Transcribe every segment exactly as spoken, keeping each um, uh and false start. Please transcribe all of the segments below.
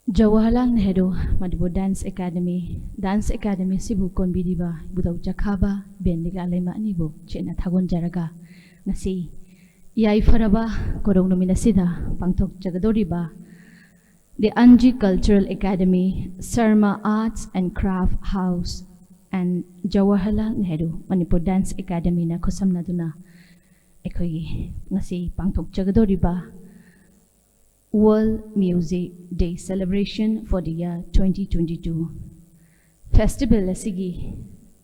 Jawaharlal Nehru Manipur dance academy, dance academy ꯑꯁꯤꯕꯨ ꯀꯣꯟꯕꯤꯔꯤꯕ ꯏꯕꯨꯙꯧ ꯆꯈꯥꯕ ꯕꯦꯟ ꯂꯤꯛꯂꯥꯂꯩꯃ ꯑꯅꯤꯕꯨ ꯆꯦꯠꯅ ꯊꯥꯒꯣꯟꯖꯔꯒ, ꯉꯁꯤ ꯌꯥꯏꯐꯔꯕ ꯀꯣꯔꯧ ꯅꯨꯃꯤꯠ ꯑꯁꯤꯗ ꯄꯥꯡꯊꯣꯛꯆꯒꯗꯧꯔꯤꯕ The Anji Cultural Academy, Sarma Arts and Craft House and Jawaharlal Nehru Manipur Dance Academyꯅ ꯈꯨꯠꯁꯝꯅꯗꯨꯅ ꯑꯩꯈꯣꯏꯒꯤ ꯉꯁꯤ ꯄꯥꯡꯊꯣꯛꯆꯒꯗꯧꯔꯤꯕ World Music Day Celebration for the year twenty twenty-two festival ꯑꯁꯤꯒꯤ,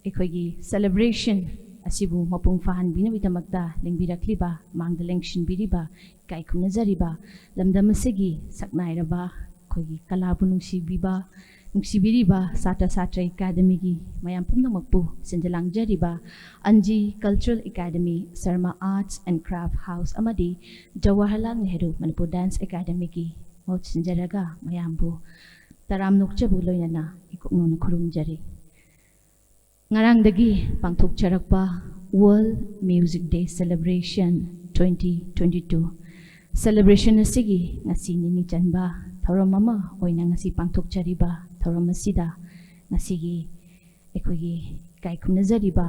ꯑꯩꯈꯣꯏꯒꯤ celebration ꯑꯁꯤꯕꯨ ꯃꯄꯨꯡ ꯐꯥꯍꯟꯕꯤꯅꯕꯒꯤꯗꯃꯛꯇ ꯂꯦꯡꯕꯤꯔꯛꯂꯤꯕ, ꯃꯥꯡꯗ ꯂꯦꯡꯁꯤꯟꯕꯤꯔꯤꯕ, ꯏꯀꯥꯏ ꯈꯨꯝꯅꯖꯔꯤꯕ, ꯂꯝꯗꯝ ꯑꯁꯤꯒꯤ ꯁꯛꯅꯥꯏꯔꯕ ꯑꯩꯈꯣꯏꯒꯤ ꯀꯂꯥꯕꯨ ꯅꯨꯡꯁꯤꯕꯤꯕ, ꯅꯨꯡꯁꯤꯕꯤꯔꯤꯕ ꯁꯥꯇ꯭ꯔ ꯁꯥꯇ꯭ꯔ ꯑꯦꯀꯥꯗꯃꯤꯒꯤ ꯃꯌꯥꯝ ꯄꯨꯝꯅꯃꯛꯄꯨ ꯁꯤꯟꯖ ꯂꯥꯡꯖꯔꯤꯕ Anji Cultural Academy, Sarma Arts and Craft House ꯑꯃꯗꯤ Jawaharlal Nehru Manipur Dance Academyꯒꯤ ꯃꯍꯨꯠ ꯁꯤꯟꯖꯔꯒ ꯃꯌꯥꯝꯕꯨ ꯇꯔꯥꯝ ꯅꯣꯛꯆꯕ ꯂꯣꯏꯅꯅ ꯏꯀꯣꯛ ꯅꯧꯅ ꯈꯨꯔꯨꯝꯖꯔꯤ꯫ ꯉꯔꯥꯡꯗꯒꯤ ꯄꯥꯡꯊꯣꯛꯆꯔꯛꯄ World Music Day Celebration twenty twenty-two celebration ꯑꯁꯤꯒꯤ ꯉꯁꯤ ꯅꯤꯅꯤ ꯆꯟꯕ ꯊꯧꯔꯝ ꯑꯃ ꯑꯣꯏꯅ ꯉꯁꯤ ꯄꯥꯡꯊꯣꯛꯆꯔꯤꯕ ꯊꯧꯔꯝ ꯑꯁꯤꯗ ꯉꯁꯤꯒꯤ ꯑꯩꯈꯣꯏꯒꯤ ꯏꯀꯥꯏ ꯈꯨꯝꯅꯖꯔꯤꯕ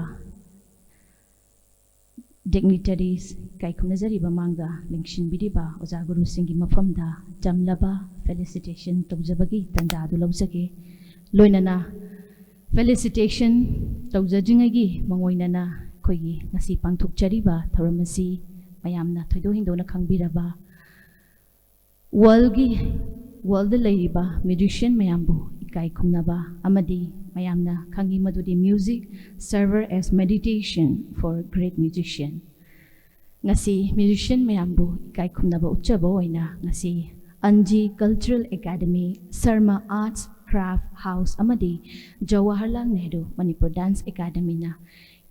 dignitaries, ꯏꯀꯥꯏ ꯈꯨꯝꯅꯖꯔꯤꯕ ꯃꯥꯡꯗ ꯂꯦꯡꯁꯤꯟꯕꯤꯔꯤꯕ ꯑꯣꯖꯥ ꯒꯨꯔꯨꯁꯤꯡꯒꯤ ꯃꯐꯝꯗ ꯆꯝꯂꯕ felicitation ꯇꯧꯖꯕꯒꯤ ꯇꯥꯟꯖꯥ ꯑꯗꯨ ꯂꯧꯖꯒꯦ꯫ ꯂꯣꯏꯅꯅ felicitation ꯇꯧꯖꯗ꯭ꯔꯤꯉꯩꯒꯤ ꯃꯥꯡꯑꯣꯏꯅꯅ ꯑꯩꯈꯣꯏꯒꯤ ꯉꯁꯤ ꯄꯥꯡꯊꯣꯛꯆꯔꯤꯕ ꯊꯧꯔꯝ ꯑꯁꯤ ꯃꯌꯥꯝꯅ ꯊꯣꯏꯗꯣꯛ ꯍꯦꯟꯗꯣꯛꯅ ꯈꯪꯕꯤꯔꯕ worldꯒꯤ, worldꯗ ꯂꯩꯔꯤꯕ musician ꯃꯌꯥꯝꯕꯨ ꯏꯀꯥꯏ ꯈꯨꯝꯅꯕ ꯑꯃꯗꯤ ꯃꯌꯥꯝꯅ ꯈꯪꯉꯤ ꯃꯗꯨꯗꯤ music serve as meditation for great musician꯫ ꯉꯁꯤ musician ꯃꯌꯥꯝꯕꯨ ꯏꯀꯥꯏ ꯈꯨꯝꯅꯕ ꯎꯠꯆꯕ ꯑꯣꯏꯅ ꯉꯁꯤ Anji Cultural Academy, Sarma Arts Craft House ꯑꯃꯗꯤ Jawaharlal Nehru Manipur Dance Academyꯅ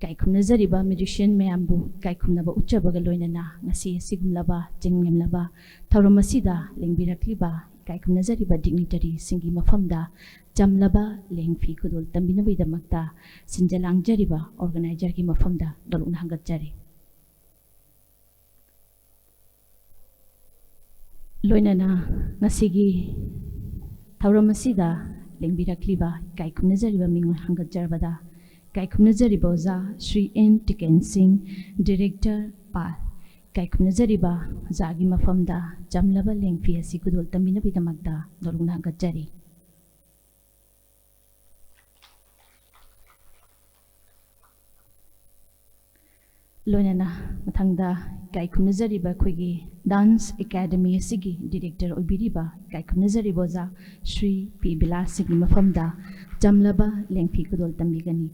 ꯏꯀꯥꯏ ꯈꯨꯝꯅꯖꯔꯤꯕ musician ꯃꯌꯥꯝꯕꯨ ꯏꯀꯥꯏ ꯈꯨꯝꯅꯕ ꯎꯠꯆꯕꯒ ꯂꯣꯏꯅꯅ ꯉꯁꯤ ꯑꯁꯤꯒꯨꯝꯂꯕ ꯆꯤꯡꯂꯦꯝꯂꯕ ꯊꯧꯔꯝ ꯑꯁꯤꯗ ꯂꯦꯡꯕꯤꯔꯛꯂꯤꯕ ꯏꯀꯥꯏ ꯈꯨꯝꯅꯖꯔꯤꯕ dignitaryꯁꯤꯡꯒꯤ ꯃꯐꯝꯗ ꯆꯝꯂꯕ ꯂꯦꯡꯐꯤ ꯈꯨꯗꯣꯜ ꯇꯝꯕꯤꯅꯕꯒꯤꯗꯃꯛꯇ ꯁꯤꯟꯖ ꯂꯥꯡꯖꯔꯤꯕ organizerꯒꯤ ꯃꯐꯝꯗ ꯅꯣꯂꯨꯛꯅ ꯍꯪꯒꯠꯆꯔꯤ꯫ ꯂꯣꯏꯅꯅ ꯉꯁꯤꯒꯤ ꯊꯧꯔꯝ ꯑꯁꯤꯗ ꯂꯦꯡꯕꯤꯔꯛꯂꯤꯕ ꯏꯀꯥꯏ ꯈꯨꯝꯅꯖꯔꯤꯕ ꯃꯤꯡꯑꯣꯏ ꯍꯪꯒꯠꯆꯔꯕꯗ ꯏꯀꯥꯏ ꯈꯨꯝꯅꯖꯔꯤꯕ ꯑꯣꯖꯥ ꯁ꯭ꯔꯤ ꯑꯦꯟ ꯇꯤꯀꯦꯟ ꯁꯤꯡ, ꯗꯤꯔꯦꯛꯇꯔ, ꯄꯥꯜ, ꯏꯀꯥꯏ ꯈꯨꯝꯅꯖꯔꯤꯕ ꯑꯣꯖꯥꯒꯤ ꯃꯐꯝꯗ ꯆꯝꯂꯕ ꯂꯦꯡꯐꯤ ꯑꯁꯤ ꯈꯨꯗꯣꯜ ꯇꯝꯕꯤꯅꯕꯒꯤꯗꯃꯛꯇ ꯅꯧꯂꯨꯛꯅ ꯍꯪꯒꯠꯆꯔꯤ꯫ ꯂꯣꯏꯅꯅ ꯃꯊꯪꯗ ꯏꯀꯥꯏ ꯈꯨꯝꯅꯖꯔꯤꯕ ꯑꯩꯈꯣꯏꯒꯤ ꯗꯥꯟꯁ ꯑꯦꯀꯥꯗꯃꯤ ꯑꯁꯤꯒꯤ ꯗꯤꯔꯦꯛꯇꯔ ꯑꯣꯏꯕꯤꯔꯤꯕ ꯏꯀꯥꯏ ꯈꯨꯝꯅꯖꯔꯤꯕ ꯑꯣꯖꯥ ꯁ꯭ꯔꯤ ꯄꯤ ꯕꯤꯂꯥꯁ ꯁꯤꯒꯤ ꯃꯐꯝꯗ ꯆꯝꯂꯕ ꯂꯦꯡꯐꯤ ꯈꯨꯗꯣꯜ ꯇꯝꯕꯤꯒꯅꯤ꯫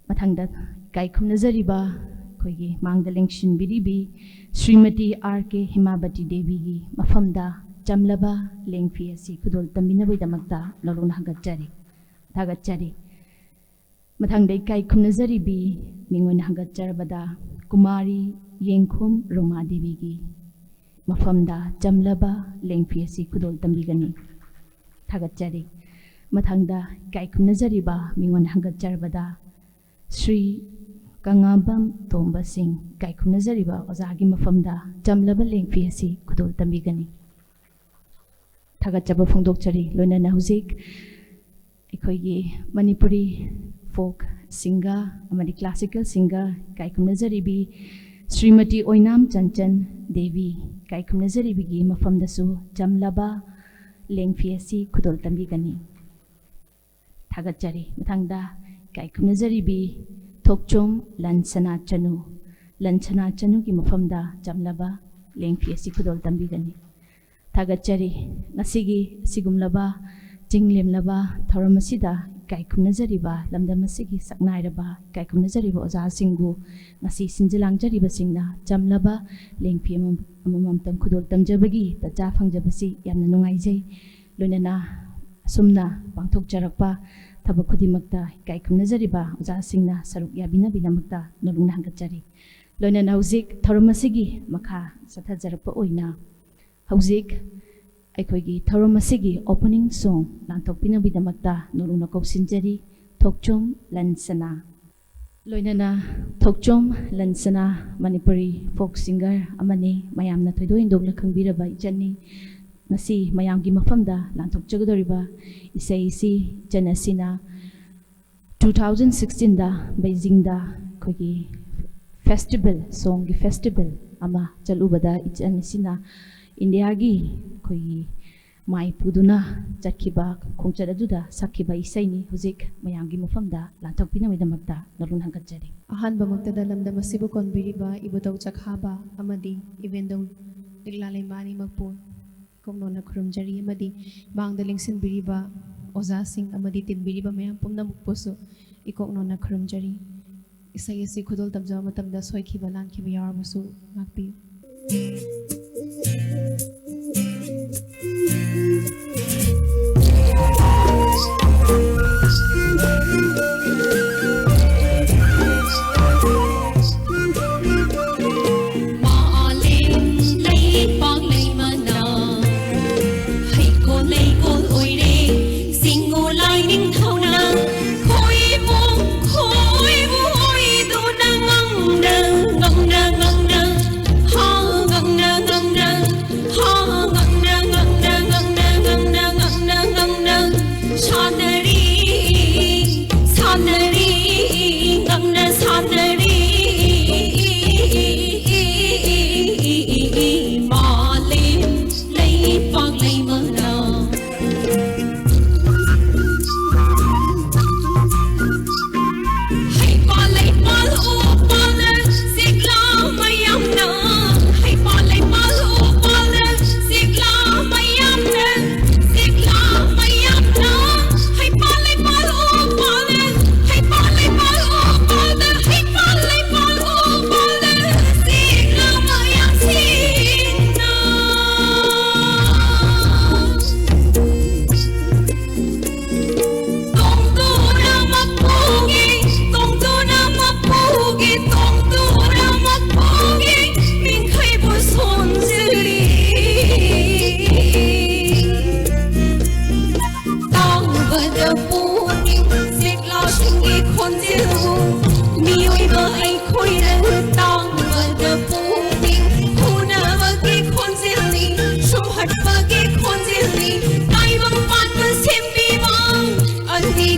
ꯃꯊꯪꯗ ꯏꯀꯥꯏ ꯈꯨꯝꯅꯖꯔꯤꯕ ꯑꯩꯈꯣꯏꯒꯤ ꯃꯥꯡꯗ ꯂꯦꯡꯁꯤꯟꯕꯤꯔꯤꯕꯤ ꯁ꯭ꯔꯤꯃꯇꯤ ꯑꯥꯔ ꯀꯦ ꯍꯤꯃꯥꯕꯇꯤ ꯗꯦꯕꯤꯒꯤ ꯃꯐꯝꯗ ꯆꯝꯂꯕ ꯂꯦꯡꯐꯤ ꯑꯁꯤ ꯈꯨꯗꯣꯜ ꯇꯝꯕꯤꯅꯕꯒꯤꯗꯃꯛꯇ ꯅꯧꯂꯨꯛꯅ ꯍꯪꯒꯠꯆꯔꯤ, ꯊꯥꯒꯠꯆꯔꯤ꯫ ꯃꯊꯪꯗ ꯏꯀꯥꯏ ꯈꯨꯝꯅꯖꯔꯤꯕꯤ ꯃꯤꯡꯑꯣꯏ ꯍꯪꯒꯠꯆꯔꯕꯗ ꯀꯨꯃꯥꯔꯤ ꯌꯦꯡꯈꯣꯝ ꯔꯣꯃꯥ ꯗꯦꯕꯤꯒꯤ ꯃꯐꯝꯗ ꯆꯝꯂꯕ ꯂꯦꯡꯐꯤ ꯑꯁꯤ ꯈꯨꯗꯣꯜ ꯇꯝꯕꯤꯒꯅꯤ꯫ ꯊꯥꯒꯠꯆꯔꯤ꯫ ꯃꯊꯪꯗ ꯏꯀꯥꯏ ꯈꯨꯝꯅꯖꯔꯤꯕ ꯃꯤꯡꯑꯣꯏ ꯍꯪꯒꯠꯆꯔꯕꯗ ꯁ꯭ꯔꯤ ꯀꯪꯉꯥꯕꯝ ꯇꯣꯝꯕ ꯁꯤꯡ, ꯏꯀꯥꯏ ꯈꯨꯝꯅꯖꯔꯤꯕ ꯑꯣꯖꯥꯒꯤ ꯃꯐꯝꯗ ꯆꯝꯂꯕ ꯂꯦꯡꯐꯤ ꯑꯁꯤ ꯈꯨꯗꯣꯜ ꯇꯝꯕꯤꯒꯅꯤ꯫ ꯊꯥꯒꯠꯆꯕ ꯐꯣꯡꯗꯣꯛꯆꯔꯤ꯫ ꯂꯣꯏꯅꯅ ꯍꯧꯖꯤꯛ ꯑꯩꯈꯣꯏꯒꯤ ꯃꯅꯤꯄꯨꯔꯤ ꯐꯣꯛ ꯁꯤꯡꯒꯔ ꯑꯃꯗꯤ ꯀ꯭ꯂꯥꯁꯤꯀꯦꯜ ꯁꯤꯡꯒꯔ ꯏꯀꯥꯏ ꯈꯨꯝꯅꯖꯔꯤꯕꯤ ꯁ꯭ꯔꯤꯃꯇꯤ ꯑꯣꯏꯅꯥꯝ ꯆꯟꯆꯟ ꯗꯦꯕꯤ ꯏꯀꯥꯏ ꯈꯨꯝꯅꯖꯔꯤꯕꯤꯒꯤ ꯃꯐꯝꯗꯁꯨ ꯆꯝꯂꯕ ꯂꯦꯡꯐꯤ ꯑꯁꯤ ꯈꯨꯗꯣꯜ ꯇꯝꯕꯤꯒꯅꯤ꯫ ꯊꯥꯒꯠꯆꯔꯤ꯫ ꯃꯊꯪꯗ ꯏꯀꯥꯏ ꯈꯨꯝꯅꯖꯔꯤꯕꯤ ꯊꯣꯛꯆꯣꯝ ꯂꯟꯁꯅꯥ ꯆꯅꯨ, ꯂꯟꯁꯅꯥ ꯆꯅꯨꯒꯤ ꯃꯐꯝꯗ ꯆꯝꯂꯕ ꯂꯦꯡꯐꯤ ꯑꯁꯤ ꯈꯨꯗꯣꯜ ꯇꯝꯕꯤꯒꯅꯤ꯫ ꯊꯥꯒꯠꯆꯔꯤ꯫ ꯉꯁꯤꯒꯤ ꯑꯁꯤꯒꯨꯝꯂꯕ ꯆꯤꯡ ꯂꯦꯝꯂꯕ ꯊꯧꯔꯝ ꯑꯁꯤꯗ ꯏꯀꯥꯏ ꯈꯨꯝꯅꯖꯔꯤꯕ ꯂꯝꯗꯝ ꯑꯁꯤꯒꯤ ꯁꯛꯅꯥꯏꯔꯕ, ꯏꯀꯥꯏ ꯈꯨꯝꯅꯖꯔꯤꯕ ꯑꯣꯖꯥꯁꯤꯡꯕꯨ ꯉꯁꯤ ꯁꯤꯟꯖ ꯂꯥꯡꯖꯔꯤꯕꯁꯤꯡꯅ ꯆꯝꯂꯕ ꯂꯦꯡꯐꯤ ꯑꯃꯃꯝ-, ꯑꯃꯃꯝꯇꯪ ꯈꯨꯗꯣꯜ ꯇꯝꯖꯕꯒꯤ ꯇꯟꯖꯥ ꯐꯪꯖꯕꯁꯤ ꯌꯥꯝꯅ ꯅꯨꯡꯉꯥꯏꯖꯩ꯫ ꯂꯣꯏꯅꯅ ꯑꯁꯨꯝꯅ ꯄꯥꯡꯊꯣꯛꯆꯔꯛꯄ ꯊꯕꯛ ꯈꯨꯗꯤꯡꯃꯛꯇ ꯏꯀꯥꯏ ꯈꯨꯝꯅꯖꯔꯤꯕ ꯑꯣꯖꯥꯁꯤꯡꯅ ꯁꯔꯨꯛ ꯌꯥꯕꯤꯅꯕꯒꯤꯗꯃꯛꯇ ꯅꯧꯂꯨꯛꯅ ꯍꯪꯒꯠꯆꯔꯤ꯫ ꯂꯣꯏꯅꯅ ꯍꯧꯖꯤꯛ ꯊꯧꯔꯝ ꯑꯁꯤꯒꯤ ꯃꯈꯥ ꯆꯠꯊꯖꯔꯛꯄ ꯑꯣꯏꯅ ꯍꯧꯖꯤꯛ ꯑꯩꯈꯣꯏꯒꯤ ꯊꯧꯔꯝ ꯑꯁꯤꯒꯤ opening song ꯂꯥꯟꯊꯣꯛꯄꯤꯅꯕꯒꯤꯗꯃꯛꯇ ꯅꯧꯂꯨꯛꯅ ꯀꯧꯁꯤꯟꯖꯔꯤ, ꯊꯣꯛꯆꯣꯝ ꯂꯟꯁꯅꯥ꯫ ꯂꯣꯏꯅꯅ ꯊꯣꯛꯆꯣꯝ ꯂꯟꯁꯅꯥ ꯃꯅꯤꯄꯨꯔꯤ ꯐꯣꯛ ꯁꯤꯡꯒꯔ ꯑꯃꯅꯤ, ꯃꯌꯥꯝꯅ ꯊꯣꯏꯗꯣꯛ ꯍꯦꯟꯗꯣꯛꯅ ꯈꯪꯕꯤꯔꯕ ꯏꯆꯟꯅꯤ꯫ ꯉꯁꯤ ꯃꯌꯥꯝꯒꯤ ꯃꯐꯝꯗ ꯂꯥꯟꯊꯣꯛꯆꯒꯗꯧꯔꯤꯕ ꯏꯁꯩꯁꯤ ꯏꯆꯟ ꯑꯁꯤꯅ two thousand sixteenꯗ ꯕꯩꯖꯤꯡꯗ ꯑꯩꯈꯣꯏꯒꯤ ꯐꯦꯁꯇꯤꯚꯦꯜ, ꯁꯣꯡꯒꯤ ꯐꯦꯁꯇꯤꯚꯦꯜ ꯑꯃ ꯆꯠꯂꯨꯕꯗ ꯏꯆꯟ ꯑꯁꯤꯅ ꯏꯟꯗꯤꯌꯥꯒꯤ ꯑꯩꯈꯣꯏꯒꯤ ꯃꯥꯏ ꯄꯨꯗꯨꯅ ꯆꯠꯈꯤꯕ ꯈꯣꯡꯆꯠ ꯑꯗꯨꯗ ꯁꯛꯈꯤꯕ ꯏꯁꯩꯅꯤ ꯍꯧꯖꯤꯛ ꯃꯌꯥꯝꯒꯤ ꯃꯐꯝꯗ ꯂꯥꯟꯊꯣꯛꯄꯤꯅꯕꯒꯤꯗꯃꯛꯇ ꯅꯔꯨꯟ ꯍꯪꯒꯠꯆꯔꯤ꯫ ꯑꯍꯥꯟꯕꯃꯛꯇꯗ ꯂꯝꯗꯝ ꯑꯁꯤꯕꯨ ꯀꯣꯟꯕꯤꯔꯤꯕ ꯏꯕꯨꯙꯧ ꯆꯥꯛꯍꯥꯕ ꯑꯃꯗꯤ ꯏꯕꯦꯟꯗꯧ ꯂꯤꯛꯂꯥ ꯂꯩꯃ ꯑꯅꯤꯃꯛꯄꯨ ꯏꯀꯣꯛꯅꯣꯟꯅ ꯈꯨꯔꯨꯝꯖꯔꯤ ꯑꯃꯗꯤ ꯃꯥꯡꯗ ꯂꯦꯡꯁꯤꯟꯕꯤꯔꯤꯕ ꯑꯣꯖꯥꯁꯤꯡ ꯑꯃꯗꯤ ꯇꯤꯟꯕꯤꯔꯤꯕ ꯃꯌꯥꯝ ꯄꯨꯝꯅꯃꯛꯄꯨꯁꯨ ꯏꯀꯣꯛꯅꯣꯟꯅ ꯈꯨꯔꯨꯝꯖꯔꯤ꯫ ꯏꯁꯩ ꯑꯁꯤ ꯈꯨꯗꯣꯜ ꯇꯝꯖꯕ ꯃꯇꯝꯗ ꯁꯣꯏꯈꯤꯕ ꯂꯥꯟꯈꯤꯕ ꯌꯥꯎꯔꯕꯁꯨ ꯉꯥꯛꯄꯤꯌꯨ꯫ ꯃꯥꯂꯦꯝ ꯂꯩꯄꯥꯛ ꯂꯩꯃꯅ ꯍꯩꯀꯣꯜ ꯂꯩꯀꯣꯜ ꯑꯣꯏꯔꯦ꯫ ꯆꯤꯡꯉꯨ ꯂꯥꯏ ꯅꯤꯡꯊꯧꯅ ꯈꯣꯏꯃꯨ ꯈꯣꯏꯃꯨ ꯑꯣꯏꯗꯨꯅ ꯉꯪꯅ ꯉꯪꯅ ꯉꯪꯅ ꯍꯥ ꯉꯪꯅ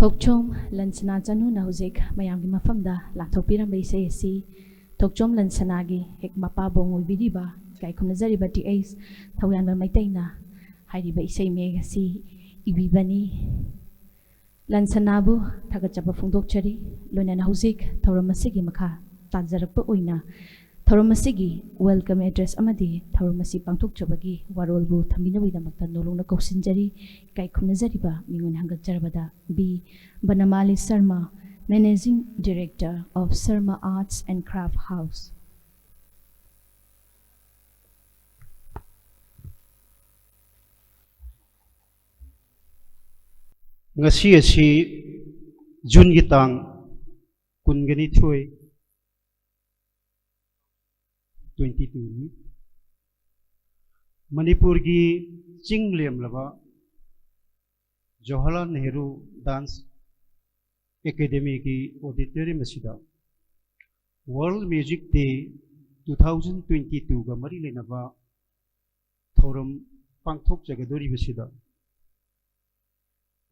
ꯊꯣꯛꯆꯣꯝ ꯂꯟꯁꯅꯥ ꯆꯅꯨꯅ ꯍꯧꯖꯤꯛ ꯃꯌꯥꯝꯒꯤ ꯃꯐꯝꯗ ꯂꯥꯛꯊꯣꯛꯄꯤꯔꯝꯕ ꯏꯁꯩ ꯑꯁꯤ ꯊꯣꯛꯆꯣꯝ ꯂꯟꯁꯅꯥꯒꯤ ꯍꯦꯛ ꯃꯄꯥꯕꯣꯡ ꯑꯣꯏꯕꯤꯔꯤꯕ ꯏꯀꯥꯏ ꯈꯨꯝꯅꯖꯔꯤꯕ ꯇꯤ ꯑꯩꯆ ꯊꯧꯌꯥꯟꯕ ꯃꯩꯇꯩꯅ ꯍꯥꯏꯔꯤꯕ ꯏꯁꯩ ꯃꯌꯦꯛ ꯑꯁꯤ ꯏꯕꯤꯕꯅꯤ꯫ ꯂꯟꯁꯅꯥꯕꯨ ꯊꯥꯒꯠꯆꯕ ꯐꯣꯡꯗꯣꯛꯆꯔꯤ꯫ ꯂꯣꯏꯅꯅ ꯍꯧꯖꯤꯛ ꯊꯧꯔꯝ ꯑꯁꯤꯒꯤ ꯃꯈꯥ ꯇꯥꯖꯔꯛꯄ ꯑꯣꯏꯅ ꯊꯧꯔꯝ ꯑꯁꯤꯒꯤ welcome address ꯑꯃꯗꯤ ꯊꯧꯔꯝ ꯑꯁꯤ ꯄꯥꯡꯊꯣꯛꯆꯕꯒꯤ ꯋꯥꯔꯣꯜꯕꯨ ꯊꯝꯕꯤꯅꯕꯒꯤꯗꯃꯛꯇ ꯅꯣꯂꯨꯛꯅ ꯀꯧꯁꯤꯟꯖꯔꯤ꯫ ꯏꯀꯥꯏ ꯈꯨꯝꯅꯖꯔꯤꯕ ꯃꯤꯉꯣꯟ ꯍꯪꯒꯠꯆꯔꯕꯗ B Banamali Sarma, Managing Director of Sharma Arts and Craft House꯫ ꯉꯁꯤ ꯑꯁꯤ ꯖꯨꯟꯒꯤ ꯇꯥꯡ ꯀꯨꯟꯒ ꯅꯤꯊꯣꯏ, twenty two ꯅꯤ꯫ ꯃꯅꯤꯄꯨꯔꯒꯤ ꯆꯤꯡ ꯂꯦꯝꯂꯕ ꯖꯋꯥꯍꯔꯂꯥꯜ ꯅꯦꯍꯔꯨ ꯗꯥꯟꯁ ꯑꯦꯀꯥꯗꯦꯃꯤꯒꯤ auditorium ꯑꯁꯤꯗ World Music Day two thousand twenty twoꯒ ꯃꯔꯤ ꯂꯩꯅꯕ ꯊꯧꯔꯝ ꯄꯥꯡꯊꯣꯛꯆꯒꯗꯧꯔꯤꯕꯁꯤꯗ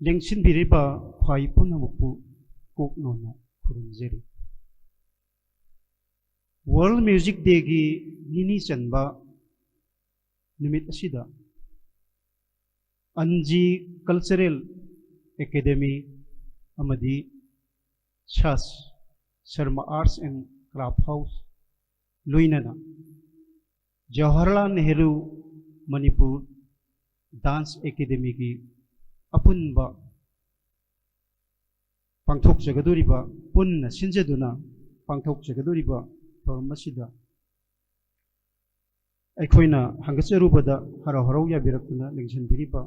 ꯂꯦꯡꯁꯤꯟꯕꯤꯔꯤꯕ ꯈ꯭ꯋꯥꯏ ꯄꯨꯝꯅꯃꯛꯄꯨ ꯀꯣꯛ ꯅꯣꯟꯅ ꯈꯨꯔꯨꯝꯖꯔꯤ꯫ World Music Dayꯒꯤ ꯅꯤꯅꯤ ꯆꯟꯕ ꯅꯨꯃꯤꯠ ꯑꯁꯤꯗ ꯑꯟꯖꯤ Cultural Academy ꯑꯃꯗꯤ ꯁꯥꯁ Sharma Arts and Craft House ꯂꯣꯏꯅꯅ ꯖꯋꯥꯍꯔꯂꯥꯜ ꯅꯦꯍꯔꯨ ꯃꯅꯤꯄꯨꯔ ꯗꯥꯟꯁ ꯑꯦꯀꯥꯗꯦꯃꯤꯒꯤ ꯑꯄꯨꯟꯕ ꯄꯥꯡꯊꯣꯛꯆꯒꯗꯧꯔꯤꯕ, ꯄꯨꯟꯅ ꯁꯤꯟꯖꯗꯨꯅ ꯄꯥꯡꯊꯣꯛꯆꯒꯗꯧꯔꯤꯕ ꯊꯧꯔꯝ ꯑꯁꯤꯗ ꯑꯩꯈꯣꯏꯅ ꯍꯪꯒꯠꯆꯔꯨꯕꯗ ꯍꯔꯥꯎ ꯍꯔꯥꯎ ꯌꯥꯕꯤꯔꯛꯇꯨꯅ ꯂꯦꯡꯁꯤꯟꯕꯤꯔꯤꯕ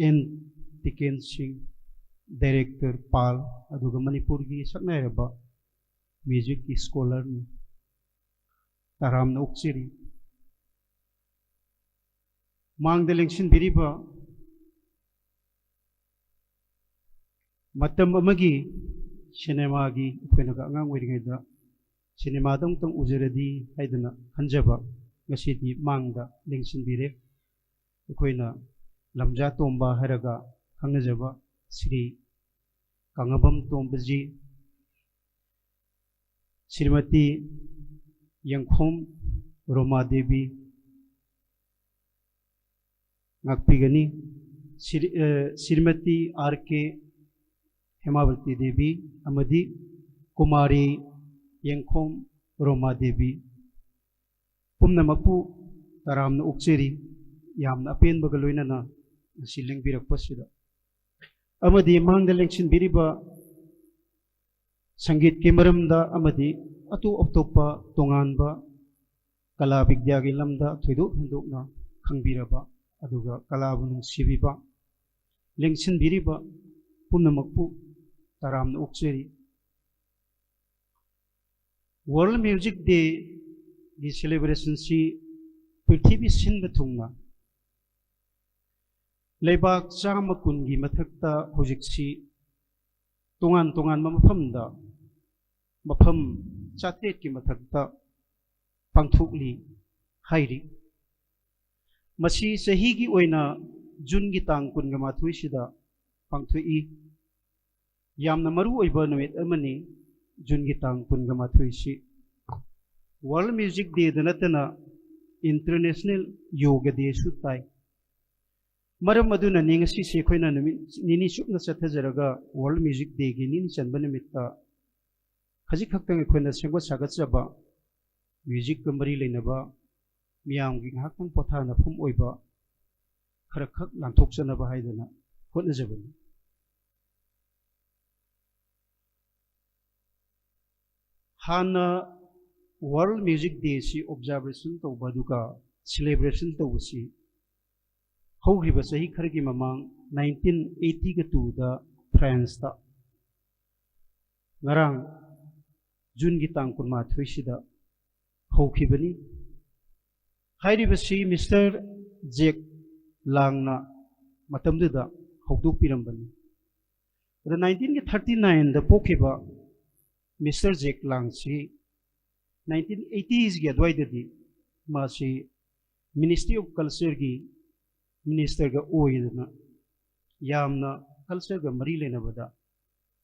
ꯑꯦꯟ ꯇꯤꯀꯦꯟ ꯁꯤꯡ, Director ꯄꯥꯜ, ꯑꯗꯨꯒ ꯃꯅꯤꯄꯨꯔꯒꯤ ꯁꯛꯅꯥꯏꯔꯕ musicꯀꯤ scholarꯅꯤ꯫ ꯇꯔꯥꯝꯅ ꯑꯣꯛꯆꯔꯤ꯫ ꯃꯥꯡꯗ ꯂꯦꯡꯁꯤꯟꯕꯤꯔꯤꯕ ꯃꯇꯝ ꯑꯃꯒꯤ ꯁꯤꯅꯦꯃꯥꯒꯤ, ꯑꯩꯈꯣꯏꯅꯒ ꯑꯉꯥꯡ ꯑꯣꯏꯔꯤꯉꯩꯗ ꯁꯤꯅꯦꯃꯥꯗ ꯑꯃꯨꯛꯇꯪ ꯎꯖꯔꯗꯤ ꯍꯥꯏꯗꯅ ꯈꯟꯖꯕ, ꯉꯁꯤꯗꯤ ꯃꯥꯡꯗ ꯂꯦꯡꯁꯤꯟꯕꯤꯔꯦ꯫ ꯑꯩꯈꯣꯏꯅ ꯂꯝꯖꯥ ꯇꯣꯝꯕ ꯍꯥꯏꯔꯒ ꯈꯪꯅꯖꯕ ꯁ꯭ꯔꯤ ꯀꯥꯡꯉꯕꯝ ꯇꯣꯝꯕꯖꯤ, ꯁ꯭ꯔꯤꯃꯇꯤ ꯌꯦꯡꯈꯣꯝ ꯔꯣꯃꯥ ꯗꯦꯕꯤ ꯉꯥꯛꯄꯤꯒꯅꯤ꯫ ꯁ꯭ꯔꯤ-, ꯑ, ꯁ꯭ꯔꯤꯃꯇꯤ ꯑꯥꯔ ꯀꯦ ꯍꯦꯃꯥꯕꯇꯤ ꯗꯦꯕꯤ ꯑꯃꯗꯤ ꯀꯨꯃꯥꯔꯤ ꯌꯦꯡꯈꯣꯝ ꯔꯣꯃꯥ ꯗꯦꯕꯤ ꯄꯨꯝꯅꯃꯛꯄꯨ ꯇꯔꯥꯝꯅ ꯑꯣꯛꯆꯔꯤ꯫ ꯌꯥꯝꯅ ꯑꯄꯦꯟꯕꯒ ꯂꯣꯏꯅꯅ ꯉꯁꯤ ꯂꯦꯡꯕꯤꯔꯛꯄꯁꯤꯗ ꯑꯃꯗꯤ ꯃꯥꯡꯗ ꯂꯦꯡꯁꯤꯟꯕꯤꯔꯤꯕ ꯁꯪꯒꯤꯠꯀꯤ ꯃꯔꯝꯗ ꯑꯃꯗꯤ ꯑꯇꯣꯞ ꯑꯇꯣꯞꯄ ꯇꯣꯉꯥꯟꯕ ꯀꯂꯥ ꯕꯤꯗ꯭ꯌꯥꯒꯤ ꯂꯝꯗ ꯊꯣꯏꯗꯣꯛ ꯍꯦꯟꯗꯣꯛꯅ ꯈꯪꯕꯤꯔꯕ ꯑꯗꯨꯒ ꯀꯂꯥꯕꯨ ꯅꯨꯡꯁꯤꯕꯤꯕ ꯂꯦꯡꯁꯤꯟꯕꯤꯔꯤꯕ ꯄꯨꯝꯅꯃꯛꯄꯨ ꯇꯔꯥꯝꯅ ꯑꯣꯛꯆꯔꯤ꯫ World Music Day ꯒꯤ celebration ꯁꯤ ꯄ꯭ꯔꯤꯊꯤꯕꯤ ꯁꯤꯟꯕ ꯊꯨꯡꯅ ꯂꯩꯕꯥꯛ ꯆꯥꯝꯃ ꯀꯨꯟꯒꯤ ꯃꯊꯛꯇ ꯍꯧꯖꯤꯛꯁꯤ ꯇꯣꯉꯥꯟ ꯇꯣꯉꯥꯟꯕ ꯃꯐꯝꯗ ꯃꯐꯝ ꯆꯥꯇ꯭ꯔꯦꯠꯀꯤ ꯃꯊꯛꯇ ꯄꯥꯡꯊꯣꯛꯂꯤ ꯍꯥꯏꯔꯤ꯫ ꯃꯁꯤ ꯆꯍꯤꯒꯤ ꯑꯣꯏꯅ ꯖꯨꯟꯒꯤ ꯇꯥꯡ ꯀꯨꯟꯒ ꯃꯥꯊꯣꯏꯁꯤꯗ ꯄꯥꯡꯊꯣꯛꯏ꯫ ꯌꯥꯝꯅ ꯃꯔꯨ ꯑꯣꯏꯕ ꯅꯨꯃꯤꯠ ꯑꯃꯅꯤ꯫ ꯖꯨꯟꯒꯤ ꯇꯥꯡ ꯀꯨꯟꯒ ꯃꯥꯊꯣꯏꯁꯤ World Music Day ꯗ ꯅꯠꯇꯅ International Yoga Day ꯁꯨ ꯇꯥꯏ꯫ ꯃꯔꯝ ꯑꯗꯨꯅꯅꯤ ꯉꯁꯤꯁꯤ ꯑꯩꯈꯣꯏꯅ ꯅꯨꯃꯤꯠ ꯅꯤꯅꯤ ꯆꯨꯞꯅ ꯆꯠꯊꯖꯔꯒ World Music Day ꯒꯤ ꯅꯤꯅꯤ ꯆꯟꯕ ꯅꯨꯃꯤꯠꯇ ꯈꯖꯤꯛ ꯈꯛꯇꯪ ꯑꯩꯈꯣꯏꯅ ꯁꯦꯝꯒꯠ ꯁꯥꯒꯠꯆꯕ, music ꯀ ꯃꯔꯤ ꯂꯩꯅꯕ ꯃꯤꯌꯥꯝꯒꯤ ꯉꯥꯏꯍꯥꯛꯇꯪ ꯄꯣꯊꯥꯅꯐꯝ ꯑꯣꯏꯕ ꯈꯔ ꯈꯛ ꯂꯥꯟꯊꯣꯛꯆꯅꯕ ꯍꯥꯏꯗꯅ ꯍꯣꯠꯅꯖꯕꯅꯤ꯫ ꯍꯥꯟꯅ World Music Day ꯁꯤ observation ꯇꯧꯕ ꯑꯗꯨꯒ celebration ꯇꯧꯕꯁꯤ ꯍꯧꯈ꯭ꯔꯤꯕ ꯆꯍꯤ ꯈꯔꯒꯤ ꯃꯃꯥꯡ nineteen eighty ꯒ two ꯗ France ꯇ ꯉꯔꯥꯡ ꯖꯨꯟꯒꯤ ꯇꯥꯡ ꯀꯨꯟꯃꯥꯊꯣꯏꯁꯤꯗ ꯍꯧꯈꯤꯕꯅꯤ꯫ ꯍꯥꯏꯔꯤꯕꯁꯤ ꯃꯤꯁꯇꯔ ꯖꯦꯛ ꯂꯥꯡꯅ ꯃꯇꯝꯗꯨꯗ ꯍꯧꯗꯣꯛꯄꯤꯔꯝꯕꯅꯤ꯫ ꯑꯗ nineteen thirty nine ꯗ ꯄꯣꯛꯈꯤꯕ ꯃꯤꯁꯇꯔ ꯖꯦꯛ ꯂꯥꯡꯁꯤ nineteen eighties ꯒꯤ ꯑꯗꯨꯋꯥꯏꯗꯗꯤ ꯃꯥꯁꯤ Ministry of Culture ꯒꯤ minister ꯒ ꯑꯣꯏꯗꯅ ꯌꯥꯝꯅ cultureꯒ ꯃꯔꯤ ꯂꯩꯅꯕꯗ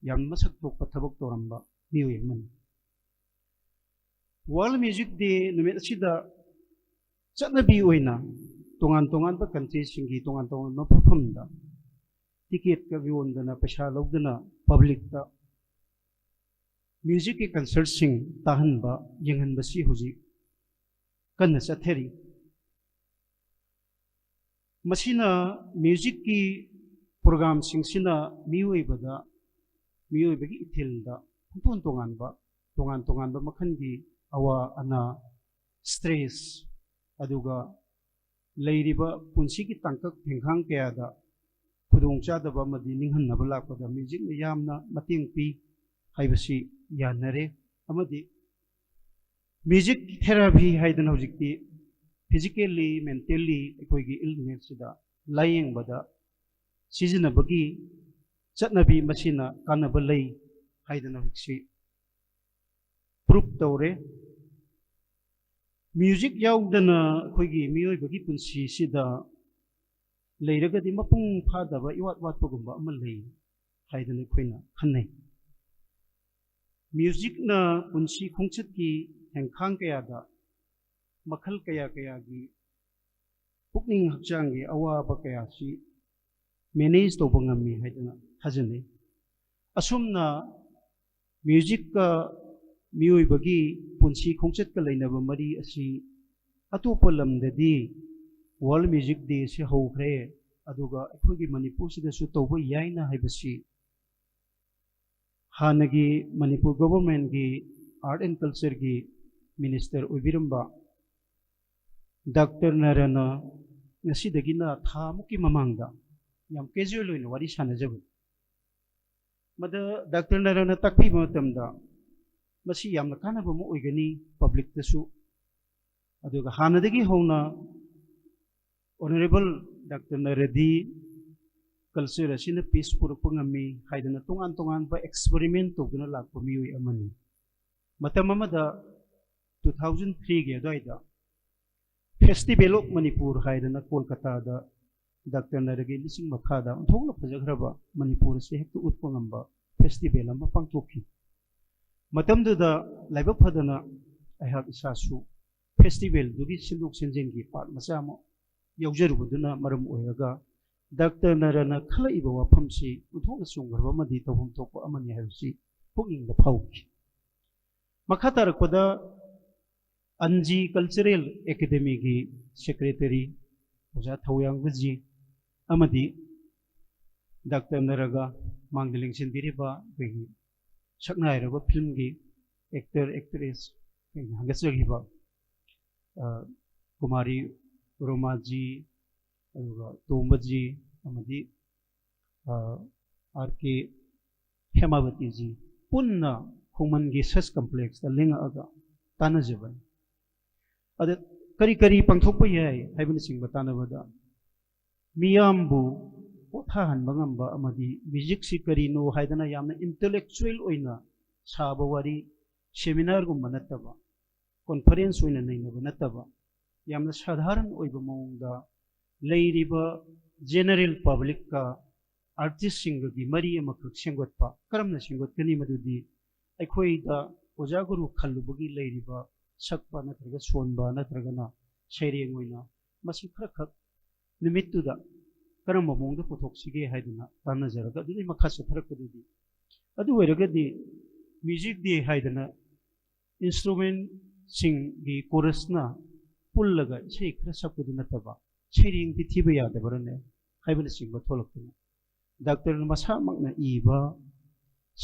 ꯌꯥꯝ ꯃꯁꯛ ꯊꯣꯛꯄ ꯊꯕꯛ ꯇꯧꯔꯝꯕ ꯃꯤꯑꯣꯏ ꯑꯃꯅꯤ꯫ World Music Day ꯅꯨꯃꯤꯠ ꯑꯁꯤꯗ ꯆꯠꯅꯕꯤ ꯑꯣꯏꯅ ꯇꯣꯉꯥꯟ ꯇꯣꯉꯥꯟꯕ countryꯁꯤꯡꯒꯤ ꯇꯣꯉꯥꯟ ꯇꯣꯉꯥꯟꯕ ꯃꯐꯝꯗ ticketꯀ ꯌꯣꯟꯗꯅ ꯄꯩꯁꯥ ꯂꯧꯗꯅ publicꯇ musicꯀꯤ concertꯁꯤꯡ ꯇꯥꯍꯟꯕ, ꯌꯦꯡꯍꯟꯕꯁꯤ ꯍꯧꯖꯤꯛ ꯀꯟꯅ ꯆꯠꯊꯔꯤ꯫ ꯃꯁꯤꯅ musicꯀꯤ programꯁꯤꯡꯁꯤꯅ ꯃꯤꯑꯣꯏꯕꯗ, ꯃꯤꯑꯣꯏꯕꯒꯤ ꯏꯊꯤꯜꯗ ꯇꯣꯉꯥꯟ ꯇꯣꯉꯥꯟꯕ, ꯇꯣꯉꯥꯟ ꯇꯣꯉꯥꯟꯕ ꯃꯈꯜꯒꯤ ꯑꯋꯥ ꯑꯅꯥ, stress, ꯑꯗꯨꯒ ꯂꯩꯔꯤꯕ ꯄꯨꯟꯁꯤꯒꯤ ꯇꯥꯡꯀꯛ ꯊꯦꯡꯈꯥꯡ ꯀꯌꯥꯗ ꯈꯨꯗꯣꯡꯆꯥꯗꯕ ꯑꯃꯗꯤ ꯅꯤꯡꯍꯟꯅꯕ ꯂꯥꯛꯄꯗ musicꯅ ꯌꯥꯝꯅ ꯃꯇꯦꯡ ꯄꯤ ꯍꯥꯏꯕꯁꯤ ꯌꯥꯅꯔꯦ꯫ ꯑꯃꯗꯤ music therapy ꯍꯥꯏꯗꯅ ꯍꯧꯖꯤꯛꯇꯤ physically, mentally ꯑꯩꯈꯣꯏꯒꯤ illnessꯁꯤꯗ ꯂꯥꯌꯦꯡꯕꯗ ꯁꯤꯖꯤꯟꯅꯕꯒꯤ ꯆꯠꯅꯕꯤ ꯃꯁꯤꯅ ꯀꯥꯟꯅꯕ ꯂꯩ ꯍꯥꯏꯗꯅ ꯍꯧꯖꯤꯛꯁꯤ prove ꯇꯧꯔꯦ꯫ Music ꯌꯥꯎꯗꯅ ꯑꯩꯈꯣꯏꯒꯤ ꯃꯤꯑꯣꯏꯕꯒꯤ ꯄꯨꯟꯁꯤꯁꯤꯗ ꯂꯩꯔꯒꯗꯤ ꯃꯄꯨꯡ ꯐꯥꯗꯕ, ꯏꯋꯥꯠ ꯋꯥꯠꯄꯒꯨꯝꯕ ꯑꯃ ꯂꯩ ꯍꯥꯏꯗꯅ ꯑꯩꯈꯣꯏꯅ ꯈꯟꯅꯩ꯫ Musicꯅ ꯄꯨꯟꯁꯤ ꯈꯣꯡꯆꯠꯀꯤ ꯍꯦꯟꯈꯥꯡ ꯀꯌꯥꯗ ꯃꯈꯜ ꯀꯌꯥ ꯀꯌꯥꯒꯤ ꯄꯨꯛꯅꯤꯡ ꯍꯛꯆꯥꯡꯒꯤ ꯑꯋꯥꯕ ꯀꯌꯥꯁꯤ manage ꯇꯧꯕ ꯉꯝꯃꯤ ꯍꯥꯏꯗꯅ ꯊꯥꯖꯅꯩ꯫ ꯑꯁꯨꯝꯅ musicꯀ ꯃꯤꯑꯣꯏꯕꯒꯤ ꯄꯨꯟꯁꯤ ꯈꯣꯡꯆꯠꯀ ꯂꯩꯅꯕ ꯃꯔꯤ ꯑꯁꯤ ꯑꯇꯣꯞꯄ ꯂꯝꯗꯗꯤ World Music Dayꯁꯤ ꯍꯧꯈ꯭ꯔꯦ, ꯑꯗꯨꯒ ꯑꯩꯈꯣꯏꯒꯤ ꯃꯅꯤꯄꯨꯔꯁꯤꯗꯁꯨ ꯇꯧꯕ ꯌꯥꯏꯅ ꯍꯥꯏꯕꯁꯤ ꯍꯥꯟꯅꯒꯤ ꯃꯅꯤꯄꯨꯔ governmentꯀꯤ Art and Cultureꯒꯤ minister ꯑꯣꯏꯕꯤꯔꯝꯕ ꯗꯥꯛꯇꯔ ꯅꯔꯅ ꯉꯁꯤꯗꯒꯤꯅ ꯊꯥ ꯑꯃꯨꯛꯀꯤ ꯃꯃꯥꯡꯗ ꯌꯥꯝ casual ꯑꯣꯏꯅ ꯋꯥꯔꯤ ꯁꯥꯟꯅꯖꯕꯅꯤ꯫ ꯃꯗ ꯗꯥꯛꯇꯔ ꯅꯔꯅ ꯇꯥꯛꯄꯤꯕ ꯃꯇꯝꯗ ꯃꯁꯤ ꯌꯥꯝꯅ ꯀꯥꯟꯅꯕ ꯑꯃ ꯑꯣꯏꯒꯅꯤ publicꯇꯁꯨ꯫ ꯑꯗꯨꯒ ꯍꯥꯟꯅꯗꯒꯤ ꯍꯧꯅ Honourable ꯗꯥꯛꯇꯔ ꯅꯔꯗꯤ culture ꯑꯁꯤꯅ peace ꯄꯨꯔꯛꯄ ꯉꯝꯃꯤ ꯍꯥꯏꯗꯅ ꯇꯣꯉꯥꯟ ꯇꯣꯉꯥꯟꯕ experiment ꯇꯧꯗꯨꯅ ꯂꯥꯛꯄ ꯃꯤꯑꯣꯏ ꯑꯃꯅꯤ꯫ ꯃꯇꯝ ꯑꯃꯗ two thousand threeꯒꯤ ꯑꯗꯨꯋꯥꯏꯗ Festival of Manipur ꯍꯥꯏꯗꯅ ꯀꯣꯜꯀꯇꯥꯗ ꯗꯥꯛꯇꯔ ꯅꯔꯒꯤ ꯂꯤꯆꯤꯡ ꯃꯈꯥꯗ ꯑꯣꯟꯊꯣꯛꯅ ꯐꯖꯈ꯭ꯔꯕ ꯃꯅꯤꯄꯨꯔ ꯑꯁꯤ ꯍꯦꯛꯇ ꯎꯠꯄ ꯉꯝꯕ ꯐꯦꯁꯇꯤꯚꯦꯜ ꯑꯃ ꯄꯥꯡꯊꯣꯛꯈꯤ꯫ ꯃꯇꯝꯗꯨꯗ ꯂꯥꯏꯕꯛ ꯐꯗꯅ ꯑꯩꯍꯥꯛ ꯏꯁꯥꯁꯨ ꯐꯦꯁꯇꯤꯚꯦꯜꯗꯨꯒꯤ ꯁꯤꯟꯗꯣꯛ ꯁꯤꯟꯖꯤꯟꯒꯤ ꯄꯥꯔꯠ ꯃꯆꯥ ꯑꯃ ꯌꯥꯎꯖꯔꯨꯕꯗꯨꯅ ꯃꯔꯝ ꯑꯣꯏꯔꯒ ꯗꯥꯛꯇꯔ ꯅꯔꯅ ꯈꯜꯂꯛꯏꯕ ꯋꯥꯐꯝꯁꯤ ꯑꯣꯟꯊꯣꯛꯅ ꯆꯨꯝꯈ꯭ꯔꯕ ꯑꯃꯗꯤ ꯇꯧꯐꯝ ꯊꯣꯛꯄ ꯑꯃꯅꯤ ꯍꯥꯏꯕꯁꯤ ꯄꯨꯛꯅꯤꯡꯗ ꯐꯥꯎꯈꯤ꯫ ꯃꯈꯥ ꯇꯥꯔꯛꯄꯗ ꯑꯟꯖꯤ ꯀꯜꯆꯔꯦꯜ ꯑꯦꯀꯥꯗꯦꯃꯤꯒꯤ ꯁꯦꯀ꯭ꯔꯦꯇꯔꯤ ꯑꯣꯖꯥ ꯊꯧꯌꯥꯝꯒꯖꯤ ꯑꯃꯗꯤ ꯗꯥꯛꯇꯔ ꯅꯔꯒ ꯃꯥꯡꯗ ꯂꯦꯡꯁꯤꯟꯕꯤꯔꯤꯕ ꯑꯩꯈꯣꯏꯒꯤ ꯁꯛꯅꯥꯏꯔꯕ ꯐꯤꯂꯝꯒꯤ ꯑꯦꯛꯇꯔ ꯑꯦꯛꯇ꯭ꯔꯦꯁ ꯑꯩꯅ ꯍꯪꯒꯠꯆꯈꯤꯕ, ꯑ, ꯀꯨꯃꯥꯔꯤ ꯔꯣꯃꯥꯖꯤ, ꯑꯗꯨꯒ ꯇꯣꯝꯕꯖꯤ ꯑꯃꯗꯤ, ꯑ, ꯑꯥꯔ ꯀꯦ ꯍꯦꯃꯥꯕꯇꯤꯖꯤ ꯄꯨꯟꯅ ꯈꯣꯡꯃꯟꯒꯤ ꯁꯦꯁ ꯀꯝꯄ꯭ꯂꯦꯛꯁꯇ ꯂꯦꯡꯉꯛꯑꯒ ꯇꯥꯟꯅꯖꯕꯅꯤ꯫ ꯑꯗ ꯀꯔꯤ ꯀꯔꯤ ꯄꯥꯡꯊꯣꯛꯄ ꯌꯥꯏ ꯍꯥꯏꯕꯅꯆꯤꯡꯕ ꯇꯥꯟꯅꯕꯗ ꯃꯤꯌꯥꯝꯕꯨ ꯄꯣꯊꯥꯍꯟꯕ ꯉꯝꯕ ꯑꯃꯗꯤ ꯃ꯭ꯌꯨꯖꯤꯛꯁꯤ ꯀꯔꯤꯅꯣ ꯍꯥꯏꯗꯅ ꯌꯥꯝꯅ ꯏꯟꯇꯦꯂꯦꯛꯆꯨꯋꯦꯜ ꯑꯣꯏꯅ ꯁꯥꯕ ꯋꯥꯔꯤ, ꯁꯦꯃꯤꯅꯥꯔꯒꯨꯝꯕ ꯅꯠꯇꯕ, ꯀꯣꯟꯐꯔꯦꯟꯁ ꯑꯣꯏꯅ ꯅꯩꯅꯕ ꯅꯠꯇꯕ, ꯌꯥꯝꯅ ꯁꯥꯙꯥꯔꯟ ꯑꯣꯏꯕ ꯃꯑꯣꯡꯗ ꯂꯩꯔꯤꯕ ꯖꯦꯅꯔꯦꯜ ꯄꯕ꯭ꯂꯤꯛꯀ ꯑꯥꯔꯇꯤꯁꯁꯤꯡꯒꯒꯤ ꯃꯔꯤ ꯑꯃꯈꯛ ꯁꯦꯝꯒꯠꯄ꯫ ꯀꯔꯝꯅ ꯁꯦꯝꯒꯠꯀꯅꯤ? ꯃꯗꯨꯗꯤ ꯑꯩꯈꯣꯏꯗ ꯑꯣꯖꯥ ꯒꯨꯔꯨ ꯈꯜꯂꯨꯕꯒꯤ ꯂꯩꯔꯤꯕ ꯁꯛꯄ ꯅꯠꯇ꯭ꯔꯒ ꯁꯣꯟꯕ ꯅꯠꯇ꯭ꯔꯒꯅ ꯁꯩꯔꯦꯡ ꯑꯣꯏꯅ ꯃꯁꯤ ꯈꯔꯈꯛ ꯅꯨꯃꯤꯠꯇꯨꯗ ꯀꯔꯝꯕ ꯃꯑꯣꯡꯗ ꯄꯨꯊꯣꯛꯁꯤꯒꯦ ꯍꯥꯏꯗꯅ ꯇꯥꯟꯅꯖꯔꯒ ꯑꯗꯨꯗꯩ ꯃꯈꯥ ꯆꯠꯊꯔꯛꯄꯗꯗꯤ, ꯑꯗꯨ ꯑꯣꯏꯔꯒꯗꯤ ꯃ꯭ꯌꯨꯖꯤꯛ ꯗꯦ ꯍꯥꯏꯗꯅ ꯏꯟꯁꯇ꯭ꯔꯨꯃꯦꯟꯁꯤꯡꯒꯤ ꯀꯣꯔꯁꯅ ꯄꯨꯜꯂꯒ ꯏꯁꯩ ꯈꯔ ꯁꯛꯄꯗꯨ ꯅꯠꯇꯕ ꯁꯩꯔꯦꯡꯗꯤ ꯊꯤꯕ ꯌꯥꯗꯕ꯭ꯔꯅꯦ ꯍꯥꯏꯕꯅꯆꯤꯡꯕ ꯊꯣꯛꯂꯛꯇꯨꯅ ꯗꯥꯛꯇꯔꯅ ꯃꯁꯥꯃꯛꯅ ꯏꯕ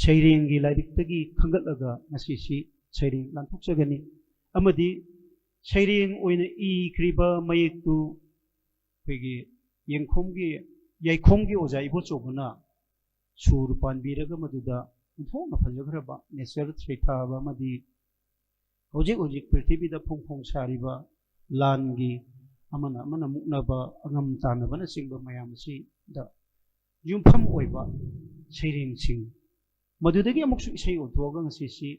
ꯁꯩꯔꯦꯡꯒꯤ ꯂꯥꯏꯔꯤꯛꯇꯒꯤ ꯈꯟꯒꯠꯂꯒ ꯉꯁꯤꯁꯤ ꯁꯩꯔꯦꯡ ꯂꯥꯟꯊꯣꯛꯆꯒꯅꯤ꯫ ꯑꯃꯗꯤ ꯁꯩꯔꯦꯡ ꯑꯣꯏꯅ ꯏꯈ꯭ꯔꯤꯕ ꯃꯌꯦꯛꯇꯨ ꯑꯩꯈꯣꯏꯒꯤ ꯌꯦꯡꯈꯣꯝꯒꯤ, ꯌꯥꯏꯈꯣꯝꯒꯤ ꯑꯣꯖꯥ ꯏꯕꯣꯆꯧꯕꯅ ꯁꯨꯔ ꯄꯥꯟꯕꯤꯔꯒ ꯃꯗꯨꯗ ꯑꯣꯟꯊꯣꯛꯅ ꯐꯖꯈ꯭ꯔꯕ ꯅꯦꯆꯔ ꯁꯩꯊꯥꯕ ꯑꯃꯗꯤ ꯍꯧꯖꯤꯛ ꯍꯧꯖꯤꯛ ꯄ꯭ꯔꯤꯊꯤꯕꯤꯗ ꯐꯣꯡ ꯐꯣꯡ ꯁꯥꯔꯤꯕ ꯂꯥꯟꯒꯤ, ꯑꯃꯅ ꯑꯃꯅ ꯃꯨꯛꯅꯕ, ꯑꯉꯝ ꯇꯥꯟꯅꯕꯅꯆꯤꯡꯕ ꯃꯌꯥꯝ ꯑꯁꯤꯗ ꯌꯨꯝꯐꯝ ꯑꯣꯏꯕ ꯁꯩꯔꯦꯡꯁꯤꯡ, ꯃꯗꯨꯗꯒꯤ ꯑꯃꯨꯛꯁꯨ ꯏꯁꯩ ꯑꯣꯟꯊꯣꯛꯑꯒ ꯉꯁꯤꯁꯤ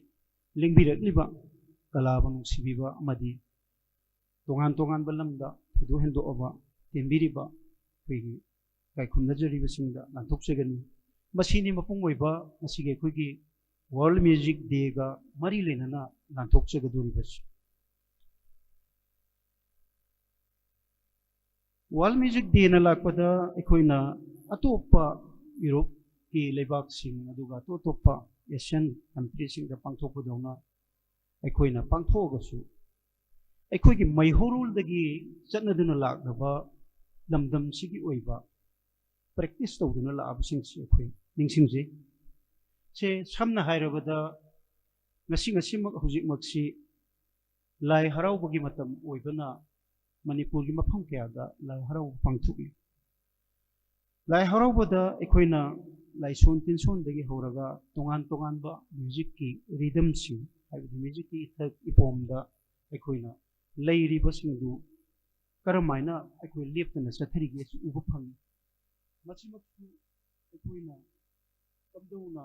ꯂꯦꯡꯕꯤꯔꯛꯂꯤꯕ ꯀꯂꯥꯕꯨ ꯅꯨꯡꯁꯤꯕꯤꯕ ꯑꯃꯗꯤ ꯇꯣꯉꯥꯟ ꯇꯣꯉꯥꯟꯕ ꯂꯝꯗ ꯊꯣꯏꯗꯣꯛ ꯍꯦꯟꯗꯣꯛꯑꯕ ꯇꯦꯟꯕꯤꯔꯤꯕ ꯑꯩꯈꯣꯏꯒꯤ ꯏꯀꯥꯏ ꯈꯨꯝꯅꯖꯔꯤꯕꯁꯤꯡꯗ ꯂꯥꯟꯊꯣꯛꯆꯒꯅꯤ꯫ ꯃꯁꯤꯅꯤ ꯃꯄꯨꯡ ꯑꯣꯏꯕ ꯉꯁꯤꯒꯤ ꯑꯩꯈꯣꯏꯒꯤ World Music Dayꯒ ꯃꯔꯤ ꯂꯩꯅꯅ ꯂꯥꯟꯊꯣꯛꯆꯒꯗꯧꯔꯤꯕꯁꯤ꯫ World Music Dayꯅ ꯂꯥꯛꯄꯗ ꯑꯩꯈꯣꯏꯅ ꯑꯇꯣꯞꯄ ꯌꯨꯔꯣꯞꯀꯤ ꯂꯩꯕꯥꯛꯁꯤꯡ, ꯑꯗꯨꯒ ꯑꯇꯣꯞ ꯑꯇꯣꯞꯄ Asian countryꯁꯤꯡꯗ ꯄꯥꯡꯊꯣꯛꯄꯗꯧꯅ ꯑꯩꯈꯣꯏꯅ ꯄꯥꯡꯊꯣꯛꯑꯒꯁꯨ, ꯑꯩꯈꯣꯏꯒꯤ ꯃꯩꯍꯧꯔꯣꯜꯗꯒꯤ ꯆꯠꯅꯗꯨꯅ ꯂꯥꯛꯂꯕ ꯂꯝꯗꯝꯁꯤꯒꯤ ꯑꯣꯏꯕ practice ꯇꯧꯗꯨꯅ ꯂꯥꯛꯑꯕꯁꯤꯡꯁꯤ ꯑꯩꯈꯣꯏ ꯅꯤꯡꯁꯤꯡꯖꯩ꯫ ꯁꯦ ꯁꯝꯅ ꯍꯥꯏꯔꯕꯗ, ꯉꯁꯤ ꯉꯁꯤꯃꯛ ꯍꯧꯖꯤꯛꯃꯛꯁꯤ ꯂꯥꯏ ꯍꯔꯥꯎꯕꯒꯤ ꯃꯇꯝ ꯑꯣꯏꯕꯅ ꯃꯅꯤꯄꯨꯔꯒꯤ ꯃꯐꯝ ꯀꯌꯥꯗ ꯂꯥꯏ ꯍꯔꯥꯎꯕ ꯄꯥꯡꯊꯣꯛꯏ꯫ ꯂꯥꯏ ꯍꯔꯥꯎꯕꯗ ꯑꯩꯈꯣꯏꯅ ꯂꯥꯏꯁꯣꯟ ꯇꯤꯟꯁꯣꯟꯗꯒꯤ ꯍꯧꯔꯒ ꯇꯣꯉꯥꯟ ꯇꯣꯉꯥꯟꯕ musicꯀꯤ rhythmꯁꯤꯡ, ꯍꯥꯏꯕꯗꯤ musicꯀꯤ ꯏꯊꯛ ꯏꯄꯣꯝꯗ ꯑꯩꯈꯣꯏꯅ ꯂꯩꯔꯤꯕꯁꯤꯡꯗꯨ ꯀꯔꯝ ꯍꯥꯏꯅ ꯑꯩꯈꯣꯏ ꯂꯦꯞꯇꯅ ꯆꯠꯊꯔꯤꯒꯦꯁꯤ ꯎꯕ ꯐꯪꯉꯤ꯫ ꯃꯁꯤꯃꯛꯁꯨ ꯑꯩꯈꯣꯏꯅ ꯀꯝꯗꯧꯅ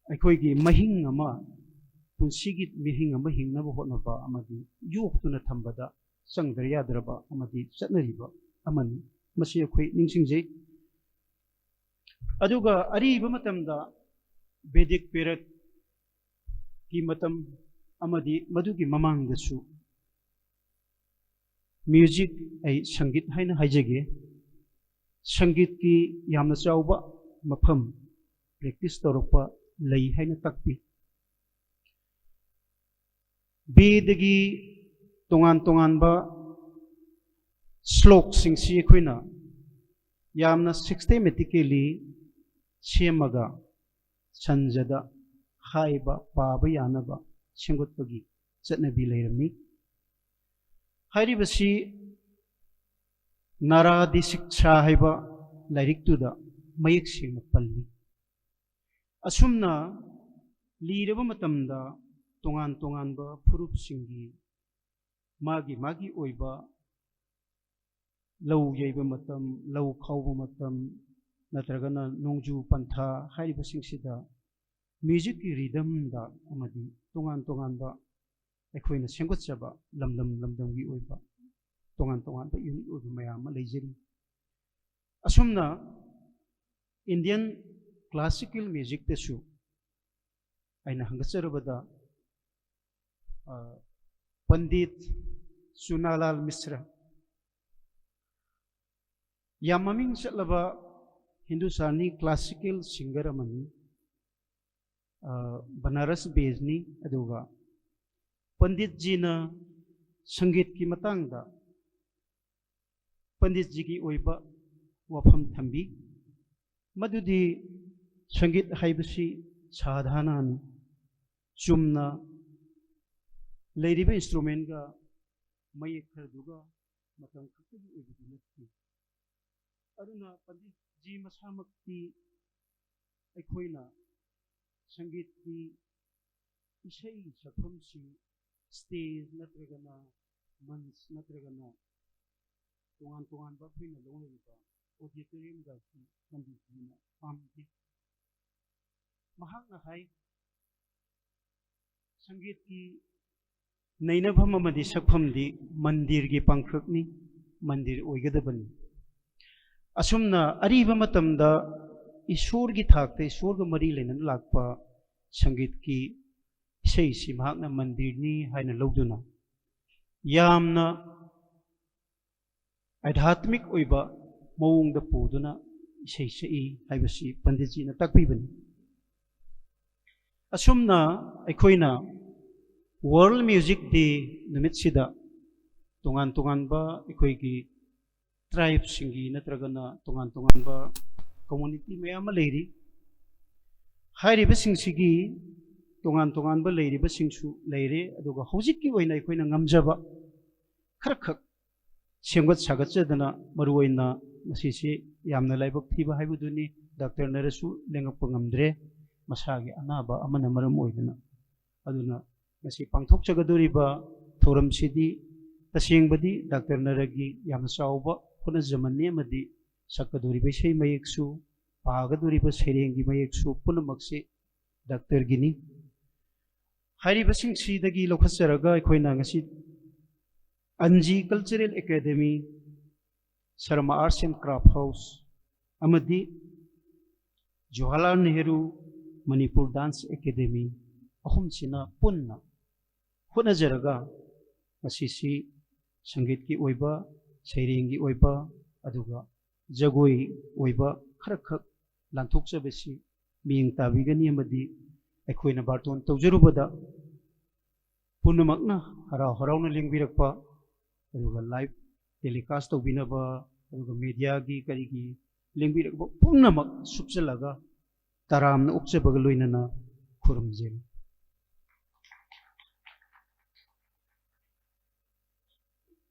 ꯑꯩꯈꯣꯏꯒꯤ ꯃꯍꯤꯡ ꯑꯃ, ꯄꯨꯟꯁꯤꯒꯤ ꯃꯍꯤꯡ ꯑꯃ ꯍꯤꯡꯅꯕ ꯍꯣꯠꯅꯕ ꯑꯃꯗꯤ ꯌꯣꯛꯇꯨꯅ ꯊꯝꯕꯗ ꯆꯪꯗ꯭ꯔ ꯌꯥꯗ꯭ꯔꯕ ꯑꯃꯗꯤ ꯆꯠꯅꯔꯤꯕ ꯑꯃꯅꯤ꯫ ꯃꯁꯤ ꯑꯩꯈꯣꯏ ꯅꯤꯡꯁꯤꯡꯖꯩ꯫ ꯑꯗꯨꯒ ꯑꯔꯤꯕ ꯃꯇꯝꯗ Vedic periodꯀꯤ ꯃꯇꯝ ꯑꯃꯗꯤ ꯃꯗꯨꯒꯤ ꯃꯃꯥꯡꯗꯁꯨ music, ꯑꯩ ꯁꯪꯒꯤꯠ ꯍꯥꯏꯅ ꯍꯥꯏꯖꯒꯦ, ꯁꯪꯒꯤꯠꯀꯤ ꯌꯥꯝꯅ ꯆꯥꯎꯕ ꯃꯐꯝ practice ꯇꯧꯔꯛꯄ ꯂꯩ ꯍꯥꯏꯅ ꯇꯥꯛꯄꯤ꯫ ꯕꯦꯗꯒꯤ ꯇꯣꯉꯥꯟ ꯇꯣꯉꯥꯟꯕ ꯁ꯭ꯂꯣꯛꯁꯤꯡꯁꯤ ꯑꯩꯈꯣꯏꯅ ꯌꯥꯝꯅ systematically ꯁꯦꯝꯃꯒ ꯁꯟꯖꯗ ꯍꯥꯏꯕ ꯄꯥꯕ ꯌꯥꯅꯕ ꯁꯦꯝꯒꯠꯄꯒꯤ ꯆꯠꯅꯕꯤ ꯂꯩꯔꯝꯃꯤ꯫ ꯍꯥꯏꯔꯤꯕꯁꯤ ꯅꯥꯔꯥꯗꯤ ꯁꯤꯛꯁꯥ ꯍꯥꯏꯕ ꯂꯥꯏꯔꯤꯛꯇꯨꯗ ꯃꯌꯦꯛ ꯁꯦꯡꯅ ꯄꯜꯂꯤ꯫ ꯑꯁꯨꯝꯅ ꯂꯤꯔꯕ ꯃꯇꯝꯗ ꯇꯣꯉꯥꯟ ꯇꯣꯉꯥꯟꯕ ꯐꯨꯔꯨꯞꯁꯤꯡꯒꯤ ꯃꯥꯒꯤ ꯃꯥꯒꯤ ꯑꯣꯏꯕ ꯂꯧ ꯌꯩꯕ ꯃꯇꯝ, ꯂꯧ ꯈꯥꯎꯕ ꯃꯇꯝ, ꯅꯠꯇ꯭ꯔꯒꯅ ꯅꯣꯡꯖꯨ ꯄꯟꯊꯥ ꯍꯥꯏꯔꯤꯕꯁꯤꯡꯁꯤꯗ musicꯀꯤ rhythmꯗ ꯑꯃꯗꯤ ꯇꯣꯉꯥꯟ ꯇꯣꯉꯥꯟꯕ ꯑꯩꯈꯣꯏꯅ ꯁꯦꯝꯒꯠꯆꯕ ꯂꯝꯗꯝ ꯂꯝꯗꯝꯒꯤ ꯑꯣꯏꯕ ꯇꯣꯉꯥꯟ ꯇꯣꯉꯥꯟꯕ ꯌꯨꯅꯤꯛ ꯑꯣꯏꯕ ꯃꯌꯥꯝ ꯑꯃ ꯂꯩꯖꯔꯤ꯫ ꯑꯁꯨꯝꯅ Indian classical musicꯇꯁꯨ ꯑꯩꯅ ꯍꯪꯒꯠꯆꯔꯕꯗ, ꯑ, ꯄꯟꯗꯤꯠ ꯆꯨꯅꯥꯂꯥꯜ ꯃꯤꯁ꯭ꯔ, ꯌꯥꯝ ꯃꯃꯤꯡ ꯆꯠꯂꯕ ꯍꯤꯟꯗꯨꯁꯇꯥꯅꯤ classical singer ꯑꯃꯅꯤ꯫ ꯑ, ꯕꯅꯥꯔꯁ based ꯅꯤ꯫ ꯑꯗꯨꯒ ꯄꯟꯗꯤꯠꯖꯤꯅ ꯁꯪꯒꯤꯠꯀꯤ ꯃꯇꯥꯡꯗ ꯄꯟꯗꯤꯠꯖꯤꯒꯤ ꯑꯣꯏꯕ ꯋꯥꯐꯝ ꯊꯝꯕꯤ, ꯃꯗꯨꯗꯤ ꯁꯪꯒꯤꯠ ꯍꯥꯏꯕꯁꯤ ꯁꯥꯙꯥꯅꯥꯅꯤ꯫ ꯆꯨꯝꯅ ꯂꯩꯔꯤꯕ instrumentꯒ ꯃꯌꯦꯛ ꯈꯔꯗꯨꯒ ꯃꯇꯝ ꯈꯛꯇꯒꯤ ꯑꯣꯏꯕꯗꯤ ꯅꯠꯇꯦ꯫ ꯑꯗꯨꯅ ꯄꯟꯗꯤꯠꯖꯤ ꯃꯁꯥꯃꯛꯇꯤ ꯑꯩꯈꯣꯏꯅ ꯁꯪꯒꯤꯠꯀꯤ ꯏꯁꯩ ꯁꯛꯐꯝꯁꯤꯡ stage ꯅꯠꯇ꯭ꯔꯒꯅ ꯃꯟꯆ ꯅꯠꯇ꯭ꯔꯒꯅ ꯇꯣꯉꯥꯟ ꯇꯣꯉꯥꯟꯕ ꯑꯩꯈꯣꯏꯅ ꯂꯧꯅꯔꯤꯕ auditoriumꯒꯁꯤ ꯄꯟꯗꯤꯠꯖꯤꯅ ꯄꯥꯝꯗꯦ꯫ ꯃꯍꯥꯛꯅ ꯍꯥꯏ, ꯁꯪꯒꯤꯠꯀꯤ ꯅꯩꯅꯐꯝ ꯑꯃꯗꯤ ꯁꯛꯐꯝꯗꯤ ꯃꯟꯗꯤꯔꯒꯤ ꯄꯥꯡꯈꯛꯅꯤ, ꯃꯟꯗꯤꯔ ꯑꯣꯏꯒꯗꯕꯅꯤ꯫ ꯑꯁꯨꯝꯅ ꯑꯔꯤꯕ ꯃꯇꯝꯗ ꯏꯁꯣꯔꯒꯤ ꯊꯥꯛꯇ, ꯏꯁꯣꯔꯒ ꯃꯔꯤ ꯂꯩꯅꯅ ꯂꯥꯛꯄ ꯁꯪꯒꯤꯠꯀꯤ ꯏꯁꯩꯁꯤ ꯃꯍꯥꯛꯅ ꯃꯟꯗꯤꯔꯅꯤ ꯍꯥꯏꯅ ꯂꯧꯗꯨꯅ ꯌꯥꯝꯅ ꯑꯙ꯭ꯌꯥꯠꯃꯤꯛ ꯑꯣꯏꯕ ꯃꯑꯣꯡꯗ ꯄꯨꯗꯨꯅ ꯏꯁꯩ ꯁꯛꯏ ꯍꯥꯏꯕꯁꯤ ꯄꯟꯗꯤꯠꯖꯤꯅ ꯇꯥꯛꯄꯤꯕꯅꯤ꯫ ꯑꯁꯨꯝꯅ ꯑꯩꯈꯣꯏꯅ World Music Day ꯅꯨꯃꯤꯠꯁꯤꯗ ꯇꯣꯉꯥꯟ ꯇꯣꯉꯥꯟꯕ ꯑꯩꯈꯣꯏꯒꯤ tribeꯁꯤꯡꯒꯤ ꯅꯠꯇ꯭ꯔꯒꯅ ꯇꯣꯉꯥꯟ ꯇꯣꯉꯥꯟꯕ community ꯃꯌꯥꯝ ꯑꯃ ꯂꯩꯔꯤ꯫ ꯍꯥꯏꯔꯤꯕꯁꯤꯡꯁꯤꯒꯤ ꯇꯣꯉꯥꯟ ꯇꯣꯉꯥꯟꯕ ꯂꯩꯔꯤꯕꯁꯤꯡꯁꯨ ꯂꯩꯔꯦ, ꯑꯗꯨꯒ ꯍꯧꯖꯤꯛꯀꯤ ꯑꯣꯏꯅ ꯑꯩꯈꯣꯏꯅ ꯉꯝꯖꯕ ꯈꯔꯈꯛ ꯁꯦꯝꯒꯠ ꯁꯥꯒꯠꯆꯗꯅ, ꯃꯔꯨꯑꯣꯏꯅ ꯉꯁꯤꯁꯤ ꯌꯥꯝꯅ ꯂꯥꯏꯕꯛ ꯊꯤꯕ ꯍꯥꯏꯕꯗꯨꯅꯤ, ꯗꯥꯛꯇꯔ ꯅꯔꯁꯁꯨ ꯂꯦꯡꯉꯛꯄ ꯉꯝꯗ꯭ꯔꯦ, ꯃꯁꯥꯒꯤ ꯑꯅꯥꯕ ꯑꯃꯅ ꯃꯔꯝ ꯑꯣꯏꯗꯅ꯫ ꯑꯗꯨꯅ ꯉꯁꯤ ꯄꯥꯡꯊꯣꯛꯆꯒꯗꯧꯔꯤꯕ ꯊꯧꯔꯝꯁꯤꯗꯤ ꯇꯁꯦꯡꯕꯗꯤ ꯗꯥꯛꯇꯔ ꯅꯔꯒꯤ ꯌꯥꯝꯅ ꯆꯥꯎꯕ ꯍꯣꯠꯅꯖꯃꯟꯅꯤ, ꯑꯃꯗꯤ ꯁꯛꯀꯗꯧꯔꯤꯕ ꯏꯁꯩ ꯃꯌꯦꯛꯁꯨ, ꯄꯥꯒꯗꯧꯔꯤꯕ ꯁꯩꯔꯦꯡꯒꯤ ꯃꯌꯦꯛꯁꯨ ꯄꯨꯝꯅꯃꯛꯁꯤ ꯗꯥꯛꯇꯔꯒꯤꯅꯤ꯫ ꯍꯥꯏꯔꯤꯕꯁꯤꯡꯁꯤꯗꯒꯤ ꯂꯧꯈꯠꯆꯔꯒ ꯑꯩꯈꯣꯏꯅ ꯉꯁꯤ Anji cultural academy, Sarma arts and craft house ꯑꯃꯗꯤ ꯖꯋꯥꯍꯔꯂꯥꯜ ꯅꯦꯍꯔꯨ ꯃꯅꯤꯄꯨꯔ ꯗꯥꯟꯁ ꯑꯦꯀꯥꯗꯦꯃꯤ ꯑꯍꯨꯝꯁꯤꯅ ꯄꯨꯟꯅ ꯍꯣꯠꯅꯖꯔꯒ ꯃꯁꯤꯁꯤ ꯁꯪꯒꯤꯠꯀꯤ ꯑꯣꯏꯕ, ꯁꯩꯔꯦꯡꯒꯤ ꯑꯣꯏꯕ, ꯑꯗꯨꯒ ꯖꯒꯣꯏ ꯑꯣꯏꯕ ꯈꯔꯈꯛ ꯂꯥꯟꯊꯣꯛꯆꯕꯁꯤ ꯃꯤꯠꯌꯦꯡ ꯇꯥꯕꯤꯒꯅꯤ ꯑꯃꯗꯤ ꯑꯩꯈꯣꯏꯅ ꯕꯥꯔꯇꯣꯟ ꯇꯧꯖꯔꯨꯕꯗ ꯄꯨꯝꯅꯃꯛꯅ ꯍꯔꯥꯎ ꯍꯔꯥꯎꯅ ꯂꯦꯡꯕꯤꯔꯛꯄ, ꯑꯗꯨꯒ ꯂꯥꯏꯚ ꯇꯦꯂꯤꯀꯥꯁ ꯇꯧꯕꯤꯅꯕ, ꯑꯗꯨꯒ ꯃꯦꯗꯤꯌꯥꯒꯤ ꯀꯔꯤꯒꯤ ꯂꯦꯡꯕꯤꯔꯛꯄ ꯄꯨꯝꯅꯃꯛ ꯁꯨꯞꯆꯜꯂꯒ ꯇꯔꯥꯝꯅ ꯑꯣꯛꯆꯕꯒ ꯂꯣꯏꯅꯅ ꯈꯨꯔꯨꯝꯖꯔꯤ꯫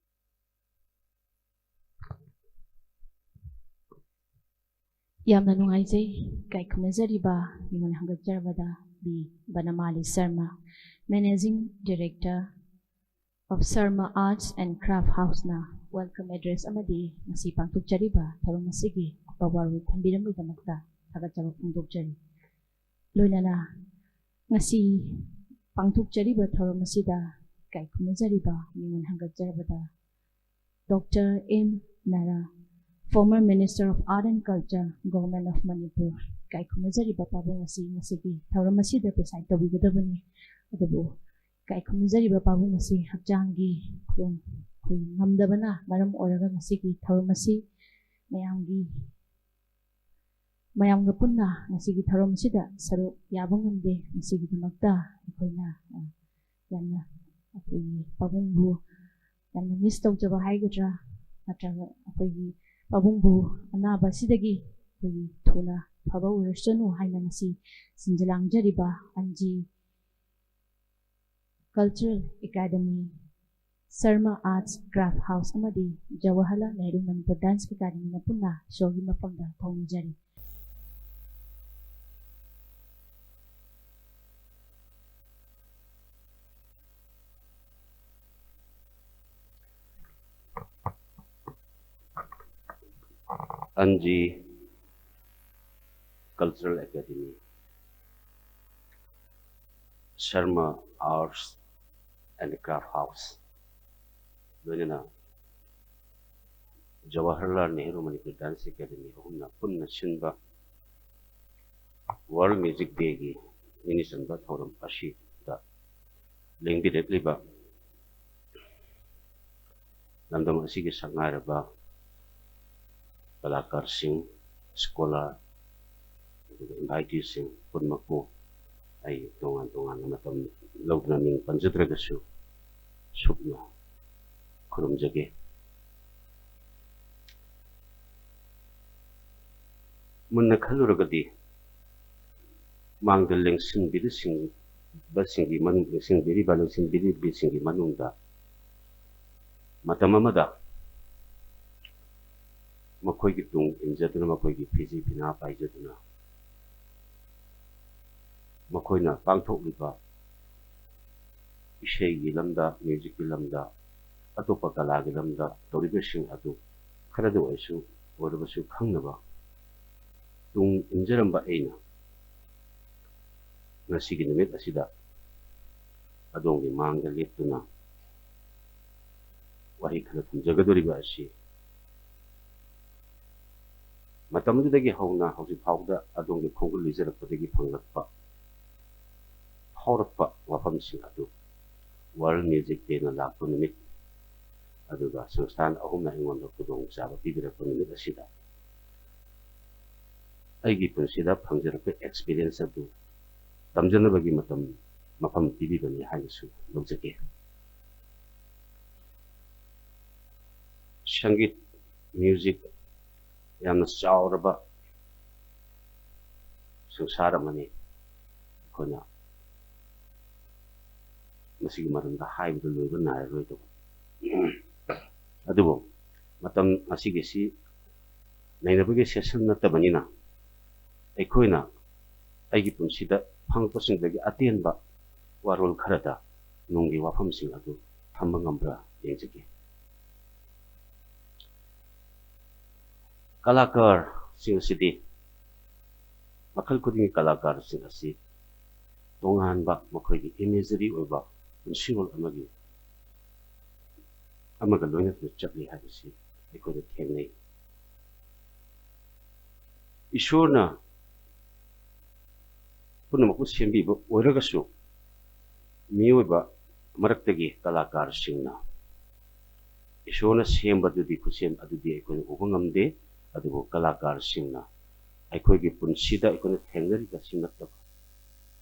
ꯌꯥꯝꯅ ꯅꯨꯡꯉꯥꯏꯖꯩ꯫ ꯏꯀꯥꯏ ꯈꯨꯝꯅꯖꯔꯤꯕ ꯃꯤꯉꯣꯟ ꯍꯪꯒꯠꯆꯔꯕꯗ B Banamali Sarma, Managing Director of Sarma Arts and Craft Houseꯅ welcome address ꯑꯃꯗꯤ ꯉꯁꯤ ꯄꯥꯡꯊꯣꯛꯆꯔꯤꯕ ꯊꯧꯔꯝ ꯑꯁꯤꯒꯤ ꯑꯐꯕ ꯋꯥꯔꯣꯜ ꯊꯝꯕꯤꯔꯝꯕꯒꯤꯗꯃꯛꯇ ꯊꯥꯒꯠꯆꯕ ꯐꯣꯡꯗꯣꯛꯆꯔꯤ꯫ ꯂꯣꯏꯅꯅ ꯉꯁꯤ ꯄꯥꯡꯊꯣꯛꯆꯔꯤꯕ ꯊꯧꯔꯝ ꯑꯁꯤꯗ ꯏꯀꯥꯏ ꯈꯨꯝꯅꯖꯔꯤꯕ ꯃꯤꯉꯣꯟ ꯍꯪꯒꯠꯆꯔꯕꯗ Doctor M ꯅꯥꯔꯥ, former Minister of Art and Culture, Government of Manipur, ꯏꯀꯥꯏ ꯈꯨꯝꯅꯖꯔꯤꯕ ꯄꯥꯕꯨꯡ ꯑꯁꯤ ꯉꯁꯤꯒꯤ ꯊꯧꯔꯝ ꯑꯁꯤꯗ preside ꯇꯧꯕꯤꯒꯗꯕꯅꯤ꯫ ꯑꯗꯨꯕꯨ ꯏꯀꯥꯏ ꯈꯨꯝꯅꯖꯔꯤꯕ ꯄꯥꯕꯨꯡ ꯑꯁꯤ ꯍꯛꯆꯥꯡꯒꯤ ꯈꯨꯗꯣꯡ ꯑꯩꯈꯣꯏ ꯉꯝꯗꯕꯅ ꯃꯔꯝ ꯑꯣꯏꯔꯒ ꯉꯁꯤꯒꯤ ꯊꯧꯔꯝ ꯑꯁꯤ ꯃꯌꯥꯝꯒꯤ, ꯃꯌꯥꯝꯒ ꯄꯨꯟꯅ ꯉꯁꯤꯒꯤ ꯊꯧꯔꯝ ꯑꯁꯤꯗ ꯁꯔꯨꯛ ꯌꯥꯕ ꯉꯝꯗꯦ꯫ ꯃꯁꯤꯒꯤꯗꯃꯛꯇ ꯑꯩꯈꯣꯏꯅ, ꯑ, ꯌꯥꯝꯅ ꯑꯩꯈꯣꯏꯒꯤ ꯄꯥꯕꯨꯡꯕꯨ ꯌꯥꯝꯅ miss ꯇꯧꯖꯕ ꯍꯥꯏꯒꯗ꯭ꯔꯥ, ꯅꯠꯇ꯭ꯔꯒ ꯑꯩꯈꯣꯏꯒꯤ ꯄꯥꯕꯨꯡꯕꯨ ꯑꯅꯥꯕ ꯑꯁꯤꯗꯒꯤ ꯑꯩꯈꯣꯏꯒꯤ ꯊꯨꯅ ꯐꯕ ꯑꯣꯏꯔꯁꯅꯨ ꯍꯥꯏꯅ ꯉꯁꯤ ꯁꯤꯟꯖ ꯂꯥꯡꯖꯔꯤꯕ ꯑꯟꯖꯤ Cultural Academy, Sarma Arts Craft House ꯑꯃꯗꯤ Jawaharlal Nehru Manipur Dance Academyꯅ ꯄꯨꯟꯅ ꯏꯁꯣꯔꯒꯤ ꯃꯐꯝꯗ ꯊꯧꯅꯤꯖꯔꯤ꯫ ꯑꯟꯖꯤ Cultural Academy, Sarma Arts and Craft House, ꯂꯣꯏꯅꯅ ꯖꯋꯥꯍꯔꯂꯥꯜ ꯅꯦꯍꯔꯨ ꯃꯅꯤꯄꯨꯔ ꯗꯥꯟꯁ ꯑꯦꯀꯥꯗꯃꯤ ꯑꯍꯨꯝꯅ ꯄꯨꯟꯅ ꯁꯤꯟꯕ World Music Dayꯒꯤ ꯅꯤꯅꯤ ꯆꯟꯕ ꯊꯧꯔꯝ ꯑꯁꯤꯗ ꯂꯦꯡꯕꯤꯔꯛꯂꯤꯕ ꯂꯝꯗꯝ ꯑꯁꯤꯒꯤ ꯁꯛꯅꯥꯏꯔꯕ ꯀꯂꯥꯀꯥꯔꯁꯤꯡ, ꯁ꯭ꯀꯣꯂꯥꯔ, ꯑꯗꯨꯒ ꯏꯟꯚꯥꯏꯇꯤꯁꯤꯡ ꯄꯨꯝꯅꯃꯛꯄꯨ ꯑꯩ ꯇꯣꯉꯥꯟ ꯇꯣꯉꯥꯟꯕ ꯃꯇꯝ ꯂꯧꯗꯨꯅ ꯃꯤꯡ ꯄꯟꯖꯗ꯭ꯔꯒꯁꯨ ꯁꯨꯞꯅ ꯈꯨꯔꯨꯝꯖꯒꯦ꯫ ꯃꯨꯟꯅ ꯈꯜꯂꯨꯔꯒꯗꯤ ꯃꯥꯡꯗ ꯂꯦꯡꯁꯤꯟꯕꯤꯔꯤꯁꯤꯡꯕꯁꯤꯡꯒꯤ ꯃꯅꯨꯡ, ꯂꯦꯡꯁꯤꯟꯕꯤꯔꯤꯕ, ꯂꯦꯡꯁꯤꯟꯕꯤꯔꯤꯕꯤꯁꯤꯡꯒꯤ ꯃꯅꯨꯡꯗ ꯃꯇꯝ ꯑꯃꯗ ꯃꯈꯣꯏꯒꯤ ꯇꯨꯡ ꯏꯟꯖꯗꯨꯅ, ꯃꯈꯣꯏꯒꯤ ꯐꯤꯖꯤ ꯐꯤꯅꯥ ꯄꯥꯏꯖꯗꯨꯅ, ꯃꯈꯣꯏꯅ ꯄꯥꯡꯊꯣꯛꯂꯤꯕ ꯏꯁꯩꯒꯤ ꯂꯝꯗ, ꯃ꯭ꯌꯨꯖꯤꯛꯀꯤ ꯂꯝꯗ, ꯑꯇꯣꯞꯄ ꯀꯂꯥꯒꯤ ꯂꯝꯗ ꯇꯧꯔꯤꯕꯁꯤꯡ ꯑꯗꯨ ꯈꯔꯗ ꯑꯣꯏꯔꯁꯨ, ꯑꯣꯏꯔꯕꯁꯨ ꯈꯪꯅꯕ ꯇꯨꯡ ꯏꯟꯖꯔꯝꯕ ꯑꯩꯅ ꯉꯁꯤꯒꯤ ꯅꯨꯃꯤꯠ ꯑꯁꯤꯗ ꯑꯗꯣꯝꯒꯤ ꯃꯥꯡꯗ ꯂꯦꯞꯇꯨꯅ ꯋꯥꯍꯩ ꯈꯔ ꯊꯝꯖꯒꯗꯧꯔꯤꯕ ꯑꯁꯤ ꯃꯇꯝꯗꯨꯗꯒꯤ ꯍꯧꯅ ꯍꯧꯖꯤꯛ ꯐꯥꯎꯕꯗ ꯑꯗꯣꯝꯒꯤ ꯈꯣꯡꯒꯨꯜ ꯂꯤꯖꯔꯛꯄꯗꯒꯤ ꯐꯪꯂꯛꯄ, ꯐꯥꯎꯔꯛꯄ ꯋꯥꯐꯝꯁꯤꯡ ꯑꯗꯨ World Music Dayꯅ ꯂꯥꯛꯄ ꯅꯨꯃꯤꯠ ꯑꯗꯨꯒ ꯁꯪꯁꯊꯥꯟ ꯑꯍꯨꯝꯅ ꯑꯩꯉꯣꯟꯗ ꯈꯨꯗꯣꯡꯆꯥꯕ ꯄꯤꯕꯤꯔꯛꯄ ꯅꯨꯃꯤꯠ ꯑꯁꯤꯗ ꯑꯩꯒꯤ ꯄꯨꯟꯁꯤꯗ ꯐꯪꯖꯔꯛꯄ experience ꯑꯗꯨ ꯇꯝꯖꯅꯕꯒꯤ ꯃꯇꯝ, ꯃꯐꯝ ꯄꯤꯕꯤꯕꯅꯤ ꯍꯥꯏꯅꯁꯨ ꯂꯧꯖꯒꯦ꯫ ꯁꯪꯒꯤꯠ, ꯃ꯭ꯌꯨꯖꯤꯛ ꯌꯥꯝꯅ ꯆꯥꯎꯔꯕ ꯁꯪꯁꯥꯔ ꯑꯃꯅꯤ꯫ ꯑꯩꯈꯣꯏꯅ ꯃꯁꯤꯒꯤ ꯃꯔꯝꯗ ꯍꯥꯏꯕꯗ ꯂꯣꯏꯕ ꯅꯥꯏꯔꯔꯣꯏꯗꯕ꯫ ꯑꯗꯨꯕꯨ ꯃꯇꯝ ꯑꯁꯤꯒꯤꯁꯤ ꯅꯩꯅꯕꯒꯤ session ꯅꯠꯇꯕꯅꯤꯅ, ꯑꯩꯈꯣꯏꯅ ꯑꯩꯒꯤ ꯄꯨꯟꯁꯤꯗ ꯐꯪꯂꯛꯄꯁꯤꯡꯗꯒꯤ ꯑꯇꯦꯟꯕ ꯋꯥꯔꯣꯜ ꯈꯔꯗ ꯅꯨꯡꯒꯤ ꯋꯥꯐꯝꯁꯤꯡ ꯑꯗꯨ ꯊꯝꯕ ꯉꯝꯕ꯭ꯔꯥ ꯌꯦꯡꯖꯒꯦ꯫ ꯀꯂꯥꯀꯥꯔꯁꯤꯡ ꯑꯁꯤꯗꯤ, ꯃꯈꯜ ꯈꯨꯗꯤꯡꯒꯤ ꯀꯂꯥꯀꯥꯔꯁꯤꯡ ꯑꯁꯤ ꯇꯣꯉꯥꯟꯕ ꯃꯈꯣꯏꯒꯤ imagery ꯑꯣꯏꯕ ꯄꯨꯟꯁꯤꯔꯣꯜ ꯑꯃꯒꯤ ꯑꯃꯒ ꯂꯣꯏꯅꯅ ꯆꯠꯂꯤ ꯍꯥꯏꯕꯁꯤ ꯑꯩꯈꯣꯏꯅ ꯊꯦꯡꯅꯩ꯫ ꯏꯁꯣꯔꯅ ꯄꯨꯝꯅꯃꯛꯄꯨ ꯁꯦꯝꯕꯤꯕ ꯑꯣꯏꯔꯒꯁꯨ, ꯃꯤꯑꯣꯏꯕ ꯃꯔꯛꯇꯒꯤ ꯀꯂꯥꯀꯥꯔꯁꯤꯡꯅ ꯏꯁꯣꯔꯅ ꯁꯦꯝꯕꯗꯨꯗꯤ, ꯈꯨꯠꯁꯦꯝ ꯑꯗꯨꯗꯤ ꯑꯩꯈꯣꯏꯅ ꯎꯕ ꯉꯝꯗꯦ꯫ ꯑꯗꯨꯕꯨ ꯀꯂꯥꯀꯥꯔꯁꯤꯡꯅ ꯑꯩꯈꯣꯏꯒꯤ ꯄꯨꯟꯁꯤꯗ ꯑꯩꯈꯣꯏꯅ ꯊꯦꯡꯅꯔꯤꯕ ꯁꯤ ꯅꯠꯇꯕ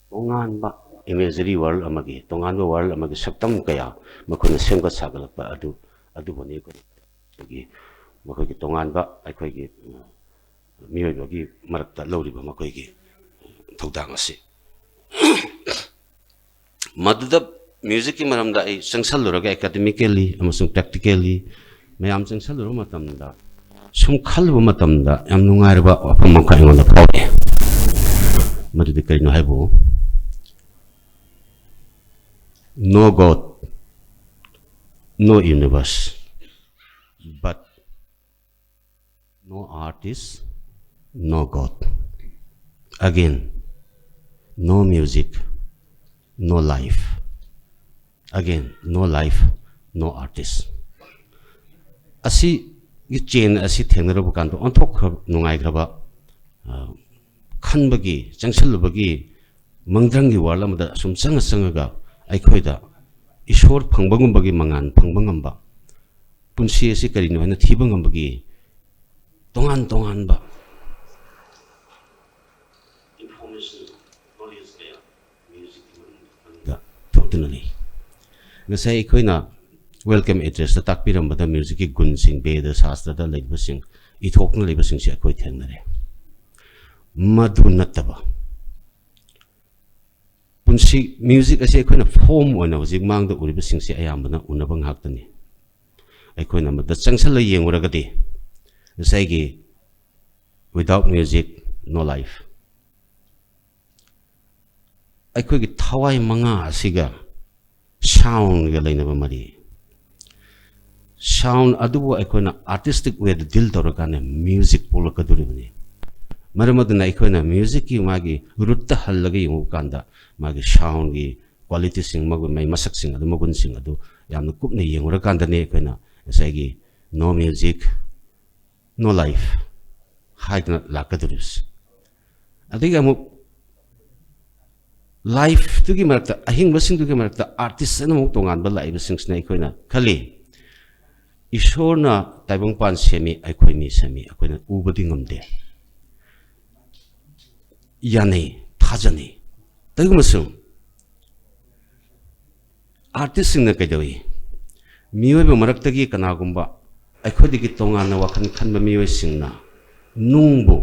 ꯇꯣꯉꯥꯟꯕ imaginary world ꯑꯃꯒꯤ, ꯇꯣꯉꯥꯟꯕ world ꯑꯃꯒꯤ ꯁꯛꯇꯝ ꯀꯌꯥ ꯃꯈꯣꯏꯅ ꯁꯦꯝꯒꯠ ꯁꯥꯒꯠꯂꯛꯄ ꯑꯗꯨ, ꯑꯗꯨꯕꯨꯅꯤ ꯑꯩꯈꯣꯏꯅ ꯃꯈꯣꯏꯒꯤ ꯇꯣꯉꯥꯟꯕ ꯑꯩꯈꯣꯏꯒꯤ ꯃꯤꯑꯣꯏꯕꯒꯤ ꯃꯔꯛꯇ ꯂꯧꯔꯤꯕ ꯃꯈꯣꯏꯒꯤ ꯊꯧꯗꯥꯡ ꯑꯁꯤ꯫ ꯃꯗꯨꯗ musicꯀꯤ ꯃꯔꯝꯗ ꯑꯩ ꯆꯪꯁꯜꯂꯨꯔꯒ, academically ꯑꯃꯁꯨꯡ practically ꯃꯌꯥꯝ ꯆꯪꯁꯜꯂꯨꯔꯕ ꯃꯇꯝꯗ, ꯁꯨꯝ ꯈꯜꯂꯨꯕ ꯃꯇꯝꯗ ꯌꯥꯝ ꯅꯨꯡꯉꯥꯏꯔꯕ ꯋꯥꯐꯝ ꯑꯃꯈꯛ ꯑꯩꯉꯣꯟꯗ ꯐꯥꯎꯔꯛꯑꯦ꯫ ꯃꯗꯨꯗꯤ ꯀꯔꯤꯅꯣ ꯍꯥꯏꯕꯨ, no God, no universe, but no artist, no God. Again, no music, no life. Again, no life, no artist. ꯑꯁꯤꯒꯤ chain ꯑꯁꯤ ꯊꯦꯡꯅꯔꯕ ꯀꯥꯟꯗ ꯑꯣꯟꯊꯣꯛꯈ꯭ꯔꯕ, ꯅꯨꯡꯉꯥꯏꯈ꯭ꯔꯕ, ꯑ, ꯈꯟꯕꯒꯤ, ꯆꯪꯁꯤꯜꯂꯨꯕꯒꯤ ꯃꯪꯗ꯭ꯔꯪꯒꯤ world ꯑꯃꯗ ꯑꯁꯨꯝ ꯆꯪꯉ ꯆꯪꯉꯒ ꯑꯩꯈꯣꯏꯗ ꯏꯁꯣꯔ ꯐꯪꯕꯒꯨꯝꯕꯒꯤ ꯃꯉꯥꯜ ꯐꯪꯕ ꯉꯝꯕ, ꯄꯨꯟꯁꯤ ꯑꯁꯤ ꯀꯔꯤꯅꯣ ꯍꯥꯏꯅ ꯊꯤꯕ ꯉꯝꯕꯒꯤ ꯇꯣꯉꯥꯟ ꯇꯣꯉꯥꯟꯕ information, knowledge ꯀꯌꯥ musicꯀꯤ ꯃꯅꯨꯡꯗ ꯊꯣꯛꯇꯨꯅ ꯂꯩ꯫ ꯉꯁꯥꯏ ꯑꯩꯈꯣꯏꯅ welcome addressꯇ ꯇꯥꯛꯄꯤꯔꯝꯕꯗ musicꯀꯤ ꯒꯨꯟꯁꯤꯡ, ꯕꯦꯗ ꯁꯥꯁꯇ꯭ꯔꯗ ꯂꯩꯔꯤꯕꯁꯤꯡ, ꯏꯊꯣꯛꯅ ꯂꯩꯕꯁꯤꯡꯁꯤ ꯑꯩꯈꯣꯏ ꯊꯦꯡꯅꯔꯦ꯫ ꯃꯗꯨ ꯅꯠꯇꯕ ꯄꯨꯟꯁꯤ, music ꯑꯁꯤ ꯑꯩꯈꯣꯏꯅ form ꯑꯣꯏꯅ ꯍꯧꯖꯤꯛ ꯃꯥꯡꯗ ꯎꯔꯤꯕꯁꯤꯡꯁꯤ ꯑꯌꯥꯝꯕꯅ ꯎꯅꯕ ꯉꯥꯛꯇꯅꯤ꯫ ꯑꯩꯈꯣꯏꯅ ꯃꯗꯨꯗ ꯆꯪꯁꯜꯂ ꯌꯦꯡꯉꯨꯔꯒꯗꯤ ꯉꯁꯥꯏꯒꯤ without music, no life꯫ ꯑꯩꯈꯣꯏꯒꯤ ꯊꯋꯥꯏ ꯃꯉꯥ ꯑꯁꯤꯒ soundꯒ ꯂꯩꯅꯕ ꯃꯔꯤ꯫ Sound ꯑꯗꯨꯕꯨ ꯑꯩꯈꯣꯏꯅ artistic wayꯗ deal ꯇꯧꯔꯀꯥꯟꯗ music ꯄꯣꯛꯂꯛꯀꯗꯧꯔꯤꯕꯅꯤ꯫ ꯃꯔꯝ ꯑꯗꯨꯅ ꯑꯩꯈꯣꯏꯅ musicꯀꯤ ꯃꯥꯒꯤ rootꯇ ꯍꯜꯂꯒ ꯌꯦꯡꯉꯨꯕ ꯀꯥꯟꯗ ꯃꯥꯒꯤ soundꯒꯤ qualityꯁꯤꯡ, ꯃꯒꯨꯟ, ꯃꯥꯒꯤ ꯃꯁꯛꯁꯤꯡ ꯑꯗꯨ, ꯃꯒꯨꯟꯁꯤꯡ ꯑꯗꯨ ꯌꯥꯝꯅ ꯀꯨꯞꯅ ꯌꯦꯡꯉꯨꯔꯀꯥꯟꯗꯅꯦ ꯑꯩꯈꯣꯏꯅ ꯉꯁꯥꯏꯒꯤ "No music, no life" ꯍꯥꯏꯗꯅ ꯂꯥꯛꯀꯗꯧꯔꯤꯕꯁꯦ꯫ ꯑꯗꯒꯤ ꯑꯃꯨꯛ ꯂꯥꯏꯐꯇꯨꯒꯤ ꯃꯔꯛꯇ, ꯑꯍꯤꯡꯕꯁꯤꯡꯗꯨꯒꯤ ꯃꯔꯛꯇ ꯑꯥꯔꯇꯤꯁ ꯑꯃꯃꯨꯛ ꯇꯣꯉꯥꯟꯕ ꯂꯥꯛꯏꯕꯁꯤꯡꯁꯤꯅ ꯑꯩꯈꯣꯏꯅ ꯈꯜꯂꯤ, ꯏꯁꯣꯔꯅ ꯇꯥꯏꯕꯪꯄꯥꯟ ꯁꯦꯝꯃꯤ, ꯑꯩꯈꯣꯏ ꯃꯤ ꯁꯦꯝꯃꯤ, ꯑꯩꯈꯣꯏꯅ ꯎꯕꯗꯤ ꯉꯝꯗꯦ꯫ ꯌꯥꯅꯩ, ꯊꯥꯖꯅꯩ꯫ ꯇꯧꯏꯒꯨꯝꯕꯁꯨ ꯑꯥꯔꯇꯤꯁꯁꯤꯡꯅ ꯀꯩꯗꯧꯏ? ꯃꯤꯑꯣꯏꯕ ꯃꯔꯛꯇꯒꯤ ꯀꯅꯥꯒꯨꯝꯕ ꯑꯩꯈꯣꯏꯗꯒꯤ ꯇꯣꯉꯥꯟꯅ ꯋꯥꯈꯜ ꯈꯟꯕ ꯃꯤꯑꯣꯏꯁꯤꯡꯅ ꯅꯨꯡꯕꯨ,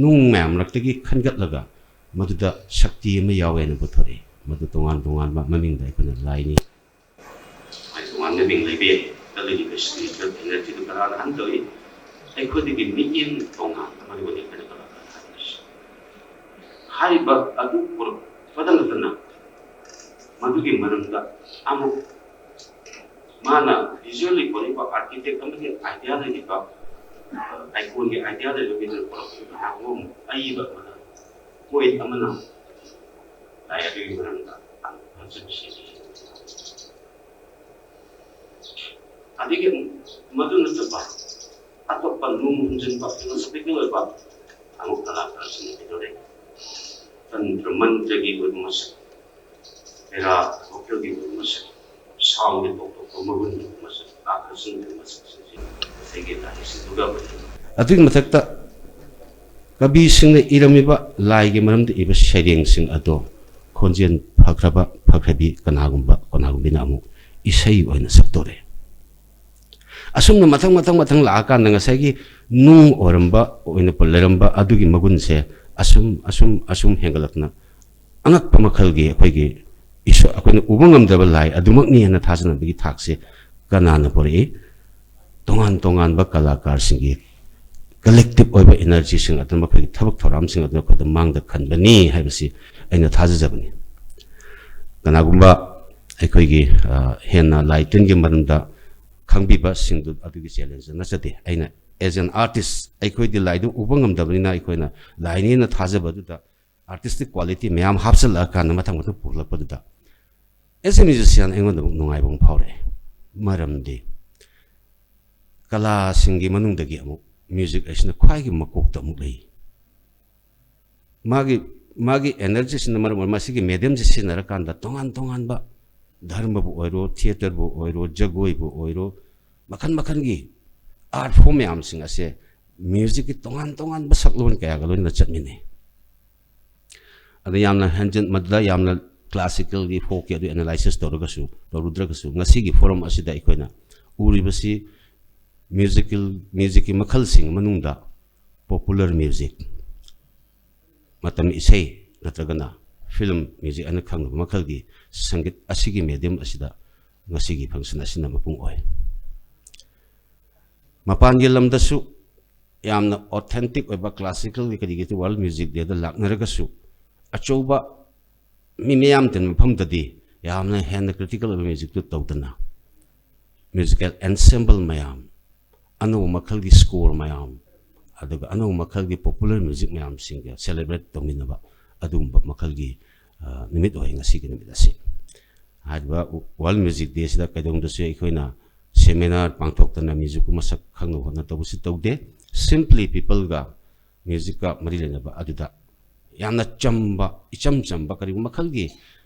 ꯅꯨꯡ ꯃꯌꯥꯝ ꯃꯔꯛꯇꯒꯤ ꯈꯟꯒꯠꯂꯒ ꯃꯗꯨꯗ ꯁꯛꯇꯤ ꯑꯃ ꯌꯥꯎꯋꯦꯅ ꯄꯨꯊꯣꯔꯛꯏ꯫ ꯃꯗꯨ ꯇꯣꯉꯥꯟ ꯇꯣꯉꯥꯟꯕ ꯃꯃꯤꯡꯗ ꯑꯩꯈꯣꯏꯅ ꯂꯥꯏꯅꯤ꯫ ꯃꯥꯏ ꯇꯣꯉꯥꯟꯕ ꯃꯤꯡ ꯂꯩꯕ ꯌꯥꯏ꯫ ꯆꯠꯂꯤꯕ spiritual energy ꯗꯨ ꯀꯅꯥꯅ handle ꯇꯧꯏ? ꯑꯩꯈꯣꯏꯗꯒꯤ ꯃꯤꯠꯌꯦꯡ ꯇꯣꯉꯥꯟꯕ ꯃꯔꯨ ꯑꯣꯏꯅ ꯑꯩꯈꯣꯏꯅ ꯀꯅꯥ ꯀꯅꯥ handle ꯇꯧꯏ? ꯍꯥꯏꯔꯤꯕ ꯑꯗꯨ ꯄꯨꯔꯛꯄꯗ ꯅꯠꯇꯅ ꯃꯗꯨꯒꯤ ꯃꯔꯝꯗ ꯑꯃꯨꯛ ꯃꯥꯅ visually ꯄꯨꯔꯛꯏꯕ architect ꯑꯃꯒꯤ idea ꯂꯩꯔꯤꯕ, icon ꯒꯤ idea ꯂꯩꯕ ꯃꯤꯗꯨꯅ ꯄꯨꯔꯛꯄꯗꯨ ꯃꯌꯥꯝ ꯑꯃ ꯑꯏꯕ ꯑꯃꯅ, poet ꯑꯃꯅ ꯂꯥꯏ ꯑꯗꯨꯒꯤ ꯃꯔꯝꯗ ꯐꯖꯅ ꯁꯦꯝꯕꯤꯈꯤ꯫ ꯑꯗꯒꯤ ꯃꯗꯨ ꯅꯠꯇꯕ ꯑꯇꯣꯞꯄ ꯅꯨꯡ ꯍꯨꯝꯖꯤꯟꯕ philosophical ꯑꯣꯏꯕ ꯑꯃꯨꯛ ꯀꯂꯥꯀꯥꯔꯁꯤꯡ ꯂꯩꯗꯧꯔꯦ꯫ ꯇꯟꯇ꯭ꯔ ꯃꯟꯇ꯭ꯔꯒꯤ ꯑꯣꯏꯕ ꯃꯁꯛ, ꯄꯦꯔꯥ ꯚꯣꯀꯦꯜꯒꯤ ꯑꯣꯏꯕ ꯃꯁꯛ, ꯁꯥꯎꯟꯒꯤ ꯇꯣꯞ ꯇꯣꯞꯄ ꯃꯒꯨꯟ ꯂꯩꯕ ꯃꯁꯛ, ꯑꯥꯀꯔꯁꯟꯒꯤ ꯃꯁꯛꯁꯤꯡꯁꯤ ꯏꯁꯩꯒꯤ ꯂꯥꯏꯁꯤꯡꯗꯨꯒ ꯑꯗꯨꯒꯤ ꯃꯊꯛꯇ ꯀꯕꯤꯁꯤꯡꯅ ꯏꯔꯝꯃꯤꯕ ꯂꯥꯏꯒꯤ ꯃꯔꯝꯗ ꯏꯕ ꯁꯩꯔꯦꯡꯁꯤꯡ ꯑꯗꯣ ꯈꯣꯟꯖꯦꯜ ꯐꯈ꯭ꯔꯕ ꯐꯈ꯭ꯔꯕꯤ ꯀꯅꯥꯒꯨꯝꯕ ꯀꯅꯥꯒꯨꯝꯕꯤꯅ ꯑꯃꯨꯛ ꯏꯁꯩ ꯑꯣꯏꯅ ꯁꯛꯇꯣꯔꯦ꯫ ꯑꯁꯨꯝꯅ ꯃꯊꯪ ꯃꯊꯪ ꯃꯊꯪ ꯂꯥꯛꯑꯀꯥꯟꯗ ꯉꯁꯥꯏꯒꯤ ꯅꯨꯡ ꯑꯣꯏꯔꯝꯕ ꯑꯣꯏꯅ ꯂꯩꯔꯝꯕ ꯑꯗꯨꯒꯤ ꯃꯒꯨꯟꯁꯦ ꯑꯁꯨꯝ ꯑꯁꯨꯝ ꯑꯁꯨꯝ ꯍꯦꯟꯒꯠꯂꯛꯇꯅ ꯑꯉꯛꯄ ꯃꯈꯜꯒꯤ ꯑꯩꯈꯣꯏꯒꯤ ꯏꯁꯣꯔ, ꯑꯩꯈꯣꯏꯅ ꯎꯕ ꯉꯝꯗꯕ ꯂꯥꯏ ꯑꯗꯨꯃꯛꯅꯤ ꯍꯥꯏꯅ ꯊꯥꯖꯅꯕꯒꯤ ꯊꯥꯛꯁꯦ ꯀꯅꯥꯅ ꯄꯨꯔꯛꯏ? ꯇꯣꯉꯥꯟ ꯇꯣꯉꯥꯟꯕ ꯀꯂꯥꯀꯥꯔꯁꯤꯡꯒꯤ collective ꯑꯣꯏꯕ energy ꯁꯤꯡ ꯑꯗꯨꯅ ꯃꯈꯣꯏꯒꯤ ꯊꯕꯛ ꯊꯧꯔꯝꯁꯤꯡ ꯑꯗꯨꯅ ꯑꯩꯈꯣꯏꯗ ꯃꯥꯡꯗ ꯈꯟꯕꯅꯤ ꯍꯥꯏꯕꯁꯤ ꯑꯩꯅ ꯊꯥꯖꯖꯕꯅꯤ꯫ ꯀꯅꯥꯒꯨꯝꯕ ꯑꯩꯈꯣꯏꯒꯤ, ꯑ, ꯍꯦꯟꯅ ꯂꯥꯏ ꯇꯤꯟꯒꯤ ꯃꯔꯝꯗ ꯈꯪꯕꯤꯕꯁꯤꯡꯗꯨ ꯑꯗꯨꯒꯤ challenge ꯅꯠꯆꯗꯦ꯫ ꯑꯩꯅ as an artist, ꯑꯩꯈꯣꯏꯗꯤ ꯂꯥꯏꯗꯨ ꯎꯕ ꯉꯝꯗꯕꯅꯤꯅ ꯑꯩꯈꯣꯏꯅ ꯂꯥꯏꯅꯦꯅ ꯊꯥꯖꯕꯗꯨꯗ artistic quality ꯃꯌꯥꯝ ꯍꯥꯞꯆꯤꯜꯂꯛꯑꯀꯥꯟꯗ ꯃꯊꯪ ꯃꯊꯪ ꯄꯨꯈꯠꯂꯛꯄꯗꯨꯗ As a musician, ꯑꯩꯉꯣꯟꯗ ꯑꯃꯨꯛ ꯅꯨꯡꯉꯥꯏꯕ ꯑꯃ ꯐꯥꯎꯔꯛꯑꯦ꯫ ꯃꯔꯝꯗꯤ ꯀꯂꯥꯁꯤꯡꯒꯤ ꯃꯅꯨꯡꯗꯒꯤ ꯑꯃꯨꯛ music ꯍꯥꯏꯁꯤꯅ ꯈ꯭ꯋꯥꯏꯒꯤ ꯃꯀꯣꯛꯇ ꯑꯃꯨꯛ ꯂꯩ꯫ ꯃꯥꯒꯤ, ꯃꯥꯒꯤ energyꯁꯤꯅ ꯃꯔꯝ ꯑꯣꯏꯔꯒ ꯃꯁꯤꯒꯤ mediumꯁꯤ ꯁꯤꯖꯤꯟꯅꯔꯀꯥꯟꯗ ꯇꯣꯉꯥꯟ ꯇꯣꯉꯥꯟꯕ ꯙꯔꯃꯕꯨ ꯑꯣꯏꯔꯣ, theatreꯕꯨ ꯑꯣꯏꯔꯣ, ꯖꯒꯣꯏꯕꯨ ꯑꯣꯏꯔꯣ, ꯃꯈꯜ ꯃꯈꯜꯒꯤ art form ꯃꯌꯥꯝꯁꯤꯡ ꯑꯁꯦ musicꯀꯤ ꯇꯣꯉꯥꯟ ꯇꯣꯉꯥꯟꯕ ꯁꯛꯂꯣꯟ ꯀꯌꯥꯒ ꯂꯣꯏꯅꯅ ꯆꯠꯃꯤꯟꯅꯩ꯫ ꯑꯗ ꯌꯥꯝꯅ ꯍꯦꯟꯖꯤꯟ-, ꯃꯗꯨꯗ ꯌꯥꯝꯅ classicalꯒꯤ, folkꯀꯤ ꯑꯗꯨ analysis ꯇꯧꯔꯒꯁꯨ, ꯇꯧꯔꯨꯗ꯭ꯔꯒꯁꯨ, ꯉꯁꯤꯒꯤ forum ꯑꯁꯤꯗ ꯑꯩꯈꯣꯏꯅ ꯎꯔꯤꯕꯁꯤ musical, musicꯀꯤ ꯃꯈꯜꯁꯤꯡ ꯃꯅꯨꯡꯗ popular music, ꯃꯇꯝ ꯏꯁꯩ ꯅꯠꯇ꯭ꯔꯒꯅ film music ꯍꯥꯏꯅ ꯈꯪꯅꯕ ꯃꯈꯜꯒꯤ ꯁꯪꯒꯤꯠ ꯑꯁꯤꯒꯤ medium ꯑꯁꯤꯗ ꯉꯁꯤꯒꯤ function ꯑꯁꯤꯅ ꯃꯄꯨꯡ ꯑꯣꯏ꯫ ꯃꯄꯥꯟꯒꯤ ꯂꯝꯗꯁꯨ ꯌꯥꯝꯅ authentic ꯑꯣꯏꯕ classicalꯒꯤ ꯀꯔꯤꯒꯤ World Music Dayꯗ ꯂꯥꯛꯅꯔꯒꯁꯨ, ꯑꯆꯧꯕ ꯃꯤ ꯃꯌꯥꯝ ꯇꯤꯟꯕ ꯃꯐꯝꯗꯗꯤ ꯌꯥꯝꯅ ꯍꯦꯟꯅ critical ꯑꯣꯏꯕ musicꯇꯨ ꯇꯧꯗꯅ, musical ensemble ꯃꯌꯥꯝ, ꯑꯅꯧꯕ ꯃꯈꯜꯒꯤ score ꯃꯌꯥꯝ, ꯑꯗꯨꯒ ꯑꯅꯧꯕ ꯃꯈꯜꯒꯤ popular music ꯃꯌꯥꯝꯁꯤꯡꯒ celebrate ꯇꯧꯃꯤꯟꯅꯕ, ꯑꯗꯨꯒꯨꯝꯕ ꯃꯈꯜꯒꯤ, ꯑ, ꯅꯨꯃꯤꯠ ꯑꯣꯏ ꯉꯁꯤꯒꯤ ꯅꯨꯃꯤꯠ ꯑꯁꯤ꯫ ꯍꯥꯏꯔꯤꯕ World Music Dayꯁꯤꯗ ꯀꯩꯗꯧꯅꯨꯡꯗꯁꯨ ꯑꯩꯈꯣꯏꯅ seminar ꯄꯥꯡꯊꯣꯛꯇꯅ musicꯄꯨ ꯃꯁꯛ ꯈꯪꯅꯕ ꯍꯣꯠꯅ ꯇꯧꯕꯁꯤ ꯇꯧꯗꯦ꯫ Simply peopleꯒ musicꯀ ꯃꯔꯤ ꯂꯩꯅꯕ ꯑꯗꯨꯗ ꯌꯥꯝꯅ ꯆꯝꯕ, ꯏꯆꯝ ꯆꯝꯕ, ꯀꯔꯤꯒꯨꯝꯕ ꯃꯈꯜꯒꯤ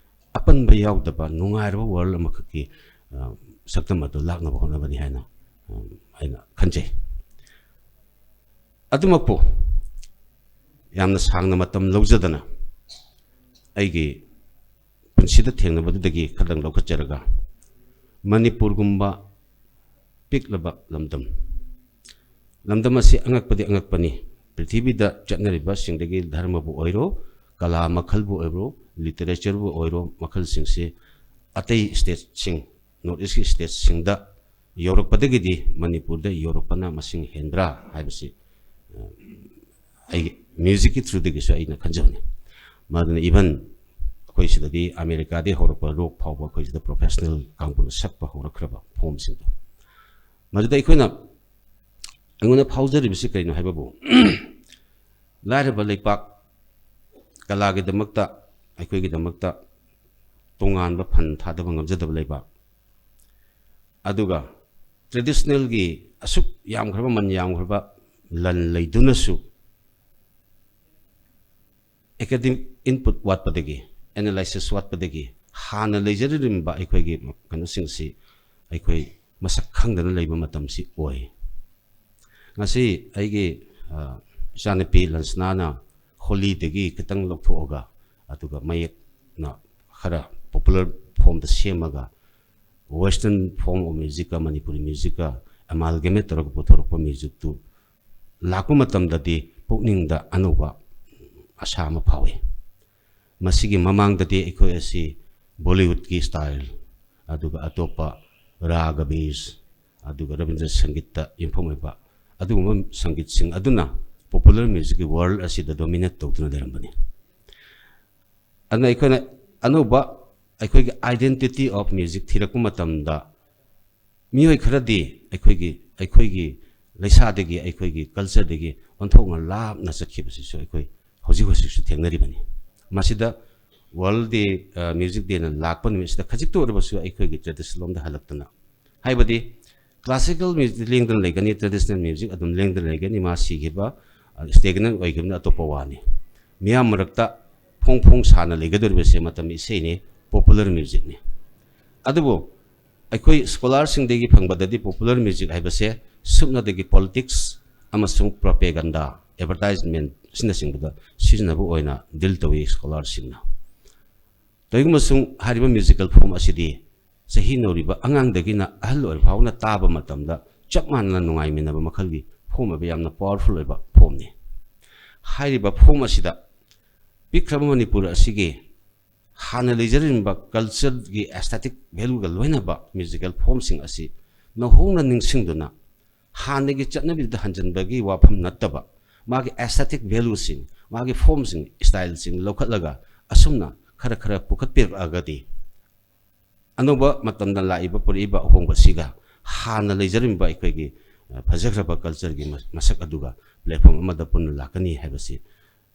ꯑꯄꯟꯕ ꯌꯥꯎꯗꯕ ꯅꯨꯡꯉꯥꯏꯔꯕ world ꯑꯃꯈꯛꯀꯤ, ꯑ, ꯁꯛꯇꯝ ꯑꯗꯨ ꯂꯥꯛꯅꯕ ꯍꯣꯠꯅꯕꯅꯤ ꯍꯥꯏꯅ, ꯑ, ꯑꯩꯅ ꯈꯟꯖꯩ꯫ ꯑꯗꯨꯃꯛꯄꯨ ꯌꯥꯝꯅ ꯁꯥꯡꯅ ꯃꯇꯝ ꯂꯧꯖꯗꯅ ꯑꯩꯒꯤ ꯄꯨꯟꯁꯤꯗ ꯊꯦꯡꯅꯕꯗꯨꯗꯒꯤ ꯈꯔꯗꯪ ꯂꯧꯈꯠꯆꯔꯒ, ꯃꯅꯤꯄꯨꯔꯒꯨꯝꯕ ꯄꯤꯛꯂꯕ ꯂꯝꯗꯝ, ꯂꯝꯗꯝ ꯑꯁꯤ ꯑꯉꯛꯄꯗꯤ ꯑꯉꯛꯄꯅꯤ꯫ ꯄ꯭ꯔꯤꯊꯤꯕꯤꯗ ꯆꯠꯅꯔꯤꯕꯁꯤꯡꯗꯒꯤ ꯙꯔꯃꯕꯨ ꯑꯣꯏꯔꯣ, ꯀꯂꯥ ꯃꯈꯜꯕꯨ ꯑꯣꯏꯔꯣ, literatureꯕꯨ ꯑꯣꯏꯔꯣ, ꯃꯈꯜꯁꯤꯡꯁꯤ ꯑꯇꯩ stateꯁꯤꯡ, North Eastꯀꯤ stateꯁꯤꯡꯗ ꯌꯧꯔꯛꯄꯗꯒꯤꯗꯤ ꯃꯅꯤꯄꯨꯔꯗ ꯌꯧꯔꯛꯄꯅ ꯃꯁꯤꯡ ꯍꯦꯟꯕ꯭ꯔꯥ ꯍꯥꯏꯕꯁꯤ, ꯑ, ꯑꯩꯒꯤ musicꯀꯤ throughꯗꯒꯤꯁꯨ ꯑꯩꯅ ꯈꯟꯖꯕꯅꯤ꯫ ꯃꯗꯨꯅ even ꯑꯩꯈꯣꯏ ꯁꯤꯗꯗꯤ ꯑꯃꯦꯔꯤꯀꯥꯗꯒꯤ ꯍꯧꯔꯛꯄ rock ꯐꯥꯎꯕ ꯑꯩꯈꯣꯏ ꯁꯤꯗ professional ꯀꯥꯡꯕꯨꯅ ꯁꯛꯄ ꯍꯧꯔꯛꯈ꯭ꯔꯕ formꯁꯤꯡꯗꯣ꯫ ꯃꯗꯨꯗ ꯑꯩꯈꯣꯏꯅ, ꯑꯩꯉꯣꯟꯗ ꯐꯥꯎꯖꯔꯤꯕꯁꯤ ꯀꯔꯤꯅꯣ ꯍꯥꯏꯕꯕꯨ, ꯂꯥꯏꯔꯕ ꯂꯩꯄꯥꯛ, ꯀꯂꯥꯒꯤꯗꯃꯛꯇ, ꯑꯩꯈꯣꯏꯒꯤꯗꯃꯛꯇ ꯇꯣꯉꯥꯟꯕ ꯐꯟ ꯊꯥꯗꯕ ꯉꯝꯖꯗꯕ ꯂꯩꯕꯥꯛ, ꯑꯗꯨꯒ traditionalꯒꯤ ꯑꯁꯨꯛ ꯌꯥꯝꯈ꯭ꯔꯕ, ꯃꯟ ꯌꯥꯝꯈ꯭ꯔꯕ ꯂꯟ ꯂꯩꯗꯨꯅꯁꯨ academic input ꯋꯥꯠꯄꯗꯒꯤ, analysis ꯋꯥꯠꯄꯗꯒꯤ ꯍꯥꯟꯅ ꯂꯩꯖꯔꯝꯕ ꯑꯩꯈꯣꯏꯒꯤ ꯀꯩꯅꯣꯁꯤꯡꯁꯤ ꯑꯩꯈꯣꯏ ꯃꯁꯛ ꯈꯪꯗꯅ ꯂꯩꯕ ꯃꯇꯝꯁꯤ ꯑꯣꯏ꯫ ꯉꯁꯤ ꯑꯩꯒꯤ, ꯑ, ꯏꯆꯥꯅꯨꯄꯤ ꯂꯟꯁꯅꯥꯅ ꯍꯣꯂꯤꯗꯒꯤ ꯈꯤꯇꯪ ꯂꯧꯊꯣꯛꯑꯒ, ꯑꯗꯨꯒ ꯃꯌꯦꯛꯅ ꯈꯔ popular formꯗ ꯁꯦꯝꯃꯒ, western form of musicꯀ Manipuri musicꯀ amalgamate ꯇꯧꯔꯒ ꯄꯨꯊꯣꯔꯛꯄ musicꯇꯨ ꯂꯥꯛꯄ ꯃꯇꯝꯗꯗꯤ ꯄꯨꯛꯅꯤꯡꯗ ꯑꯅꯧꯕ ꯑꯁꯥ ꯑꯃ ꯐꯥꯎꯏ꯫ ꯃꯁꯤꯒꯤ ꯃꯃꯥꯡꯗꯗꯤ ꯑꯩꯈꯣꯏ ꯑꯁꯤ Bollywoodꯀꯤ style, ꯑꯗꯨꯒ ꯑꯇꯣꯞꯄ ꯔꯥꯒ ꯕꯤꯁ, ꯑꯗꯨꯒ ꯔꯕꯤꯟꯗ꯭ꯔ ꯁꯪꯒꯤꯠꯇ ꯌꯨꯝꯐꯝ ꯑꯣꯏꯕ ꯑꯗꯨꯒꯨꯝꯕ ꯁꯪꯒꯤꯠꯁꯤꯡ ꯑꯗꯨꯅ popular musicꯀꯤ world ꯑꯁꯤꯗ dominate ꯇꯧꯗꯨꯅ ꯂꯩꯔꯝꯕꯅꯤ꯫ ꯑꯗꯨꯅ ꯑꯩꯈꯣꯏꯅ ꯑꯅꯧꯕ, ꯑꯩꯈꯣꯏꯒꯤ identity of music ꯊꯤꯔꯛꯄ ꯃꯇꯝꯗ, ꯃꯤꯑꯣꯏ ꯈꯔꯗꯤ ꯑꯩꯈꯣꯏꯒꯤ, ꯑꯩꯈꯣꯏꯒꯤ ꯂꯩꯁꯥꯗꯒꯤ, ꯑꯩꯈꯣꯏꯒꯤ cultureꯗꯒꯤ ꯑꯣꯟꯊꯣꯛꯅ ꯂꯥꯞꯅ ꯆꯠꯈꯤꯕꯁꯤꯁꯨ ꯑꯩꯈꯣꯏ ꯍꯧꯖꯤꯛ ꯍꯧꯖꯤꯛꯁꯨ ꯊꯦꯡꯅꯔꯤꯕꯅꯤ꯫ ꯃꯁꯤꯗ World Day, ꯑ, Music Dayꯅ ꯂꯥꯛꯄ ꯅꯨꯃꯤꯠꯁꯤꯗ ꯈꯖꯤꯛꯇ ꯑꯣꯏꯔꯕꯁꯨ ꯑꯩꯈꯣꯏꯒꯤ traditionꯂꯣꯝꯗ ꯍꯜꯂꯛꯇꯅ, ꯍꯥꯏꯕꯗꯤ classical music ꯂꯦꯡꯗꯅ ꯂꯩꯒꯅꯤ, traditional music ꯑꯗꯨꯝ ꯂꯦꯡꯗꯅ ꯂꯩꯒꯅꯤ, ꯃꯥ ꯁꯤꯈꯤꯕ, ꯑ, stagnant ꯑꯣꯏꯈꯤꯕꯅ ꯑꯇꯣꯞꯄ ꯋꯥꯅꯤ꯫ ꯃꯤꯌꯥꯝ ꯃꯔꯛꯇ ꯐꯣꯡ ꯐꯣꯡ ꯁꯥꯅ ꯂꯩꯒꯗꯧꯔꯤꯕꯁꯦ ꯃꯇꯝ ꯏꯁꯩꯅꯤ, popular musicꯅꯤ꯫ ꯑꯗꯨꯕꯨ ꯑꯩꯈꯣꯏ scholarꯁꯤꯡꯗꯒꯤ ꯐꯪꯕꯗꯗꯤ popular music ꯍꯥꯏꯕꯁꯦ ꯁꯨꯞꯅꯗꯒꯤ politics ꯑꯃꯁꯨꯡ propaganda, advertisement ꯑꯁꯤꯅꯆꯤꯡꯕꯗ ꯁꯤꯖꯤꯟꯅꯕ ꯑꯣꯏꯅ deal ꯇꯧꯏ scholarꯁꯤꯡꯅ꯫ ꯀꯔꯤꯒꯨꯝꯕꯁꯨꯡ ꯍꯥꯏꯔꯤꯕ musical form ꯑꯁꯤꯗꯤ ꯆꯍꯤ ꯅꯧꯔꯤꯕ ꯑꯉꯥꯡꯗꯒꯤꯅ ꯑꯍꯜ ꯑꯣꯏꯔ ꯐꯥꯎꯅ ꯇꯥꯕ ꯃꯇꯝꯗ ꯆꯞ ꯃꯥꯟꯅꯅ ꯅꯨꯡꯉꯥꯏꯃꯤꯟꯅꯕ ꯃꯈꯜꯒꯤ form ꯑꯣꯏꯕ ꯌꯥꯝꯅ powerful ꯑꯣꯏꯕ formꯅꯤ꯫ ꯍꯥꯏꯔꯤꯕ form ꯑꯁꯤꯗ ꯄꯤꯛꯈ꯭ꯔꯕ ꯃꯅꯤꯄꯨꯔ ꯑꯁꯤꯒꯤ ꯍꯥꯟꯅ ꯂꯩꯖꯔꯝꯕ cultureꯒꯤ aesthetic valueꯒ ꯂꯣꯏꯅꯕ musical formꯁꯤꯡ ꯑꯁꯤ ꯅꯧꯍꯧꯅ ꯅꯤꯡꯁꯤꯡꯗꯨꯅ ꯍꯥꯟꯅꯒꯤ ꯆꯠꯅꯕꯤꯗ ꯍꯟꯖꯤꯟꯕꯒꯤ ꯋꯥꯐꯝ ꯅꯠꯇꯕ, ꯃꯥꯒꯤ aesthetic valueꯁꯤꯡ, ꯃꯥꯒꯤ formꯁꯤꯡ, styleꯁꯤꯡ ꯂꯧꯈꯠꯂꯒ ꯑꯁꯨꯝꯅ ꯈꯔ ꯈꯔ ꯄꯨꯈꯠꯄꯤꯔꯛꯑꯒꯗꯤ ꯑꯅꯧꯕ ꯃꯇꯝꯗ ꯂꯥꯛꯏꯕ, ꯄꯨꯔꯛꯏꯕ ꯑꯍꯣꯡꯕꯁꯤꯒ ꯍꯥꯟꯅ ꯂꯩꯖꯔꯝꯕ ꯑꯩꯈꯣꯏꯒꯤ, ꯑ, ꯐꯖꯈ꯭ꯔꯕ cultureꯒꯤ ꯃ-, ꯃꯁꯛ ꯑꯗꯨꯒ platform ꯑꯃꯗ ꯄꯨꯟꯅ ꯂꯥꯛꯀꯅꯤ ꯍꯥꯏꯕꯁꯤ,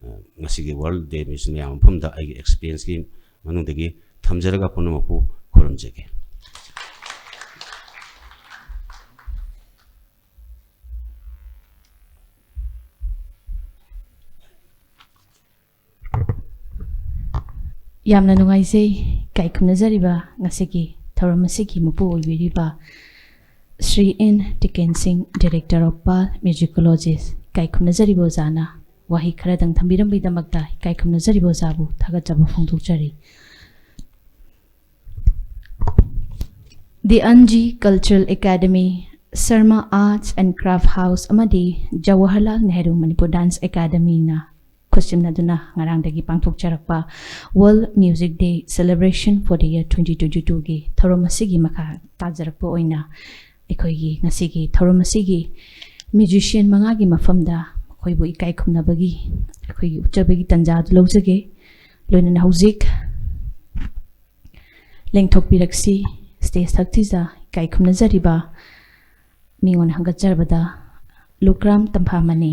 ꯑ, ꯉꯁꯤꯒꯤ World Day Music ꯃꯌꯥꯝ ꯃꯐꯝꯗ ꯑꯩꯒꯤ experienceꯀꯤ ꯃꯅꯨꯡꯗꯒꯤ ꯊꯝꯖꯔꯒ ꯄꯨꯝꯅꯃꯛꯄꯨ ꯈꯨꯔꯨꯝꯖꯒꯦ꯫ ꯌꯥꯝꯅ ꯅꯨꯡꯉꯥꯏꯖꯩ꯫ ꯏꯀꯥꯏ ꯈꯨꯝꯅꯖꯔꯤꯕ ꯉꯁꯤꯒꯤ ꯊꯧꯔꯝ ꯑꯁꯤꯒꯤ ꯃꯄꯨ ꯑꯣꯏꯕꯤꯔꯤꯕ ꯁ꯭ꯔꯤ ꯑꯦꯟ ꯇꯤꯀꯦꯟ ꯁꯤꯡ, Director of Pal Musicologist, ꯏꯀꯥꯏ ꯈꯨꯝꯅꯖꯔꯤꯕ ꯑꯣꯖꯥꯅ ꯋꯥꯍꯩ ꯈꯔꯗꯪ ꯊꯝꯕꯤꯔꯝꯕꯒꯤꯗꯃꯛꯇ ꯏꯀꯥꯏ ꯈꯨꯝꯅꯖꯔꯤꯕ ꯑꯣꯖꯥꯕꯨ ꯊꯥꯒꯠꯆꯕ ꯐꯣꯡꯗꯣꯛꯆꯔꯤ꯫ The Anji Cultural Academy, Sharma Arts and Craft House ꯑꯃꯗꯤ Jawaharlal Nehru Manipur Dance Academyꯅ ꯈꯨꯠꯁꯤꯟꯅꯗꯨꯅ ꯉꯔꯥꯡꯗꯒꯤ ꯄꯥꯡꯊꯣꯛꯆꯔꯛꯄ World Music Day Celebration for the Year twenty twenty-twoꯒꯤ ꯊꯧꯔꯝ ꯑꯁꯤꯒꯤ ꯃꯈꯥ ꯇꯥꯖꯔꯛꯄ ꯑꯣꯏꯅ ꯑꯩꯈꯣꯏꯒꯤ ꯉꯁꯤꯒꯤ ꯊꯧꯔꯝ ꯑꯁꯤꯒꯤ musician ꯃꯉꯥꯒꯤ ꯃꯐꯝꯗ ꯃꯈꯣꯏꯕꯨ ꯏꯀꯥꯏ ꯈꯨꯝꯅꯕꯒꯤ ꯑꯩꯈꯣꯏꯒꯤ ꯎꯠꯆꯕꯒꯤ ꯇꯥꯟꯖꯥ ꯑꯗꯨ ꯂꯧꯖꯒꯦ꯫ ꯂꯣꯏꯅꯅ ꯍꯧꯖꯤꯛ ꯂꯦꯡꯊꯣꯛꯄꯤꯔꯛꯁꯤ꯫ Stage ꯊꯛꯁꯤꯗ ꯏꯀꯥꯏ ꯈꯨꯝꯅꯖꯔꯤꯕ ꯃꯤꯉꯣꯟ ꯍꯪꯒꯠꯆꯔꯕꯗ ꯂꯨꯀ꯭ꯔꯥꯝ ꯇꯝꯐꯥꯃꯅꯤ꯫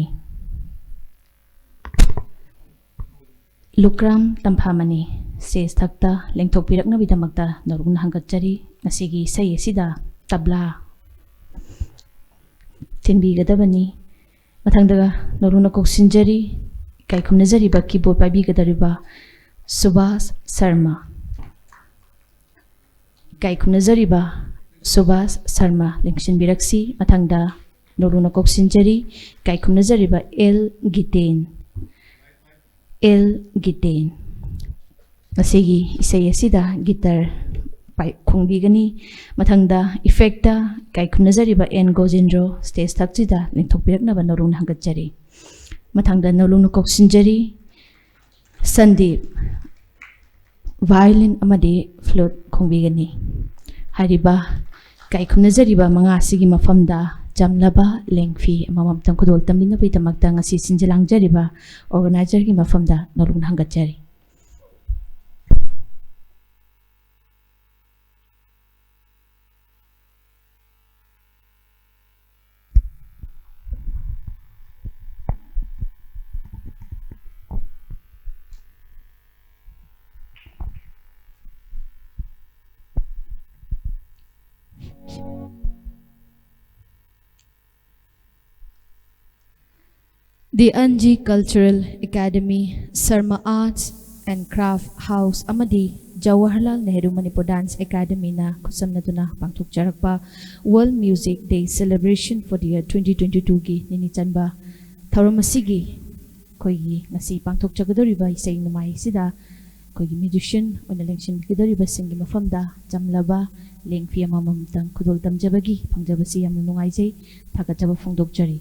ꯂꯨꯀ꯭ꯔꯥꯝ ꯇꯝꯐꯥꯃꯅꯤ, stage ꯊꯛꯇ ꯂꯦꯡꯊꯣꯛꯄꯤꯔꯛꯅꯕꯒꯤꯗꯃꯛꯇ ꯅꯧꯔꯨꯛꯅ ꯍꯪꯒꯠꯆꯔꯤ꯫ ꯉꯁꯤꯒꯤ ꯏꯁꯩ ꯑꯁꯤꯗ ꯇꯕ꯭ꯂꯥ ꯊꯤꯟꯕꯤꯒꯗꯕꯅꯤ꯫ ꯃꯊꯪꯗ ꯅꯧꯔꯨꯛꯅ ꯀꯧꯁꯤꯟꯖꯔꯤ, ꯏꯀꯥꯏ ꯈꯨꯝꯅꯖꯔꯤꯕ keyboard ꯄꯥꯏꯕꯤꯒꯗꯧꯔꯤꯕ ꯁꯨꯕꯥꯁ ꯁꯔꯃ꯫ ꯏꯀꯥꯏ ꯈꯨꯝꯅꯖꯔꯤꯕ ꯁꯨꯕꯥꯁ ꯁꯔꯃ ꯂꯦꯡꯁꯤꯟꯕꯤꯔꯛꯁꯤ꯫ ꯃꯊꯪꯗ ꯅꯧꯔꯨꯛꯅ ꯀꯧꯁꯤꯟꯖꯔꯤ, ꯏꯀꯥꯏ ꯈꯨꯝꯅꯖꯔꯤꯕ ꯑꯦꯜ ꯒꯤꯇꯦꯟ꯫ ꯑꯦꯜ ꯒꯤꯇꯦꯟ꯫ ꯉꯁꯤꯒꯤ ꯏꯁꯩ ꯑꯁꯤꯗ guitar ꯄꯥꯏ-, ꯈꯣꯡꯕꯤꯒꯅꯤ꯫ ꯃꯊꯪꯗ effectꯇ ꯏꯀꯥꯏ ꯈꯨꯝꯅꯖꯔꯤꯕ ꯑꯦꯟ ꯒꯣꯖꯦꯟꯗ꯭ꯔꯣ stage ꯊꯛꯁꯤꯗ ꯂꯦꯡꯊꯣꯛꯄꯤꯔꯛꯅꯕ ꯅꯧꯔꯨꯛꯅ ꯍꯪꯒꯠꯆꯔꯤ꯫ ꯃꯊꯪꯗ ꯅꯧꯔꯨꯛꯅ ꯀꯧꯁꯤꯟꯖꯔꯤ ꯁꯟꯗꯤꯞ, violin ꯑꯃꯗꯤ flute ꯈꯣꯡꯕꯤꯒꯅꯤ꯫ ꯍꯥꯏꯔꯤꯕ ꯏꯀꯥꯏ ꯈꯨꯝꯅꯖꯔꯤꯕ ꯃꯉꯥ ꯑꯁꯤꯒꯤ ꯃꯐꯝꯗ ꯆꯝꯂꯕ ꯂꯦꯡꯐꯤ ꯑꯃꯃꯝꯇꯪ ꯈꯨꯗꯣꯜ ꯇꯝꯕꯤꯅꯕꯒꯤꯗꯃꯛꯇ ꯉꯁꯤ ꯁꯤꯟꯖ ꯂꯥꯡꯖꯔꯤꯕ organizerꯒꯤ ꯃꯐꯝꯗ ꯅꯧꯔꯨꯛꯅ ꯍꯪꯒꯠꯆꯔꯤ꯫ The Anji Cultural Academy, Sarma Arts and Craft House ꯑꯃꯗꯤ ꯖꯋꯥꯍꯔꯂꯥꯜ ꯅꯦꯍꯔꯨ ꯃꯅꯤꯄꯨꯔ ꯗꯥꯟꯁ ꯑꯦꯀꯥꯗꯃꯤꯅ ꯈꯨꯠꯁꯝꯅꯗꯨꯅ ꯄꯥꯡꯊꯣꯛꯆꯔꯛꯄ World Music Day Celebration for the Year twenty twenty-twoꯒꯤ ꯅꯤꯅꯤ ꯆꯟꯕ ꯊꯧꯔꯝ ꯑꯁꯤꯒꯤ ꯑꯩꯈꯣꯏꯒꯤ ꯉꯁꯤ ꯄꯥꯡꯊꯣꯛꯆꯒꯗꯧꯔꯤꯕ ꯏꯁꯩ ꯅꯣꯡꯃꯥꯏ ꯑꯁꯤꯗ ꯑꯩꯈꯣꯏꯒꯤ musician ꯑꯣꯏꯅ ꯂꯦꯡꯁꯤꯟꯕꯤꯒꯗꯧꯔꯤꯕꯁꯤꯡꯒꯤ ꯃꯐꯝꯗ ꯆꯝꯂꯕ ꯂꯦꯡꯐꯤ ꯑꯃꯃꯝꯇꯪ ꯈꯨꯗꯣꯜ ꯇꯝꯖꯕꯒꯤ ꯐꯪꯖꯕꯁꯤ ꯌꯥꯝꯅ ꯅꯨꯡꯉꯥꯏꯖꯩ, ꯊꯥꯒꯠꯆꯕ ꯐꯣꯡꯗꯣꯛꯆꯔꯤ꯫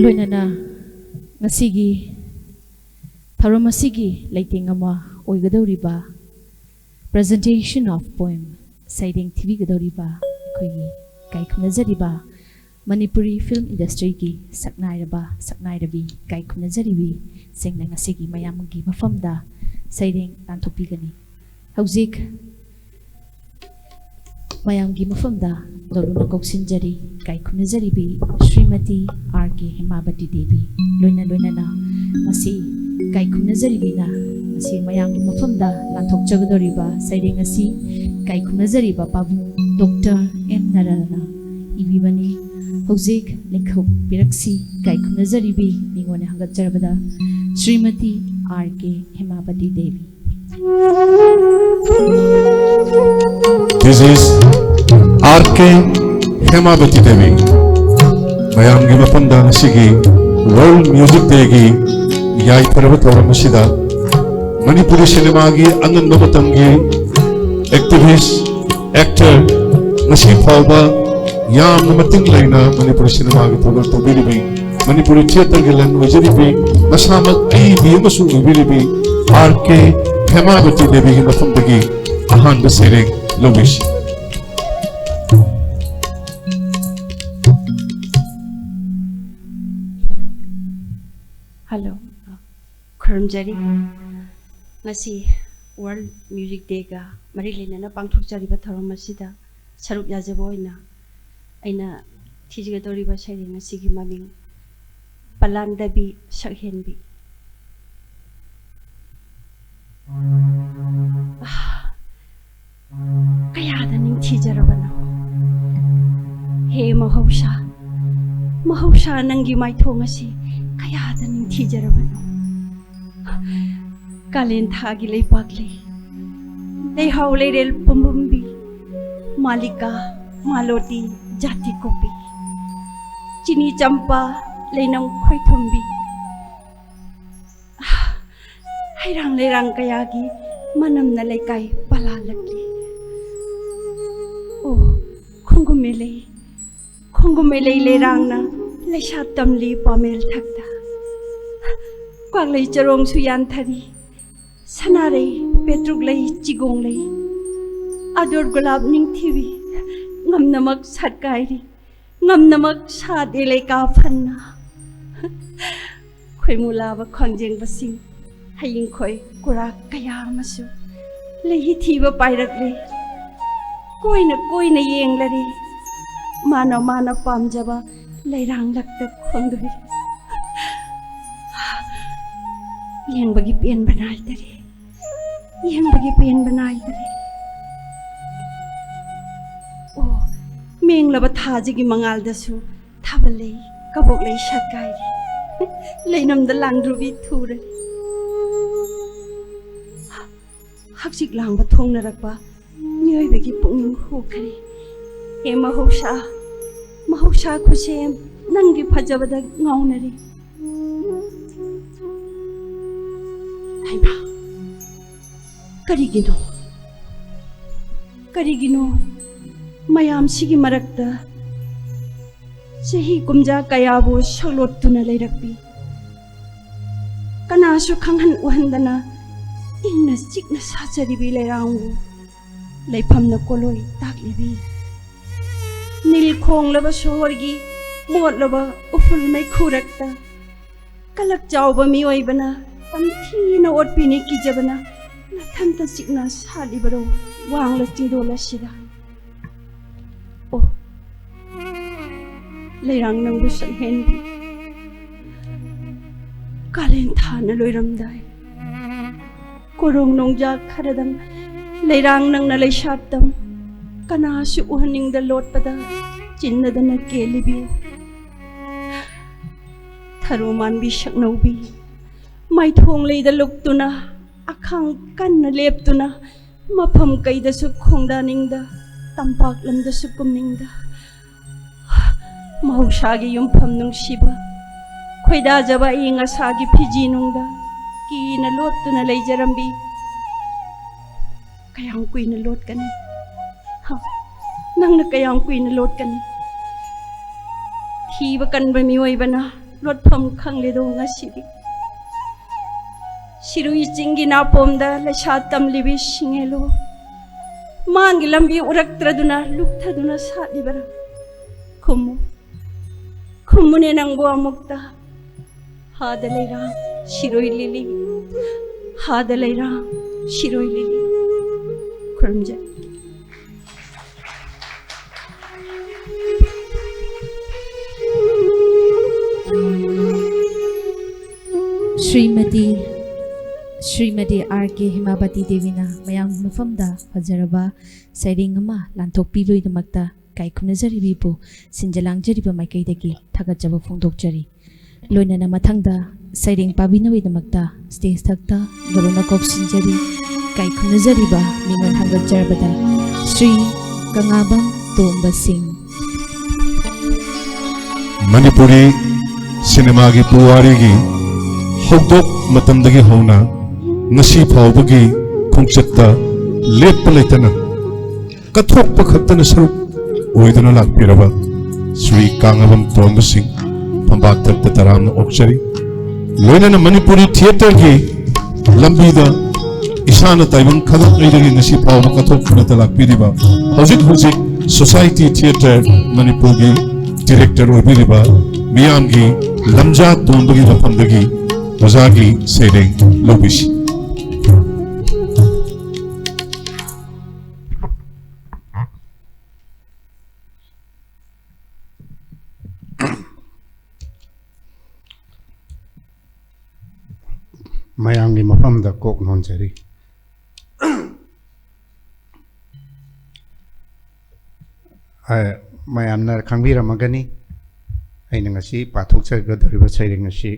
ꯂꯣꯏꯅꯅ ꯉꯁꯤꯒꯤ ꯊꯧꯔꯝ ꯑꯁꯤꯒꯤ ꯂꯩꯇꯦꯡ ꯑꯃ ꯑꯣꯏꯒꯗꯧꯔꯤꯕ Presentation of Poem ꯁꯩꯔꯦꯡ ꯊꯤꯕꯤꯒꯗꯧꯔꯤꯕ ꯑꯩꯈꯣꯏꯒꯤ ꯏꯀꯥꯏ ꯈꯨꯝꯅꯖꯔꯤꯕ ꯃꯅꯤꯄꯨꯔꯤ film industryꯒꯤ ꯁꯛꯅꯥꯏꯔꯕ ꯁꯛꯅꯥꯏꯔꯕꯤ ꯏꯀꯥꯏ ꯈꯨꯝꯅꯖꯔꯤꯕꯤꯁꯤꯡꯅ ꯉꯁꯤꯒꯤ ꯃꯌꯥꯝꯒꯤ ꯃꯐꯝꯗ ꯁꯩꯔꯦꯡ ꯇꯥꯟꯊꯣꯛꯄꯤꯒꯅꯤ꯫ ꯍꯧꯖꯤꯛ ꯃꯌꯥꯝꯒꯤ ꯃꯐꯝꯗ ꯇꯧꯗꯨꯅ ꯀꯧꯁꯤꯟꯖꯔꯤ ꯏꯀꯥꯏ ꯈꯨꯝꯅꯖꯔꯤꯕꯤ ꯁ꯭ꯔꯤꯃꯇꯤ ꯑꯥꯔ ꯀꯦ ꯍꯦꯃꯥꯕꯇꯤ ꯗꯦꯕꯤ꯫ ꯂꯣꯏꯅ ꯂꯣꯏꯅꯅ ꯉꯁꯤ ꯏꯀꯥꯏ ꯈꯨꯝꯅꯖꯔꯤꯕꯤꯅ ꯉꯁꯤ ꯃꯌꯥꯝꯒꯤ ꯃꯐꯝꯗ ꯂꯥꯟꯊꯣꯛꯆꯒꯗꯧꯔꯤꯕ ꯁꯩꯔꯦꯡ ꯑꯁꯤ ꯏꯀꯥꯏ ꯈꯨꯝꯅꯖꯔꯤꯕ ꯄꯥꯕꯨꯡ ꯗꯣꯛꯇꯔ ꯑꯦꯝ ꯅꯔꯜꯅ ꯏꯕꯤꯕꯅꯤ꯫ ꯍꯧꯖꯤꯛ ꯂꯦꯡꯊꯣꯛꯄꯤꯔꯛꯁꯤ ꯏꯀꯥꯏ ꯈꯨꯝꯅꯖꯔꯤꯕꯤ ꯃꯤꯉꯣꯟꯗ ꯍꯪꯒꯠꯆꯔꯕꯗ Shrimati R K Hemabati Devi. This is R K Hemabati Devi. ꯃꯌꯥꯝꯒꯤ ꯃꯐꯝꯗ ꯉꯁꯤꯒꯤ World Music Dayꯒꯤ ꯌꯥꯏꯐꯔꯕ ꯊꯧꯔꯝ ꯑꯁꯤꯗ ꯃꯅꯤꯄꯨꯔꯤ ꯁꯤꯅꯦꯃꯥꯒꯤ ꯑꯉꯟꯕ ꯃꯇꯝꯒꯤ activist, actor, ꯉꯁꯤ ꯐꯥꯎꯕ ꯌꯥꯝꯅ ꯃꯇꯤꯡ ꯂꯩꯅ ꯃꯅꯤꯄꯨꯔꯤ ꯁꯤꯅꯦꯃꯥꯒꯤ ꯊꯧꯒꯜ ꯇꯧꯕꯤꯔꯤꯕꯤ, ꯃꯅꯤꯄꯨꯔꯤ theatreꯒꯤ ꯂꯟ ꯑꯣꯏꯖꯔꯤꯕꯤ, ꯃꯁꯥꯃꯛ ꯑꯏꯕꯤ ꯑꯃꯁꯨ ꯑꯣꯏꯕꯤꯔꯤꯕꯤ ꯑꯥꯔ ꯀꯦ ꯍꯦꯃꯥꯕꯇꯤ ꯗꯦꯕꯤꯒꯤ ꯃꯐꯝꯗꯒꯤ ꯑꯍꯥꯟꯕ ꯁꯩꯔꯦꯡ ꯂꯧꯕꯤꯁꯤ꯫ ꯍꯜꯂꯣ, ꯈꯨꯔꯨꯝꯖꯔꯤ꯫ ꯉꯁꯤ World Music Dayꯒ ꯃꯔꯤ ꯂꯩꯅꯅ ꯄꯥꯡꯊꯣꯛꯆꯔꯤꯕ ꯊꯧꯔꯝ ꯑꯁꯤꯗ ꯁꯔꯨꯛ ꯌꯥꯖꯕ ꯑꯣꯏꯅ ꯑꯩꯅ ꯊꯤꯖꯒꯗꯧꯔꯤꯕ ꯁꯩꯔꯦꯡ ꯑꯁꯤꯒꯤ ꯃꯃꯤꯡ ꯄꯂꯥꯟꯗꯕꯤ ꯁꯛꯍꯦꯟꯕꯤ꯫ ꯀꯌꯥꯗ ꯅꯤꯡꯊꯤꯖꯔꯕꯅꯣ꯫ ꯃꯍꯧꯁꯥ ꯅꯪꯒꯤ ꯃꯥꯏꯊꯣꯡ ꯑꯁꯤ ꯀꯌꯥꯗ ꯅꯤꯡꯊꯤꯖꯔꯕꯅꯣ꯫ ꯀꯥꯂꯦꯟ ꯊꯥꯒꯤ ꯂꯩꯄꯥꯛꯂꯤ, ꯂꯩꯍꯥꯎ ꯂꯩꯔꯦꯜ ꯄꯨꯝꯕꯨꯝꯕꯤ, ꯃꯥꯂꯤꯀꯥ, ꯃꯥꯂꯣꯇꯤ, ꯖꯥꯇꯤ ꯀꯣꯄꯤ, ꯆꯤꯅꯤ ꯆꯝꯄꯥ, ꯂꯩꯅꯝ ꯈꯣꯏꯊꯨꯝꯕꯤ, ꯍꯩꯔꯥꯡ ꯂꯩꯔꯥꯡ ꯀꯌꯥꯒꯤ ꯃꯅꯝꯅ ꯂꯩꯀꯥꯏ ꯄꯂꯥꯂꯛꯂꯤ꯫ ꯑꯣ, ꯈꯣꯡꯒꯨꯝꯃꯦꯂꯩ, ꯈꯣꯡꯒꯨꯝꯃꯦꯂꯩ ꯂꯩꯔꯥꯡꯅ ꯂꯩꯁꯥ ꯇꯝꯂꯤ ꯄꯥꯃꯦꯜ ꯊꯛꯇ꯫ ꯀ꯭ꯋꯥꯛꯂꯩ ꯆꯔꯣꯡꯁꯨ ꯌꯥꯟꯊꯔꯤ, ꯁꯅꯥꯔꯩ, ꯄꯦꯇ꯭ꯔꯨꯛꯂꯩ, ꯆꯤꯒꯣꯡꯂꯩ, ꯑꯗꯣꯔ ꯒꯨꯂꯥꯞ ꯅꯤꯡꯊꯤꯕꯤ, ꯉꯝꯅꯃꯛ ꯁꯥꯠꯀꯥꯏꯔꯤ, ꯉꯝꯅꯃꯛ ꯁꯥꯠꯂꯦ ꯂꯩꯀꯥ ꯐꯟꯅ꯫ ꯈꯣꯏꯃꯨ ꯂꯥꯕ ꯈ꯭ꯋꯥꯡꯖꯦꯡꯕꯁꯤꯡ, ꯍꯌꯤꯡꯈꯣꯏ ꯀꯨꯔꯥꯛ ꯀꯌꯥ ꯑꯃꯁꯨ ꯂꯩꯍꯤ ꯊꯤꯕ ꯄꯥꯏꯔꯛꯂꯦ꯫ ꯀꯣꯏꯅ ꯀꯣꯏꯅ ꯌꯦꯡꯂꯔꯦ, ꯃꯥꯅ ꯃꯥꯅ ꯄꯥꯝꯖꯕ ꯂꯩꯔꯥꯡꯂꯛꯇ ꯈꯣꯡꯗꯣꯏꯔꯦ꯫ ꯌꯦꯡꯕꯒꯤ ꯄꯦꯟꯕ ꯅꯥꯏꯗꯔꯦ, ꯌꯦꯡꯕꯒꯤ ꯄꯦꯟꯕ ꯅꯥꯏꯗꯔꯦ꯫ ꯑꯣ, ꯃꯦꯡꯂꯕ ꯊꯥꯁꯤꯒꯤ ꯃꯉꯥꯜꯗꯁꯨ ꯊꯥꯕꯜ ꯂꯩ, ꯀꯕꯣꯛ ꯂꯩ ꯁꯥꯠꯀꯥꯏꯔꯤ, ꯂꯩꯅꯝꯗ ꯂꯥꯡꯗ꯭ꯔꯨꯕꯤ ꯊꯨꯔꯦ꯫ ꯍꯛꯆꯤꯛ ꯂꯥꯡꯕ ꯊꯣꯡꯅꯔꯛꯄ ꯃꯤꯑꯣꯏꯕꯒꯤ ꯄꯨꯛꯅꯤꯡ ꯍꯨꯈ꯭ꯔꯦ꯫ ꯍꯦ ꯃꯍꯧꯁꯥ, ꯃꯍꯧꯁꯥ ꯈꯨꯠꯁꯦꯝ, ꯅꯪꯒꯤ ꯐꯖꯕꯗ ꯉꯥꯎꯅꯔꯦ꯫ ꯍꯩꯃꯥ, ꯀꯔꯤꯒꯤꯅꯣ? ꯀꯔꯤꯒꯤꯅꯣ ꯃꯌꯥꯝꯁꯤꯒꯤ ꯃꯔꯛꯇ ꯆꯍꯤ ꯀꯨꯝꯖꯥ ꯀꯌꯥꯕꯨ ꯁꯛꯂꯣꯠꯇꯨꯅ ꯂꯩꯔꯛꯄꯤ, ꯀꯅꯥꯁꯨ ꯈꯪꯍꯟ ꯎꯍꯟꯗꯅ ꯏꯪꯅ ꯆꯤꯛꯅ ꯁꯥꯠꯆꯔꯤꯕꯤ ꯂꯩꯔꯥꯡꯕꯨ ꯂꯩꯐꯝꯅ ꯀꯣꯂꯣꯏ ꯇꯥꯛꯂꯤꯕꯤ, ꯅꯤꯜ ꯈꯣꯡꯂꯕ ꯁꯣꯍꯣꯔꯒꯤ ꯃꯣꯠꯂꯕ ꯎꯐꯨꯜ ꯃꯩꯈꯨꯔꯛꯇ ꯀꯂꯛ ꯆꯥꯎꯕ ꯃꯤꯑꯣꯏꯕꯅ ꯇꯝꯊꯤꯅ ꯑꯣꯠꯄꯤꯅꯤ ꯀꯤꯖꯕꯅ ꯅꯊꯟꯇ ꯆꯤꯛꯅ ꯁꯥꯠꯂꯤꯕꯔꯣ ꯋꯥꯡꯂ ꯆꯤꯡꯗꯣꯜ ꯑꯁꯤꯗ? ꯑꯣ, ꯂꯩꯔꯥꯡ ꯅꯪꯕꯨ ꯁꯛꯍꯦꯟꯕꯤ, ꯀꯥꯂꯦꯟ ꯊꯥꯅ ꯂꯣꯏꯔꯝꯗꯥꯏ, ꯀꯣꯔꯣꯡ ꯅꯣꯡꯖꯥꯛ ꯈꯔꯗꯪ ꯂꯩꯔꯥꯡ ꯅꯪꯅ ꯂꯩꯁꯥꯞꯇꯝ ꯀꯅꯥꯁꯨ ꯎꯍꯟꯅꯤꯡꯗ ꯂꯣꯠꯄꯗ ꯆꯤꯟꯅꯗꯅ ꯀꯦꯜꯂꯤꯕꯤ꯫ ꯊꯔꯣ ꯃꯥꯟꯕꯤ ꯁꯛꯅꯧꯕꯤ, ꯃꯥꯏꯊꯣꯡ ꯂꯩꯗ ꯂꯨꯞꯇꯨꯅ, ꯑꯈꯥꯡ ꯀꯟꯅ ꯂꯦꯞꯇꯨꯅ, ꯃꯐꯝ ꯀꯩꯗꯁꯨ ꯈꯣꯡꯗꯥꯅꯤꯡꯗ, ꯇꯝꯄꯥꯛ ꯂꯝꯗꯁꯨ ꯀꯨꯝꯅꯤꯡꯗ, ꯃꯍꯧꯁꯥꯒꯤ ꯌꯨꯝꯐꯝ ꯅꯨꯡꯁꯤꯕ, ꯈꯣꯏꯗꯥꯖꯕ ꯑꯏꯪ ꯑꯁꯥꯒꯤ ꯐꯤꯖꯤ ꯅꯨꯡꯗ ꯀꯤꯅ ꯂꯣꯠꯇꯨꯅ ꯂꯩꯖꯔꯝꯕꯤ꯫ ꯀꯌꯥꯝ ꯀꯨꯏꯅ ꯂꯣꯠꯀꯅꯤ? ꯍ, ꯅꯪꯅ ꯀꯌꯥꯝ ꯀꯨꯏꯅ ꯂꯣꯠꯀꯅꯤ? ꯊꯤꯕ ꯀꯟꯕ ꯃꯤꯑꯣꯏꯕꯅ ꯂꯣꯠꯐꯝ ꯈꯪꯂꯦꯗꯣ ꯉꯁꯤꯗꯤ꯫ ꯁꯤꯔꯨꯏ ꯆꯤꯡꯒꯤ ꯅꯥꯄꯣꯝꯗ ꯂꯩꯁꯥ ꯇꯝꯂꯤꯕꯤ ꯁꯤꯡꯉꯦꯜꯂꯣ, ꯃꯥꯡꯒꯤ ꯂꯝꯕꯤ ꯎꯔꯛꯇ꯭ꯔꯗꯨꯅ ꯂꯨꯞꯊꯗꯨꯅ ꯁꯥꯠꯂꯤꯕꯔꯥ? ꯈꯨꯝꯃꯨ, ꯈꯨꯝꯃꯨꯅꯦ ꯅꯪꯕꯨ ꯑꯃꯨꯛꯇ꯫ ꯍꯥꯗ ꯂꯩꯔꯥꯡ ꯁꯤꯔꯣꯏ ꯂꯤꯂꯤ, ꯍꯥꯗ ꯂꯩꯔꯥꯡ ꯁꯤꯔꯣꯏ ꯂꯤꯂꯤ꯫ ꯈꯨꯔꯨꯝꯖꯔꯤ꯫ ꯁ꯭ꯔꯤꯃꯇꯤ, ꯁ꯭ꯔꯤꯃꯇꯤ ꯑꯥꯔ ꯀꯦ ꯍꯤꯃꯥꯕꯇꯤ ꯗꯦꯕꯤꯅ ꯃꯌꯥꯝꯒꯤ ꯃꯐꯝꯗ ꯐꯖꯔꯕ ꯁꯩꯔꯦꯡ ꯑꯃ ꯂꯥꯟꯊꯣꯛꯄꯤꯕꯒꯤꯗꯃꯛꯇ ꯏꯀꯥꯏ ꯈꯨꯝꯅꯖꯔꯤꯕꯤꯕꯨ ꯁꯤꯟꯖ ꯂꯥꯡꯖꯔꯤꯕ ꯃꯥꯏꯀꯩꯗꯒꯤ ꯊꯥꯒꯠꯆꯕ ꯐꯣꯡꯗꯣꯛꯆꯔꯤ꯫ ꯂꯣꯏꯅꯅ ꯃꯊꯪꯗ ꯁꯩꯔꯦꯡ ꯄꯥꯕꯤꯅꯕꯒꯤꯗꯃꯛꯇ ꯁ꯭ꯇꯦꯖ ꯊꯛꯇ ꯒꯨꯔꯨꯅ ꯀꯧꯁꯤꯟꯖꯔꯤ꯫ ꯏꯀꯥꯏ ꯈꯨꯝꯅꯖꯔꯤꯕ ꯃꯤꯡꯑꯣꯟ ꯍꯪꯒꯠꯆꯔꯕꯗ ꯁ꯭ꯔꯤ ꯀꯪꯂꯥꯕꯝ ꯇꯣꯝꯕ ꯁꯤꯡ꯫ ꯃꯅꯤꯄꯨꯔꯤ ꯁꯤꯅꯦꯃꯥꯒꯤ ꯄꯨꯋꯥꯔꯤꯒꯤ ꯍꯧꯗꯣꯛ ꯃꯇꯝꯗꯒꯤ ꯍꯧꯅ ꯉꯁꯤ ꯐꯥꯎꯕꯒꯤ ꯈꯣꯡꯆꯠꯇ ꯂꯦꯞꯄ ꯂꯩꯇꯅ ꯀꯠꯊꯣꯛꯄ ꯈꯛꯇꯅ ꯁꯔꯨꯛ ꯑꯣꯏꯗꯨꯅ ꯂꯥꯛꯄꯤꯔꯕ ꯁ꯭ꯔꯤ ꯀꯪꯂꯥꯕꯝ ꯇꯣꯝꯕ ꯁꯤꯡ ꯐꯝꯕꯥꯛ ꯊꯛꯇ ꯇꯔꯥꯝꯅ ꯑꯣꯛꯆꯔꯤ꯫ ꯂꯣꯏꯅꯅ ꯃꯅꯤꯄꯨꯔꯤ ꯊꯤꯌꯦꯇꯔꯒꯤ ꯂꯝꯕꯤꯗ ꯏꯁꯥꯅ ꯇꯥꯏꯕꯪ ꯈꯪꯉꯛꯂꯤꯉꯩꯗꯒꯤ ꯉꯁꯤ ꯐꯥꯎꯕ ꯀꯠꯊꯣꯛꯇꯅꯇ ꯂꯥꯛꯄꯤꯔꯤꯕ, ꯍꯧꯖꯤꯛ ꯍꯧꯖꯤꯛ ꯁꯣꯁꯥꯏꯇꯤ ꯊꯤꯌꯦꯇꯔ ꯃꯅꯤꯄꯨꯔꯒꯤ ꯗꯤꯔꯦꯛꯇꯔ ꯑꯣꯏꯕꯤꯔꯤꯕ, ꯃꯤꯌꯥꯝꯒꯤ ꯂꯝꯖꯥ ꯇꯣꯟꯕꯒꯤ ꯃꯐꯝꯗꯒꯤ ꯑꯣꯖꯥꯒꯤ ꯁꯩꯔꯦꯡ ꯂꯧꯕꯤꯁꯤ꯫ ꯃꯌꯥꯝꯒꯤ ꯃꯐꯝꯗ ꯀꯣꯛ ꯅꯣꯟꯖꯔꯤ꯫ ꯑ, ꯃꯌꯥꯝꯅ ꯈꯪꯕꯤꯔꯝꯃꯒꯅꯤ, ꯑꯩꯅ ꯉꯁꯤ ꯄꯥꯊꯣꯛꯆꯒꯗꯧꯔꯤꯕ ꯁꯩꯔꯦꯡ ꯑꯁꯤ,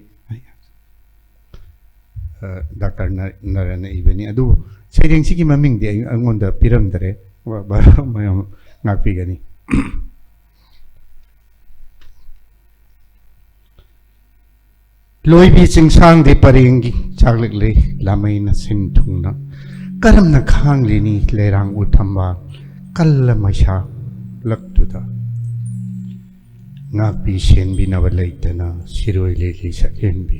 ꯑ, ꯗꯥꯛꯇꯔ ꯅ-, ꯅꯔꯟꯅ ꯏꯕꯅꯤ꯫ ꯑꯗꯨꯕꯨ ꯁꯩꯔꯦꯡꯁꯤꯒꯤ ꯃꯃꯤꯡꯗꯤ ꯑꯩ, ꯑꯩꯉꯣꯟꯗ ꯄꯤꯔꯝꯗꯔꯦ꯫ ꯋꯥ-, ꯋꯥ-, ꯃꯌꯥꯝ ꯉꯥꯛꯄꯤꯒꯅꯤ꯫ ꯂꯣꯏꯕꯤ ꯆꯤꯡꯁꯥꯡꯗꯤ ꯄꯔꯦꯡꯒꯤ ꯆꯥꯛꯂꯛꯂꯦ, ꯂꯥꯃꯩꯅ ꯁꯤꯟ ꯊꯨꯡꯅ꯫ ꯀꯔꯝꯅ ꯈꯥꯡꯂꯤꯅꯤ ꯂꯩꯔꯥꯡ ꯎꯊꯝꯕ ꯀꯜꯂ ꯃꯩꯁꯥꯂꯛꯇꯨꯗ? ꯉꯥꯛꯄꯤ ꯁꯦꯟꯕꯤꯅꯕ ꯂꯩꯇꯅ ꯁꯤꯔꯣꯏ ꯂꯤꯂꯤ ꯁꯛꯍꯦꯟꯕꯤ,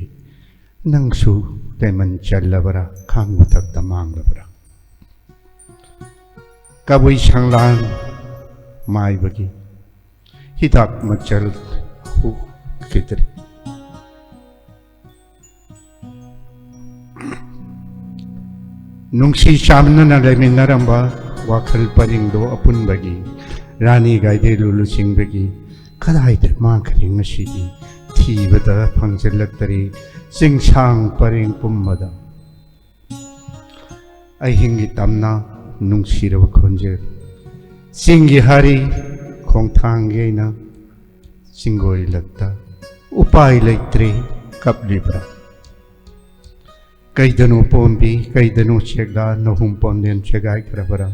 ꯅꯪꯁꯨ ꯂꯦꯃꯟ ꯆꯜꯂꯕꯔꯥ, ꯈꯥꯡ ꯃꯊꯛꯇ ꯃꯥꯡꯂꯕꯔꯥ? ꯀꯕꯨꯏ ꯁꯪꯂꯥꯟ ꯃꯥꯏꯕꯒꯤ ꯍꯤꯗꯥꯛ ꯃꯆꯜ ꯍꯨꯈꯤꯗ꯭ꯔꯦ꯫ ꯅꯨꯡꯁꯤ ꯆꯥꯟꯅꯅ ꯂꯩꯃꯤꯟꯅꯔꯝꯕ ꯋꯥꯈꯜ ꯄꯔꯤꯡꯗꯣ ꯑꯄꯨꯟꯕꯒꯤ, ꯔꯥꯅꯤ ꯒꯥꯏꯗꯦꯂꯨ ꯂꯨꯆꯤꯡꯕꯒꯤ ꯀꯗꯥꯏꯗ ꯃꯥꯡꯈ꯭ꯔꯦ ꯉꯁꯤꯗꯤ? ꯊꯤꯕꯗ ꯐꯪꯖꯤꯜꯂꯛꯇꯔꯦ ꯆꯤꯡꯁꯥꯡ ꯄꯔꯦꯡ ꯄꯨꯝꯕꯗ꯫ ꯑꯍꯤꯡꯒꯤ ꯇꯝꯅ ꯅꯨꯡꯁꯤꯔꯕ ꯈꯣꯟꯖꯦꯜ, ꯆꯤꯡꯒꯤ ꯍꯥꯔꯤ ꯈꯣꯡꯊꯥꯡꯒꯤ ꯑꯩꯅ ꯆꯤꯡꯒꯣꯏꯂꯛꯇ ꯎꯄꯥꯏ ꯂꯩꯇ꯭ꯔꯦ ꯀꯞꯂꯤꯕ꯭ꯔꯥ? ꯀꯩꯗꯅꯣ ꯄꯣꯝꯕꯤ, ꯀꯩꯗꯅꯣ ꯆꯦꯛꯂꯥ, ꯅꯍꯨꯝ ꯄꯣꯟꯗꯦꯟ ꯁꯦꯒꯥꯏꯈ꯭ꯔꯕꯔꯥ?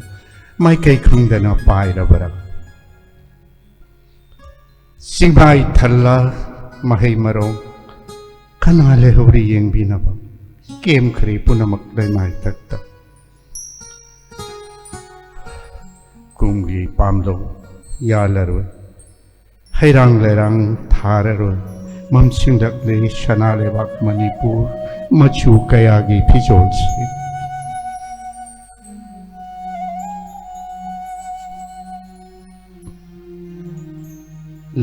ꯃꯥꯏꯀꯩ ꯈꯪꯗꯅ ꯄꯥꯏꯔꯕꯔꯥ? ꯆꯤꯡꯃꯥꯏ ꯊꯜꯂ ꯃꯍꯩ ꯃꯔꯣꯡ ꯀꯅꯥ ꯂꯩꯍꯧꯔꯤ ꯌꯦꯡꯕꯤꯅꯕ? ꯀꯦꯝꯈ꯭ꯔꯦ ꯄꯨꯝꯅꯃꯛ ꯂꯩꯃꯥꯏꯊꯛꯇ꯫ ꯀꯨꯝꯒꯤ ꯄꯥꯝꯂꯧ ꯌꯥꯜꯂꯔꯣꯏ, ꯍꯩꯔꯥꯡ ꯂꯩꯔꯥꯡ ꯊꯥꯔꯔꯣꯏ꯫ ꯃꯝꯁꯤꯜꯂꯛꯂꯦ ꯁꯅꯥ ꯂꯩꯕꯥꯛ ꯃꯅꯤꯄꯨꯔ ꯃꯆꯨ ꯀꯌꯥꯒꯤ ꯐꯤꯖꯣꯜꯁꯤ꯫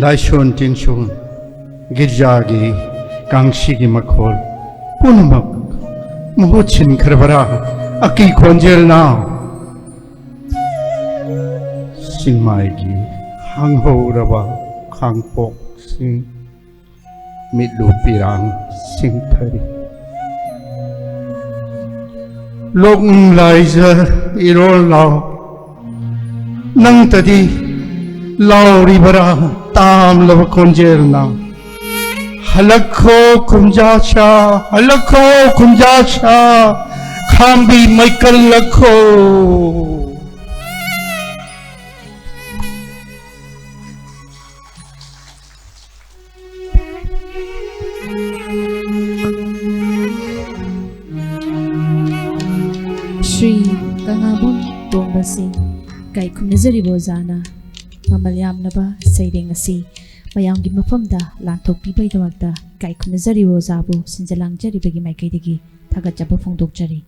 ꯂꯥꯏꯁꯣꯟ ꯇꯤꯟꯁꯣꯟ, ꯒꯤꯔꯖꯥꯒꯤ ꯀꯥꯡꯁꯤꯒꯤ ꯃꯈꯣꯜ ꯄꯨꯝꯅꯃꯛ ꯃꯍꯨꯠ ꯁꯤꯟꯈ꯭ꯔꯕꯔꯥ? ꯑꯀꯤ ꯈꯣꯟꯖꯦꯜꯅ ꯆꯤꯡꯃꯥꯏꯒꯤ ꯍꯥꯡꯍꯧꯔꯕ ꯈꯥꯡꯄꯣꯛꯁꯤꯡ ꯃꯤꯠꯂꯨ ꯄꯤꯔꯥꯡ ꯁꯤꯡꯊꯔꯤ꯫ ꯂꯣꯛꯅꯨꯡ ꯂꯥꯏꯖ ꯏꯔꯣꯜ ꯂꯥꯎ, ꯅꯪꯇꯗꯤ ꯂꯥꯎꯔꯤꯕꯔꯥ? ꯌꯥꯝꯂꯕ ꯈꯣꯟꯖꯦꯜꯅ, "ꯍꯜꯂꯛꯈꯣ ꯈꯨꯟꯖꯥꯁꯥ, ꯍꯜꯂꯛꯈꯣ ꯈꯨꯟꯖꯥꯁꯥ, ꯈꯥꯝꯕꯤ ꯃꯩꯀꯜꯂꯛꯈꯣ"꯫ ꯁ꯭ꯔꯤ ꯀꯪꯂꯥꯕꯝ ꯇꯣꯝꯕ ꯁꯤꯡ, ꯏꯀꯥꯏ ꯈꯨꯝꯅꯖꯔꯤꯕ ꯑꯣꯖꯥꯅ ꯃꯃꯜ ꯌꯥꯝꯂꯕ ꯁꯩꯔꯦꯡ ꯑꯁꯤ ꯃꯌꯥꯝꯒꯤ ꯃꯐꯝꯗ ꯂꯥꯟꯊꯣꯛꯄꯤꯕꯒꯤꯗꯃꯛꯇ ꯏꯀꯥꯏ ꯈꯨꯝꯅꯖꯔꯤꯕ ꯑꯣꯖꯥꯕꯨ ꯁꯤꯟꯖ ꯂꯥꯡꯖꯔꯤꯕꯒꯤ ꯃꯥꯏꯀꯩꯗꯒꯤ ꯊꯥꯒꯠꯆꯕ ꯐꯣꯡꯗꯣꯛꯆꯔꯤ꯫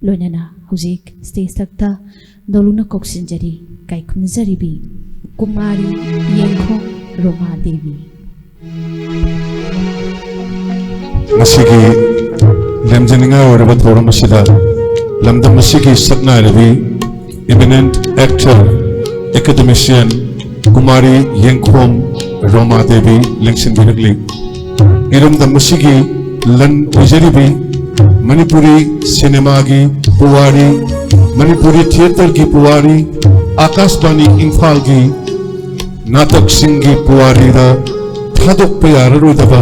ꯂꯣꯏꯅꯅ ꯍꯧꯖꯤꯛ stage ꯊꯛꯇ ꯅꯧꯂꯨꯛꯅ ꯀꯧꯁꯤꯟꯖꯔꯤ ꯏꯀꯥꯏ ꯈꯨꯝꯅꯖꯔꯤꯕꯤ ꯀꯨꯃꯥꯔꯤ ꯌꯦꯡꯈꯣꯝ ꯔꯣꯃꯥ ꯗꯦꯕꯤ꯫ ꯉꯁꯤꯒꯤ ꯂꯦꯝꯖꯅꯤꯡꯉꯥꯏ ꯑꯣꯏꯔꯕ ꯊꯧꯔꯝ ꯑꯁꯤꯗ ꯂꯝꯗꯝ ꯑꯁꯤꯒꯤ ꯁꯛꯅꯥꯏꯔꯕꯤ eminent actor, academician ꯀꯨꯃꯥꯔꯤ ꯌꯦꯡꯈꯣꯝ ꯔꯣꯃꯥ ꯗꯦꯕꯤ ꯂꯦꯡꯁꯤꯟꯕꯤꯔꯛꯂꯤ꯫ ꯏꯔꯝꯗꯝ ꯑꯁꯤꯒꯤ ꯂꯟ ꯑꯣꯏꯖꯔꯤꯕꯤ, ꯃꯅꯤꯄꯨꯔꯤ ꯁꯤꯅꯦꯃꯥꯒꯤ ꯄꯨꯋꯥꯔꯤ, ꯃꯅꯤꯄꯨꯔꯤ ꯊꯤꯌꯦꯇꯔꯒꯤ ꯄꯨꯋꯥꯔꯤ, ꯑꯥꯀꯥꯁꯕꯥꯅꯤ ꯏꯝꯐꯥꯜꯒꯤ ꯅꯥꯇꯛꯁꯤꯡꯒꯤ ꯄꯨꯋꯥꯔꯤꯗ ꯊꯥꯗꯣꯛꯄ ꯌꯥꯔꯔꯣꯏꯗꯕ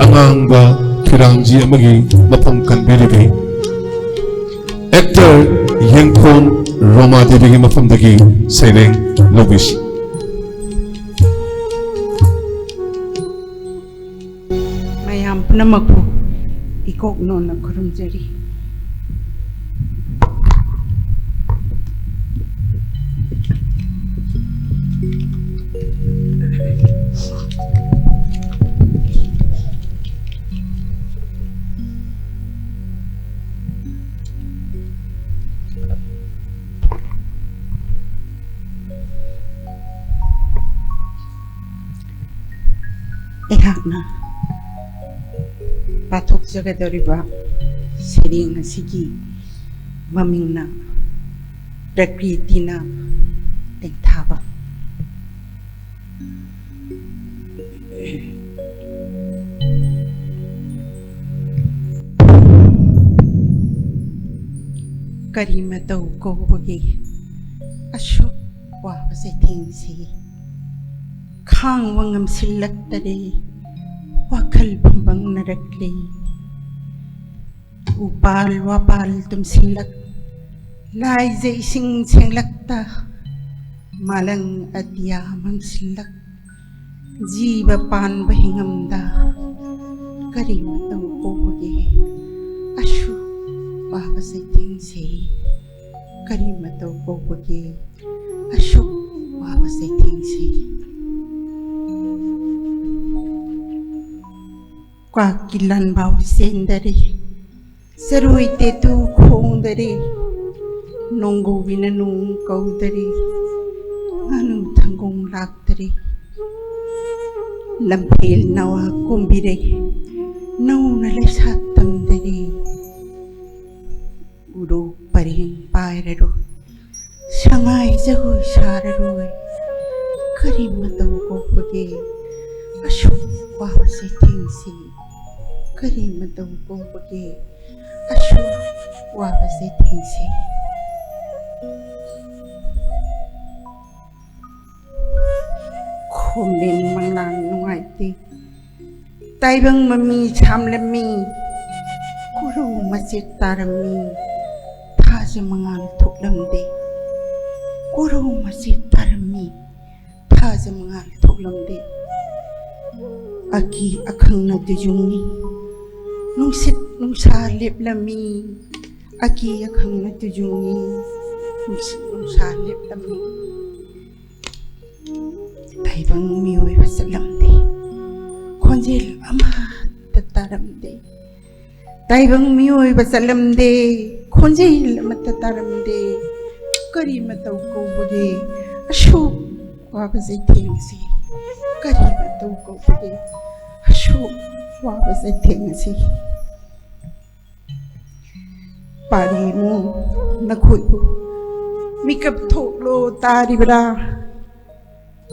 ꯑꯉꯥꯡꯕ ꯐꯤꯔꯥꯡꯖꯤ ꯑꯃꯒꯤ ꯃꯐꯝ ꯀꯟꯕꯤꯔꯤꯕꯤ actor ꯌꯦꯡꯈꯣꯝ ꯔꯣꯃꯥ ꯗꯦꯕꯤꯒꯤ ꯃꯐꯝꯗꯒꯤ ꯁꯩꯔꯦꯡ ꯂꯧꯕꯤꯁꯤ꯫ ꯃꯌꯥꯝ ꯄꯨꯝꯅꯃꯛꯄꯨ ꯏꯀꯣꯛ ꯅꯣꯟꯅ ꯈꯨꯔꯨꯝꯖꯔꯤ꯫ ꯑꯩꯍꯥꯛꯅ ꯄꯥꯊꯣꯛꯆꯒꯗꯧꯔꯤꯕ ꯁꯩꯔꯦꯡ ꯑꯁꯤꯒꯤ ꯃꯃꯤꯡꯅ ꯄ꯭ꯔꯀ꯭ꯔꯤꯇꯤꯅ ꯇꯦꯡꯊꯥꯕ꯫ ꯀꯔꯤ ꯃꯇꯧ ꯀꯧꯕꯒꯦ ꯑꯁꯨꯛ ꯋꯥꯕ ꯆꯩꯊꯦꯡꯁꯤ? ꯈꯥꯡꯕ ꯉꯝꯁꯤꯜꯂꯛꯇꯔꯦ, ꯋꯥꯈꯜ ꯐꯨꯝꯕꯪꯅꯔꯛꯂꯦ꯫ ꯎꯄꯥꯜ ꯋꯥꯄꯥꯜ ꯇꯨꯝꯁꯤꯜꯂꯛ, ꯂꯥꯏꯖ ꯏꯁꯤꯡ ꯁꯦꯡꯂꯛꯇ, ꯃꯥꯂꯪ ꯑꯇꯤꯌꯥ ꯃꯝꯁꯤꯜꯂꯛ, ꯖꯤꯕ ꯄꯥꯟꯕ ꯍꯤꯡꯉꯝꯗ ꯀꯔꯤ ꯃꯇꯧ ꯀꯧꯕꯒꯦ ꯑꯁꯨꯛ ꯋꯥꯕ ꯆꯩꯊꯦꯡꯁꯦ? ꯀꯔꯤ ꯃꯇꯧ ꯀꯧꯕꯒꯦ ꯑꯁꯨꯛ ꯋꯥꯕ ꯆꯩꯊꯦꯡꯁꯦ? ꯀ꯭ꯋꯥꯛꯀꯤ ꯂꯥꯟꯕꯥꯎ ꯆꯦꯟꯗꯔꯦ, ꯆꯔꯣꯏ ꯇꯦꯇꯨ ꯈꯣꯡꯗꯔꯦ, ꯅꯣꯡꯒꯧꯕꯤꯅ ꯅꯣꯡ ꯀꯧꯗꯔꯦ, ꯉꯥꯅꯨ ꯊꯪꯒꯣꯡ ꯂꯥꯛꯇꯔꯦ, ꯂꯝꯐꯦꯜ ꯅꯋꯥ ꯀꯣꯝꯕꯤꯔꯦ, ꯅꯧꯅ ꯂꯩꯁꯥ ꯇꯝꯗꯔꯦ꯫ ꯎꯔꯣꯛ ꯄꯔꯦꯡ ꯄꯥꯏꯔꯔꯣꯏ, ꯁꯉꯥꯏ ꯖꯒꯣꯏ ꯁꯥꯔꯔꯣꯏ꯫ ꯀꯔꯤ ꯃꯇꯧ ꯀꯧꯕꯒꯦ ꯑꯁꯨꯛ ꯋꯥꯕ ꯆꯩꯊꯦꯡꯁꯤ? ꯀꯔꯤ ꯃꯇꯧ ꯀꯧꯕꯒꯦ ꯑꯁꯨꯛ ꯋꯥꯕ ꯆꯩꯊꯦꯡꯁꯤ? ꯈꯣꯝꯂꯦꯟ ꯃꯪꯂꯥꯟ ꯅꯨꯡꯉꯥꯏꯇꯦ꯫ ꯇꯥꯏꯕꯪ ꯃꯃꯤ ꯁꯥꯝꯂꯝꯃꯤ, ꯀꯣꯔꯧ ꯃꯆꯦꯠ ꯇꯥꯔꯝꯃꯤ, ꯊꯥꯖ ꯃꯉꯥꯜ ꯊꯣꯛꯂꯝꯗꯦ꯫ ꯀꯣꯔꯧ ꯃꯆꯦꯠ ꯇꯥꯔꯝꯃꯤ, ꯊꯥꯖ ꯃꯉꯥꯜ ꯊꯣꯛꯂꯝꯗꯦ꯫ ꯑꯀꯤ ꯑꯈꯪꯅ ꯇꯨꯖꯨꯡꯉꯤ, ꯅꯨꯡꯁꯤꯠ ꯅꯨꯡꯁꯥ ꯂꯦꯞꯂꯝꯃꯤ꯫ ꯑꯀꯤ ꯑꯈꯪꯅ ꯇꯨꯖꯨꯡꯉꯤ, ꯅꯨꯡꯁꯤꯠ ꯅꯨꯡꯁꯥ ꯂꯦꯞꯂꯝꯃꯤ꯫ ꯇꯥꯏꯕꯪ ꯃꯤꯑꯣꯏꯕ ꯆꯠꯂꯝꯗꯦ, ꯈꯣꯟꯖꯦꯜ ꯑꯃꯠꯇ ꯇꯥꯔꯝꯗꯦ꯫ ꯇꯥꯏꯕꯪ ꯃꯤꯑꯣꯏꯕ ꯆꯠꯂꯝꯗꯦ, ꯈꯣꯟꯖꯦꯜ ꯑꯃꯠꯇ ꯇꯥꯔꯝꯗꯦ꯫ ꯀꯔꯤ ꯃꯇꯧ ꯀꯧꯕꯒꯦ ꯑꯁꯨꯛ ꯋꯥꯕ ꯆꯩꯊꯦꯡꯁꯤ? ꯀꯔꯤ ꯃꯇꯧ ꯀꯧꯕꯒꯦ ꯑꯁꯨꯛ ꯋꯥꯕ ꯆꯩꯊꯦꯡꯁꯤ? ꯄꯥꯔꯤ ꯃꯣꯝ ꯅꯈꯣꯏꯕꯨ ꯃꯤꯀꯞ ꯊꯣꯛꯂꯣ ꯇꯥꯔꯤꯕ꯭ꯔꯥ?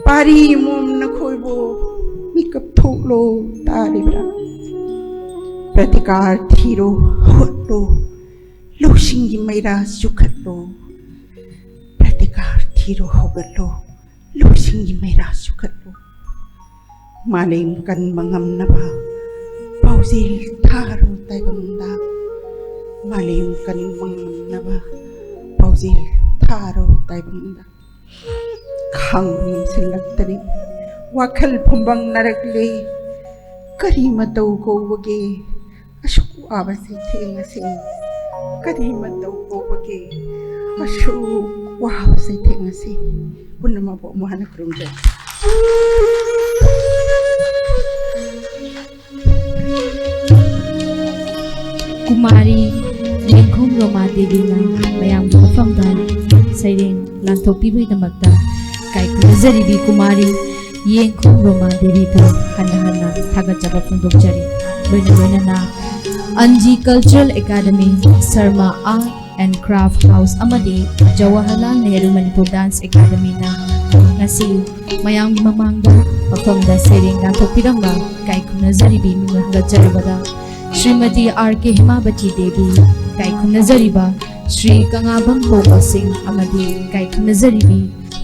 ꯄꯥꯔꯤ ꯃꯣꯝ ꯅꯈꯣꯏꯕꯨ ꯃꯤꯀꯞ ꯊꯣꯛꯂꯣ ꯇꯥꯔꯤꯕ꯭ꯔꯥ? ꯄ꯭ꯔꯇꯤꯀꯥꯔ ꯊꯤꯔꯣ, ꯍꯧꯒꯠꯂꯣ, ꯂꯧꯁꯤꯡꯒꯤ ꯃꯩꯔꯥ ꯆꯨꯈꯠꯂꯣ꯫ ꯄ꯭ꯔꯇꯤꯀꯥꯔ ꯊꯤꯔꯣ, ꯍꯧꯒꯠꯂꯣ, ꯂꯧꯁꯤꯡꯒꯤ ꯃꯩꯔꯥ ꯆꯨꯈꯠꯂꯣ꯫ ꯃꯥꯂꯦꯝ ꯀꯟꯕ ꯉꯝꯅꯕ ꯄꯥꯎꯖꯦꯜ ꯊꯥꯔꯣ ꯇꯥꯏꯕꯪꯗ꯫ ꯃꯥꯂꯦꯝ ꯀꯟꯕ ꯉꯝꯅꯕ ꯄꯥꯎꯖꯦꯜ ꯊꯥꯔꯣ ꯇꯥꯏꯕꯪꯗ꯫ ꯈꯥꯡꯕ ꯉꯝꯁꯤꯜꯂꯛꯇꯔꯦ, ꯋꯥꯈꯜ ꯐꯨꯝꯕꯪꯅꯔꯛꯂꯦ꯫ ꯀꯔꯤ ꯃꯇꯧ ꯀꯧꯕꯒꯦ ꯑꯁꯨꯛ ꯋꯥꯕ ꯆꯩꯊꯦꯡ ꯑꯁꯤ? ꯀꯔꯤ ꯃꯇꯧ ꯀꯧꯕꯒꯦ ꯑꯁꯨꯛ ꯋꯥꯕ ꯆꯩꯊꯦꯡ ꯑꯁꯤ? ꯄꯨꯝꯅꯃꯛꯄꯨ ꯑꯃꯨꯛ ꯍꯟꯅ ꯈꯨꯔꯨꯝꯖꯔꯤ꯫ ꯀꯨꯃꯥꯔꯤ ꯌꯦꯡꯈꯣꯝ ꯔꯣꯃꯥ ꯗꯦꯕꯤꯅ ꯃꯌꯥꯝꯒꯤ ꯃꯐꯝꯗ ꯁꯩꯔꯦꯡ ꯂꯥꯟꯊꯣꯛꯄꯤꯕꯒꯤꯗꯃꯛꯇ ꯏꯀꯥꯏ ꯈꯨꯝꯅꯖꯔꯤꯕꯤ ꯀꯨꯃꯥꯔꯤ ꯌꯦꯡꯈꯣꯝ ꯔꯣꯃꯥ ꯗꯦꯕꯤꯕꯨ ꯍꯟꯅ ꯍꯟꯅ ꯊꯥꯒꯠꯆꯕ ꯐꯣꯡꯗꯣꯛꯆꯔꯤ꯫ ꯂꯣꯏꯅ ꯂꯣꯏꯅꯅ Anji cultural academy, Sarma art and craft house ꯑꯃꯗꯤ ꯖꯋꯥꯍꯔꯂꯥꯜ ꯅꯦꯍꯔꯨ ꯃꯅꯤꯄꯨꯔ ꯗꯥꯟꯁ ꯑꯦꯀꯥꯗꯃꯤꯅ ꯉꯁꯤ ꯃꯌꯥꯝꯒꯤ ꯃꯃꯥꯡꯗ ꯃꯐꯝꯗ ꯁꯩꯔꯦꯡ ꯂꯥꯟꯊꯣꯛꯄꯤꯔꯝꯕ ꯏꯀꯥꯏ ꯈꯨꯝꯅꯖꯔꯤꯕꯤ ꯃꯤꯡꯑꯣꯏ ꯍꯟꯒꯠꯆꯔꯨꯕꯗ ꯁ꯭ꯔꯤꯃꯇꯤ ꯑꯥꯔ ꯀꯦ ꯍꯦꯃꯥꯕꯇꯤ ꯗꯦꯕꯤ, ꯏꯀꯥꯏ ꯈꯨꯝꯅꯖꯔꯤꯕ ꯁ꯭ꯔꯤ ꯀꯪꯂꯥꯕꯝ ꯒꯣꯄꯥꯜ ꯁꯤꯡ ꯑꯃꯗꯤ ꯏꯀꯥꯏ ꯈꯨꯝꯅꯖꯔꯤꯕꯤ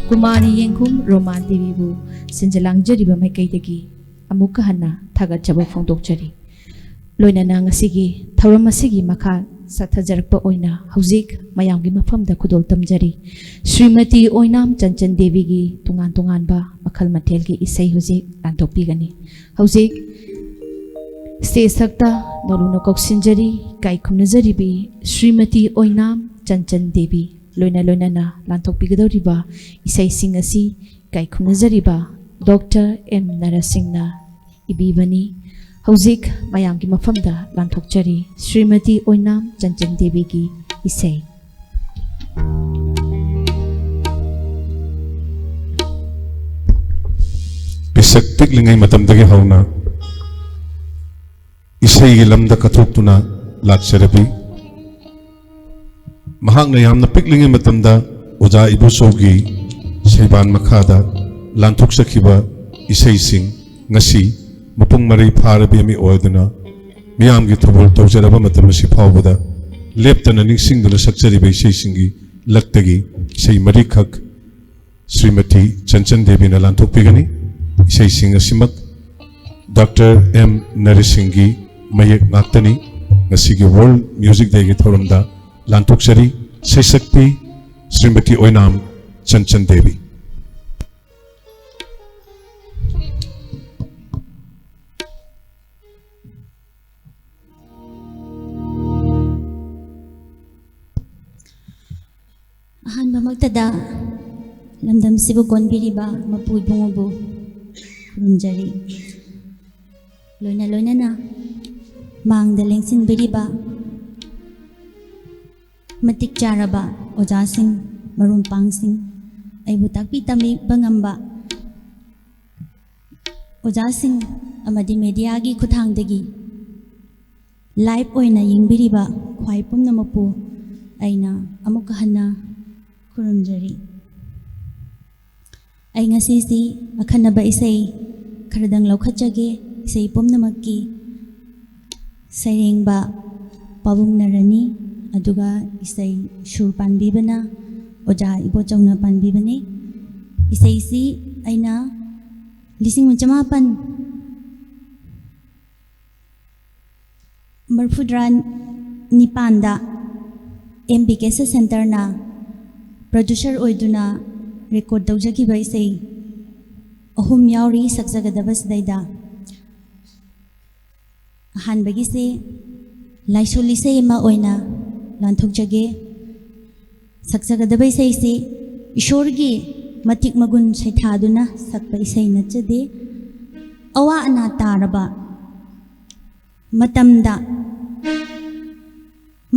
ꯀꯨꯃꯥꯔꯤ ꯌꯦꯡꯈꯨꯝ ꯔꯣꯃꯥ ꯗꯦꯕꯤꯕꯨ ꯁꯤꯟꯖ ꯂꯥꯡꯖꯔꯤꯕ ꯃꯥꯏꯀꯩꯗꯒꯤ ꯑꯃꯨꯛꯀ ꯍꯟꯅ ꯊꯥꯒꯠꯆꯕ ꯐꯣꯡꯗꯣꯛꯆꯔꯤ꯫ ꯂꯣꯏꯅꯅ ꯉꯁꯤꯒꯤ ꯊꯧꯔꯝ ꯑꯁꯤꯒꯤ ꯃꯈꯥ ꯆꯠꯊꯖꯔꯛꯄ ꯑꯣꯏꯅ ꯍꯧꯖꯤꯛ ꯃꯌꯥꯝꯒꯤ ꯃꯐꯝꯗ ꯈꯨꯗꯣꯜ ꯇꯝꯖꯔꯤ꯫ ꯁ꯭ꯔꯤꯃꯇꯤ ꯑꯣꯏꯅꯥꯝ ꯆꯟꯆꯟ ꯗꯦꯕꯤꯒꯤ ꯇꯣꯉꯥꯟ ꯇꯣꯉꯥꯟꯕ ꯃꯈꯜ ꯃꯊꯦꯜꯒꯤ ꯏꯁꯩ ꯍꯧꯖꯤꯛ ꯂꯥꯟꯊꯣꯛꯄꯤꯒꯅꯤ꯫ ꯍꯧꯖꯤꯛ ꯁ꯭ꯇꯦꯖ ꯊꯛꯇ ꯅꯧꯂꯨꯅ ꯀꯧꯁꯤꯟꯖꯔꯤ, ꯏꯀꯥꯏ ꯈꯨꯝꯅꯖꯔꯤꯕꯤ ꯁ꯭ꯔꯤꯃꯇꯤ ꯑꯣꯏꯅꯥꯝ ꯆꯟꯆꯟ ꯗꯦꯕꯤ꯫ ꯂꯣꯏꯅ ꯂꯣꯏꯅꯅ ꯂꯥꯟꯊꯣꯛꯄꯤꯒꯗꯧꯔꯤꯕ ꯏꯁꯩꯁꯤꯡ ꯑꯁꯤ ꯏꯀꯥꯏ ꯈꯨꯝꯅꯖꯔꯤꯕ ꯗꯣꯛꯇꯔ ꯑꯦꯝ ꯅꯔꯁꯤꯡꯅ ꯏꯕꯤꯕꯅꯤ꯫ ꯍꯧꯖꯤꯛ ꯃꯌꯥꯝꯒꯤ ꯃꯐꯝꯗ ꯂꯥꯟꯊꯣꯛꯆꯔꯤ ꯁ꯭ꯔꯤꯃꯇꯤ ꯑꯣꯏꯅꯥꯝ ꯆꯟꯆꯟ ꯗꯦꯕꯤꯒꯤ ꯏꯁꯩ꯫ ꯄꯤꯁꯛ ꯄꯤꯛꯂꯤꯉꯩ ꯃꯇꯝꯗꯒꯤ ꯍꯧꯅ ꯏꯁꯩꯒꯤ ꯂꯝꯗ ꯀꯠꯊꯣꯛꯇꯨꯅ ꯂꯥꯛꯆꯔꯕꯤ꯫ ꯃꯍꯥꯛꯅ ꯌꯥꯝꯅ ꯄꯤꯛꯂꯤꯉꯩ ꯃꯇꯝꯗ ꯑꯣꯖꯥ ꯏꯕꯣꯆꯧꯒꯤ ꯁꯩꯕꯥꯟ ꯃꯈꯥꯗ ꯂꯥꯟꯊꯣꯛꯆꯈꯤꯕ ꯏꯁꯩꯁꯤꯡ ꯉꯁꯤ ꯃꯄꯨꯡ ꯃꯔꯩ ꯐꯥꯔꯕꯤ ꯑꯃ ꯑꯣꯏꯗꯨꯅ ꯃꯤꯌꯥꯝꯒꯤ ꯊꯧꯒꯜ ꯇꯧꯖꯔꯕ ꯃꯇꯝ ꯑꯁꯤ ꯐꯥꯎꯕꯗ ꯂꯦꯞꯇꯅ ꯅꯤꯡꯁꯤꯡꯗꯨꯅ ꯁꯛꯆꯔꯤꯕ ꯏꯁꯩꯁꯤꯡꯒꯤ ꯂꯛꯇꯒꯤ ꯏꯁꯩ ꯃꯔꯤꯈꯛ ꯁ꯭ꯔꯤꯃꯇꯤ ꯆꯟꯆꯟ ꯗꯦꯕꯤꯅ ꯂꯥꯟꯊꯣꯛꯄꯤꯒꯅꯤ꯫ ꯏꯁꯩꯁꯤꯡ ꯑꯁꯤꯃꯛ ꯗꯥꯛꯇꯔ ꯑꯦꯝ ꯅꯔꯦꯁ ꯁꯤꯡꯒꯤ ꯃꯌꯦꯛ ꯉꯥꯛꯇꯅꯤ ꯉꯁꯤꯒꯤ World Music Dayꯒꯤ ꯊꯧꯔꯝꯗ ꯂꯥꯟꯊꯣꯛꯆꯔꯤ꯫ ꯁꯩꯁꯛꯄꯤ ꯁ꯭ꯔꯤꯃꯇꯤ ꯑꯣꯏꯅꯥꯝ ꯆꯟꯆꯟ ꯗꯦꯕꯤ꯫ ꯑꯍꯥꯟꯕꯃꯛꯇꯗ ꯂꯝꯗꯝꯁꯤꯕꯨ ꯀꯣꯟꯕꯤꯔꯤꯕ ꯃꯄꯨ ꯏꯕꯨꯡꯉꯣꯕꯨ ꯈꯨꯔꯨꯝꯖꯔꯤ꯫ ꯂꯣꯏꯅ ꯂꯣꯏꯅꯅ ꯃꯥꯡꯗ ꯂꯦꯡꯁꯤꯟꯕꯤꯔꯤꯕ ꯃꯇꯤꯛ ꯆꯥꯔꯕ ꯑꯣꯖꯥꯁꯤꯡ, ꯃꯔꯨꯞ ꯃꯄꯥꯡꯁꯤꯡ, ꯑꯩꯕꯨ ꯇꯥꯛꯄꯤ ꯇꯝꯕꯤꯕ ꯉꯝꯕ ꯑꯣꯖꯥꯁꯤꯡ ꯑꯃꯗꯤ mediaꯒꯤ ꯈꯨꯠꯊꯥꯡꯗꯒꯤ live ꯑꯣꯏꯅ ꯌꯦꯡꯕꯤꯔꯤꯕ ꯈ꯭ꯋꯥꯏ ꯄꯨꯝꯅꯃꯛꯄꯨ ꯑꯩꯅ ꯑꯃꯨꯛꯀ ꯍꯟꯅ ꯈꯨꯔꯨꯝꯖꯔꯤ꯫ ꯑꯩ ꯉꯁꯤꯁꯤ ꯑꯈꯟꯅꯕ ꯏꯁꯩ ꯈꯔꯗꯪ ꯂꯧꯈꯠꯆꯒꯦ꯫ ꯏꯁꯩ ꯄꯨꯝꯅꯃꯛꯀꯤ ꯁꯩꯔꯦꯡꯕ ꯄꯥꯕꯨꯡ ꯅꯔꯥꯅꯤ, ꯑꯗꯨꯒ ꯏꯁꯩ ꯁꯨꯔ ꯄꯥꯟꯕꯤꯕꯅ ꯑꯣꯖꯥ ꯏꯕꯣꯆꯧꯅ ꯄꯥꯟꯕꯤꯕꯅꯤ꯫ ꯏꯁꯩꯁꯤ ꯑꯩꯅ ꯂꯤꯁꯤꯡ ꯑꯃ ꯆꯃꯥꯄꯟ ꯃꯔꯤꯐꯨꯇꯔꯥ ꯅꯤꯄꯥꯟꯗ M B Cassette Centreꯅ producer ꯑꯣꯏꯗꯨꯅ record ꯇꯧꯖꯈꯤꯕ ꯏꯁꯩ ꯑꯍꯨꯝ ꯌꯥꯎꯔꯤ ꯁꯛꯆꯒꯗꯕ ꯁꯤꯗꯩꯗ꯫ ꯑꯍꯥꯟꯕꯒꯤꯁꯦ ꯂꯥꯏꯁꯣꯜ ꯏꯁꯩ ꯑꯃ ꯑꯣꯏꯅ ꯂꯥꯟꯊꯣꯛꯆꯒꯦ꯫ ꯁꯛꯆꯒꯗꯕ ꯏꯁꯩꯁꯤ ꯏꯁꯣꯔꯒꯤ ꯃꯇꯤꯛ ꯃꯒꯨꯟ ꯁꯩꯊꯥꯗꯨꯅ ꯁꯛꯄ ꯏꯁꯩ ꯅꯠꯆꯗꯦ꯫ ꯑꯋꯥ ꯑꯅꯥ ꯇꯥꯔꯕ ꯃꯇꯝꯗ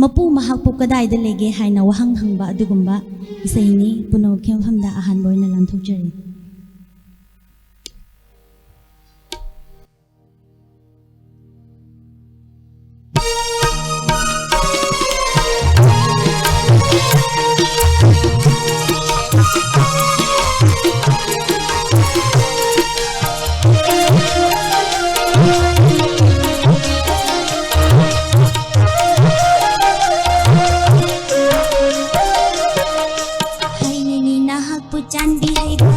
ꯃꯄꯨ ꯃꯍꯥꯛꯄꯨ ꯀꯗꯥꯏꯗ ꯂꯩꯒꯦ ꯍꯥꯏꯅ ꯋꯥꯍꯪ ꯍꯪꯕ ꯑꯗꯨꯒꯨꯝꯕ ꯏꯁꯩꯅꯤ꯫ ꯄꯨꯝꯅꯃꯛꯀꯤ ꯃꯐꯝꯗ ꯑꯍꯥꯟꯕ ꯑꯣꯏꯅ ꯂꯥꯟꯊꯣꯛꯆꯔꯤ꯫ ꯍꯥꯏꯅꯤꯡꯏ ꯅꯍꯥꯛꯄꯨ ꯆꯥꯟꯕꯤ ꯍꯩꯕ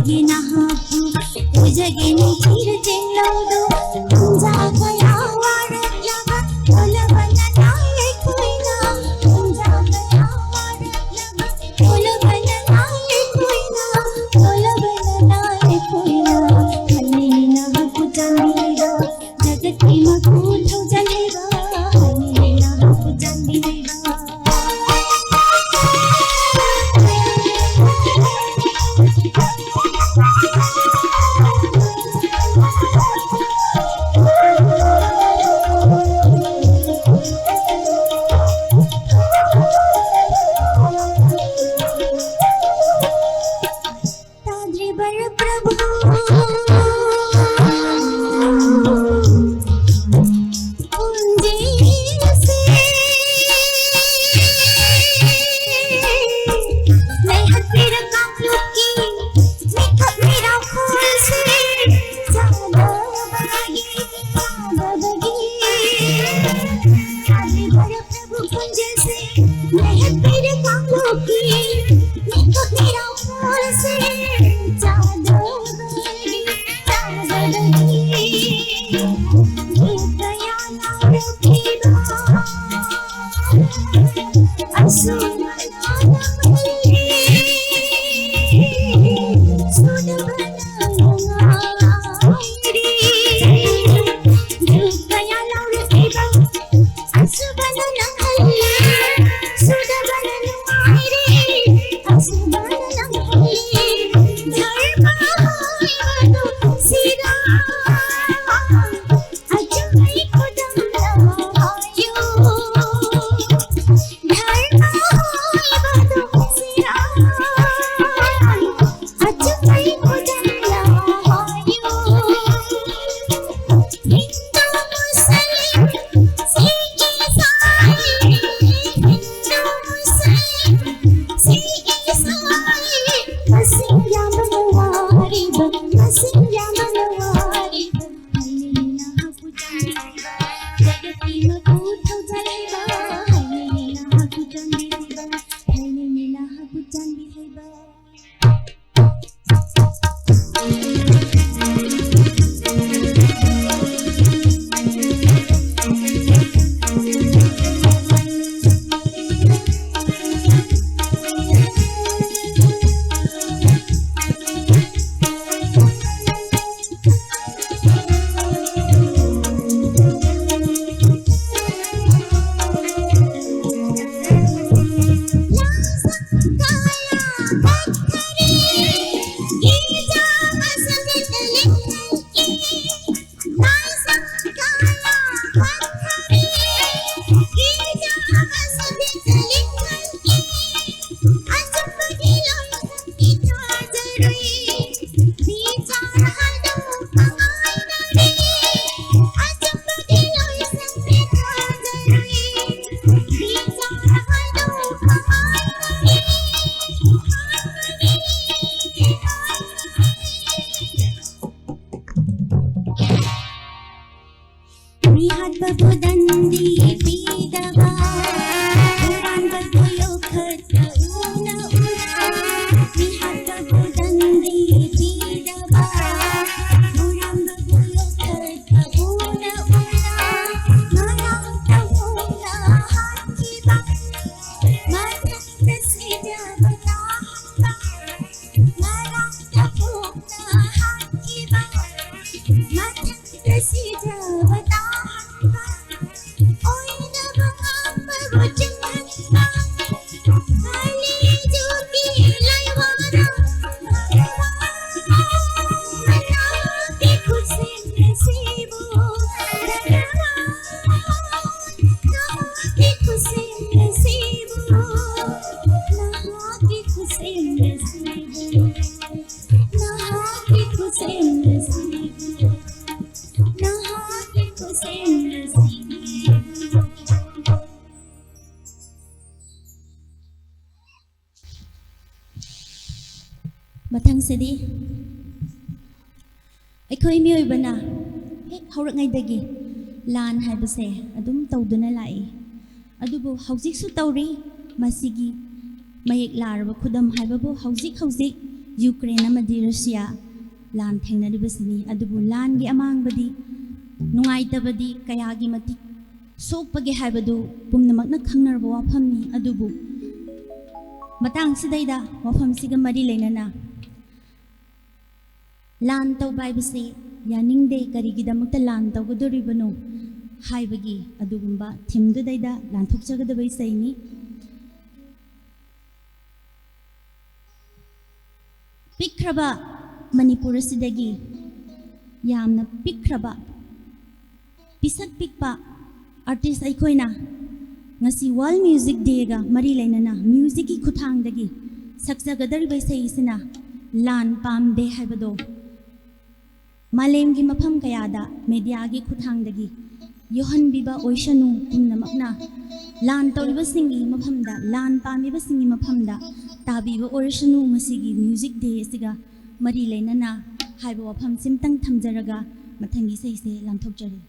ꯅꯍꯥꯛꯄꯨ ꯎꯖꯒꯦꯅꯤ ꯆꯤꯔ ꯆꯤꯡꯂꯧꯗꯣ ꯄꯨꯡꯖꯥ ꯀꯌꯥ ꯋꯥꯔꯛꯂꯕ ꯊꯣꯂꯕꯅ ꯅꯥꯏ ꯑꯩꯈꯣꯏꯅ ꯄꯨꯡꯖꯥ ꯀꯌꯥ ꯋꯥꯔꯛꯂꯕ ꯊꯣꯂꯕꯅ ꯅꯥꯏ ꯑꯩꯈꯣꯏꯅ ꯊꯣꯂꯕꯅ ꯅꯥꯏ ꯑꯩꯈꯣꯏꯅ ꯈꯜꯂꯤ ꯅꯍꯥꯛꯄꯨ ꯆꯥꯟꯕꯤꯔꯣ ꯖꯒꯠꯀꯤ ꯃꯄꯨ ꯊꯧꯖꯥꯜꯂꯤꯕ ꯈꯜꯂꯤ ꯅꯍꯥꯛꯄꯨ ꯆꯥꯟꯕꯤꯔꯣ ꯃꯤꯍꯥꯠꯄꯕꯨ ꯗꯟꯗꯤ ꯄꯤꯗꯕ, ꯍꯨꯔꯥꯟꯕꯕꯨ ꯌꯣꯛꯈꯠꯄ ꯎꯅ ꯎꯅ, ꯃꯤꯍꯥꯠꯄꯕꯨ ꯗꯟꯗꯤ ꯄꯤꯗꯕ, ꯍꯨꯔꯥꯟꯕꯕꯨ ꯌꯣꯛꯈꯠꯄ ꯎꯅ ꯎꯅ, ꯉꯔꯥꯡꯇ ꯍꯣꯡꯅ ꯍꯥꯠꯈꯤꯕ, ꯃꯊꯛꯇ ꯁꯤꯖꯕ ꯇꯥꯍꯟꯕ, ꯉꯔꯥꯡꯇ ꯍꯣꯡꯅ ꯍꯥꯠꯈꯤꯕ, ꯃꯊꯛꯇ ꯁꯤꯖꯕ ꯇꯥꯍꯟꯕ, ꯑꯣꯏꯗꯕ ꯉꯥꯡꯕꯕꯨ ꯆꯤꯡꯍꯟꯕ, ꯀꯂꯤꯖꯨꯒꯤ ꯂꯩꯋꯥꯅ ꯃꯅꯥꯎꯒꯤ ꯈꯨꯠꯁꯦꯝ ꯑꯁꯤꯕꯨ ꯅꯍꯥꯛꯀꯤ ꯈꯨꯠꯁꯦꯝ ꯑꯁꯤꯕꯨ, ꯅꯍꯥꯛꯀꯤ ꯈꯨꯠꯁꯦꯝ ꯑꯁꯤꯕꯨ, ꯅꯍꯥꯛꯀꯤ ꯈꯨꯠꯁꯦꯝ ꯑꯁꯤꯕꯨ, ꯅꯍꯥꯛꯀꯤ ꯈꯨꯠꯁꯦꯝ ꯑꯁꯤꯕꯨ꯫ ꯃꯊꯪꯁꯤꯗꯤ ꯑꯩꯈꯣꯏ ꯃꯤꯑꯣꯏꯕꯅ ꯍꯦꯛ ꯍꯧꯔꯛꯉꯩꯗꯒꯤ ꯂꯥꯟ ꯍꯥꯏꯕꯁꯦ ꯑꯗꯨꯝ ꯇꯧꯗꯨꯅ ꯂꯥꯛꯏ꯫ ꯑꯗꯨꯕꯨ ꯍꯧꯖꯤꯛꯁꯨ ꯇꯧꯔꯤ꯫ ꯃꯁꯤꯒꯤ ꯃꯌꯦꯛ ꯂꯥꯔꯕ ꯈꯨꯗꯝ ꯍꯥꯏꯕꯕꯨ ꯍꯧꯖꯤꯛ ꯍꯧꯖꯤꯛ ꯌꯨꯀ꯭ꯔꯦꯟ ꯑꯃꯗꯤ ꯔꯨꯁꯤꯌꯥ ꯂꯥꯟ ꯊꯦꯡꯅꯔꯤꯕꯁꯤꯅꯤ꯫ ꯑꯗꯨꯕꯨ ꯂꯥꯟꯒꯤ ꯑꯃꯥꯡꯕꯗꯤ ꯅꯨꯡꯉꯥꯏꯇꯕꯗꯤ ꯀꯌꯥꯒꯤ ꯃꯇꯤꯛ ꯁꯣꯛꯄꯒꯦ ꯍꯥꯏꯕꯗꯨ ꯄꯨꯝꯅꯃꯛꯅ ꯈꯪꯅꯔꯕ ꯋꯥꯐꯝꯅꯤ꯫ ꯑꯗꯨꯕꯨ ꯃꯇꯥꯡꯁꯤꯗꯩꯗ ꯋꯥꯐꯝꯁꯤꯒ ꯃꯔꯤ ꯂꯩꯅꯅ ꯂꯥꯟ ꯇꯧꯕ ꯍꯥꯏꯕꯁꯤ ꯌꯥꯅꯤꯡꯗꯦ, ꯀꯔꯤꯒꯤꯗꯃꯛꯇ ꯂꯥꯟ ꯇꯧꯒꯗꯧꯔꯤꯕꯅꯣ ꯍꯥꯏꯕꯒꯤ ꯑꯗꯨꯒꯨꯝꯕ ꯊꯤꯝꯗꯨꯗꯩꯗ ꯂꯥꯟꯊꯣꯛꯆꯒꯗꯕ ꯏꯁꯩꯅꯤ꯫ ꯄꯤꯛꯈ꯭ꯔꯕ ꯃꯅꯤꯄꯨꯔ ꯑꯁꯤꯗꯒꯤ ꯌꯥꯝꯅ ꯄꯤꯛꯈ꯭ꯔꯕ, ꯄꯤꯁꯛ ꯄꯤꯛꯄ ꯑꯥꯔꯇꯤꯁ ꯑꯩꯈꯣꯏꯅ ꯉꯁꯤ ꯋꯥꯔꯜ ꯃ꯭ꯌꯨꯖꯤꯛ ꯗꯦꯒ ꯃꯔꯤ ꯂꯩꯅꯅ ꯃ꯭ꯌꯨꯖꯤꯛꯀꯤ ꯈꯨꯠꯊꯥꯡꯗꯒꯤ ꯁꯛꯆꯒꯗꯧꯔꯤꯕ ꯏꯁꯩ ꯑꯁꯤꯅ ꯂꯥꯟ ꯄꯥꯝꯗꯦ ꯍꯥꯏꯕꯗꯣ ꯃꯥꯂꯦꯝꯒꯤ ꯃꯐꯝ ꯀꯌꯥꯗ ꯃꯦꯗꯤꯌꯥꯒꯤ ꯈꯨꯠꯊꯥꯡꯗꯒꯤ ꯌꯧꯍꯟꯕꯤꯕ ꯑꯣꯏꯁꯅꯨ꯫ ꯄꯨꯝꯅꯃꯛꯅ ꯂꯥꯟ ꯇꯧꯔꯤꯕꯁꯤꯡꯒꯤ ꯃꯐꯝꯗ, ꯂꯥꯟ ꯄꯥꯝꯂꯤꯕꯁꯤꯡꯒꯤ ꯃꯐꯝꯗ ꯇꯥꯕꯤꯕ ꯑꯣꯏꯔꯁꯅꯨ꯫ ꯉꯁꯤꯒꯤ ꯃ꯭ꯌꯨꯖꯤꯛ ꯗꯦ ꯑꯁꯤꯒ ꯃꯔꯤ ꯂꯩꯅꯅ ꯍꯥꯏꯕ ꯋꯥꯐꯝꯁꯤꯝꯇꯪ ꯊꯝꯖꯔꯒ ꯃꯊꯪꯒꯤ ꯏꯁꯩꯁꯦ ꯂꯥꯟꯊꯣꯛꯆꯔꯤ꯫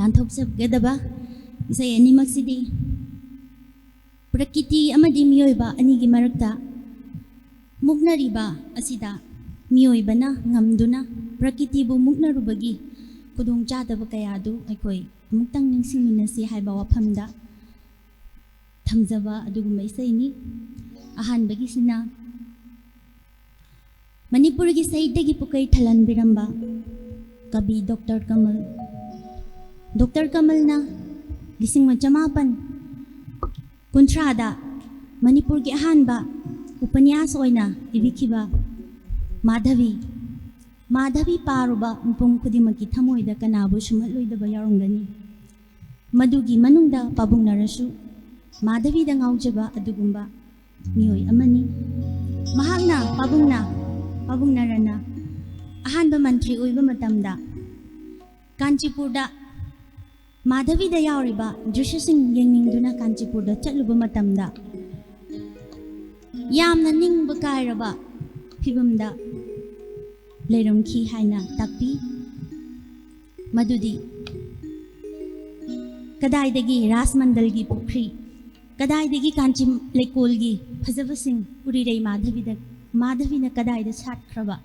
ꯂꯥꯟꯊꯣꯛꯆꯒꯗꯕ ꯏꯁꯩ ꯑꯅꯤꯃꯛꯁꯤꯗꯤ ꯄ꯭ꯔꯀꯤꯇꯤ ꯑꯃꯗꯤ ꯃꯤꯑꯣꯏꯕ ꯑꯅꯤꯒꯤ ꯃꯔꯛꯇ ꯃꯨꯛꯅꯔꯤꯕ ꯑꯁꯤꯗ ꯃꯤꯑꯣꯏꯕꯅ ꯉꯝꯗꯨꯅ ꯄ꯭ꯔꯀꯤꯇꯤꯕꯨ ꯃꯨꯛꯅꯔꯨꯕꯒꯤ ꯈꯨꯗꯣꯡꯆꯥꯗꯕ ꯀꯌꯥ ꯑꯗꯨ ꯑꯩꯈꯣꯏ ꯑꯃꯨꯛꯇꯪ ꯅꯤꯡꯁꯤꯡꯃꯤꯟꯅꯁꯤ ꯍꯥꯏꯕ ꯋꯥꯐꯝꯗ ꯊꯝꯖꯕ ꯑꯗꯨꯒꯨꯝꯕ ꯏꯁꯩꯅꯤ꯫ ꯑꯍꯥꯟꯕꯒꯤꯁꯤꯅ ꯃꯅꯤꯄꯨꯔꯒꯤ ꯁꯥꯍꯤꯇ꯭ꯌꯒꯤ ꯄꯨꯀꯩ ꯊꯜꯍꯟꯕꯤꯔꯝꯕ ꯀꯕꯤ ꯗꯣꯛꯇꯔ ꯀꯃꯜ꯫ ꯗꯣꯛꯇꯔ ꯀꯃꯜꯅ ꯂꯤꯁꯤꯡ ꯑꯃ ꯆꯃꯥꯄꯟ ꯀꯨꯟꯊ꯭ꯔꯥꯗ ꯃꯅꯤꯄꯨꯔꯒꯤ ꯑꯍꯥꯟꯕ ꯎꯄꯅ꯭ꯌꯥꯁ ꯑꯣꯏꯅ ꯏꯕꯤꯈꯤꯕ ꯃꯥꯙꯕꯤ꯫ ꯃꯥꯙꯕꯤ ꯄꯥꯔꯨꯕ ꯃꯤꯄꯨꯝ ꯈꯨꯗꯤꯡꯃꯛꯀꯤ ꯊꯃꯣꯏꯗ ꯀꯅꯥꯕꯨ ꯁꯨꯝꯍꯠꯂꯣꯏꯗꯕ ꯌꯥꯎꯔꯝꯒꯅꯤ꯫ ꯃꯗꯨꯒꯤ ꯃꯅꯨꯡꯗ ꯄꯥꯕꯨꯡꯅꯔꯁꯨ ꯃꯥꯙꯕꯤꯗ ꯉꯥꯎꯖꯕ ꯑꯗꯨꯒꯨꯝꯕ ꯃꯤꯑꯣꯏ ꯑꯃꯅꯤ꯫ ꯃꯍꯥꯛꯅ ꯄꯥꯕꯨꯡꯅ, ꯄꯥꯕꯨꯡꯅꯔꯅ ꯑꯍꯥꯟꯕ ꯃꯟꯇ꯭ꯔꯤ ꯑꯣꯏꯕ ꯃꯇꯝꯗ ꯀꯥꯟꯆꯤꯄꯨꯔꯗ ꯃꯥꯙꯕꯤꯗ ꯌꯥꯎꯔꯤꯕ ꯗ꯭ꯔꯤꯁ꯭ꯌꯁꯤꯡ ꯌꯦꯡꯅꯤꯡꯗꯨꯅ ꯀꯥꯟꯆꯤꯄꯨꯔꯗ ꯆꯠꯂꯨꯕ ꯃꯇꯝꯗ ꯌꯥꯝꯅ ꯅꯤꯡꯕ ꯀꯥꯏꯔꯕ ꯐꯤꯕꯝꯗ ꯂꯩꯔꯝꯈꯤ ꯍꯥꯏꯅ ꯇꯥꯛꯄꯤ꯫ ꯃꯗꯨꯗꯤ ꯀꯗꯥꯏꯗꯒꯤ ꯔꯥꯖꯃꯟꯗꯜꯒꯤ ꯄꯨꯈ꯭ꯔꯤ, ꯀꯗꯥꯏꯗꯒꯤ ꯀꯥꯟꯆꯤ ꯂꯩꯀꯣꯜꯒꯤ ꯐꯖꯕꯁꯤꯡ ꯎꯔꯤꯔꯩ ꯃꯥꯙꯕꯤꯗ, ꯃꯥꯙꯕꯤꯅ ꯀꯗꯥꯏꯗ ꯁꯥꯠꯈ꯭ꯔꯕ?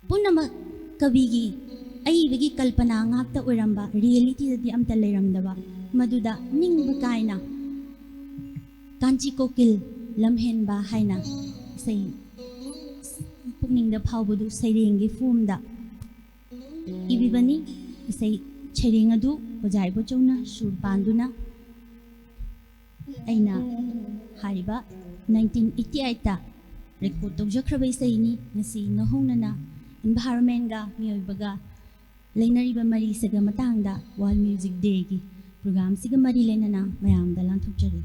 ꯄꯨꯝꯅꯃꯛ ꯀꯕꯤꯒꯤ ꯑꯏꯕꯒꯤ ꯀꯜꯄꯅꯥ ꯉꯥꯛꯇ ꯑꯣꯏꯔꯝꯕ, ꯔꯤꯌꯦꯂꯤꯇꯤꯗꯗꯤ ꯑꯝꯇ ꯂꯩꯔꯝꯗꯕ, ꯃꯗꯨꯗ ꯅꯤꯡꯕ ꯀꯥꯏꯅ ꯀꯥꯟꯆꯤ ꯀꯣꯀꯤꯜ ꯂꯝꯍꯦꯟꯕ ꯍꯥꯏꯅ ꯏꯁꯩ ꯄꯨꯛꯅꯤꯡꯗ ꯐꯥꯎꯕꯗꯨ ꯁꯩꯔꯦꯡꯒꯤ ꯐꯣꯝꯗ ꯏꯕꯤꯕꯅꯤ꯫ ꯏꯁꯩ ꯁꯩꯔꯦꯡ ꯑꯗꯨ ꯑꯣꯖꯥ ꯏꯕꯣꯆꯧꯅ ꯁꯨꯔ ꯄꯥꯟꯗꯨꯅ ꯑꯩꯅ ꯍꯥꯏꯔꯤꯕ ꯅꯥꯏꯟꯇꯤꯟ ꯑꯩꯠꯇꯤ ꯑꯩꯠꯇ ꯔꯦꯀꯣꯔꯗ ꯇꯧꯖꯈ꯭ꯔꯕ ꯏꯁꯩꯅꯤ꯫ ꯉꯁꯤ ꯅꯧꯍꯧꯅꯅ ꯏꯟꯚꯥꯏꯔꯣꯟꯃꯦꯟꯒ ꯃꯤꯑꯣꯏꯕꯒ ꯂꯩꯅꯔꯤꯕ ꯃꯔꯤꯁꯤꯒ ꯃꯇꯥꯡꯗ ꯋꯥꯔꯜ ꯃ꯭ꯌꯨꯖꯤꯛ ꯗꯦꯒꯤ ꯄ꯭ꯔꯣꯒ꯭ꯔꯥꯝꯁꯤꯒ ꯃꯔꯤ ꯂꯩꯅꯅ ꯃꯌꯥꯝꯗ ꯂꯥꯟꯊꯣꯛꯆꯔꯤ꯫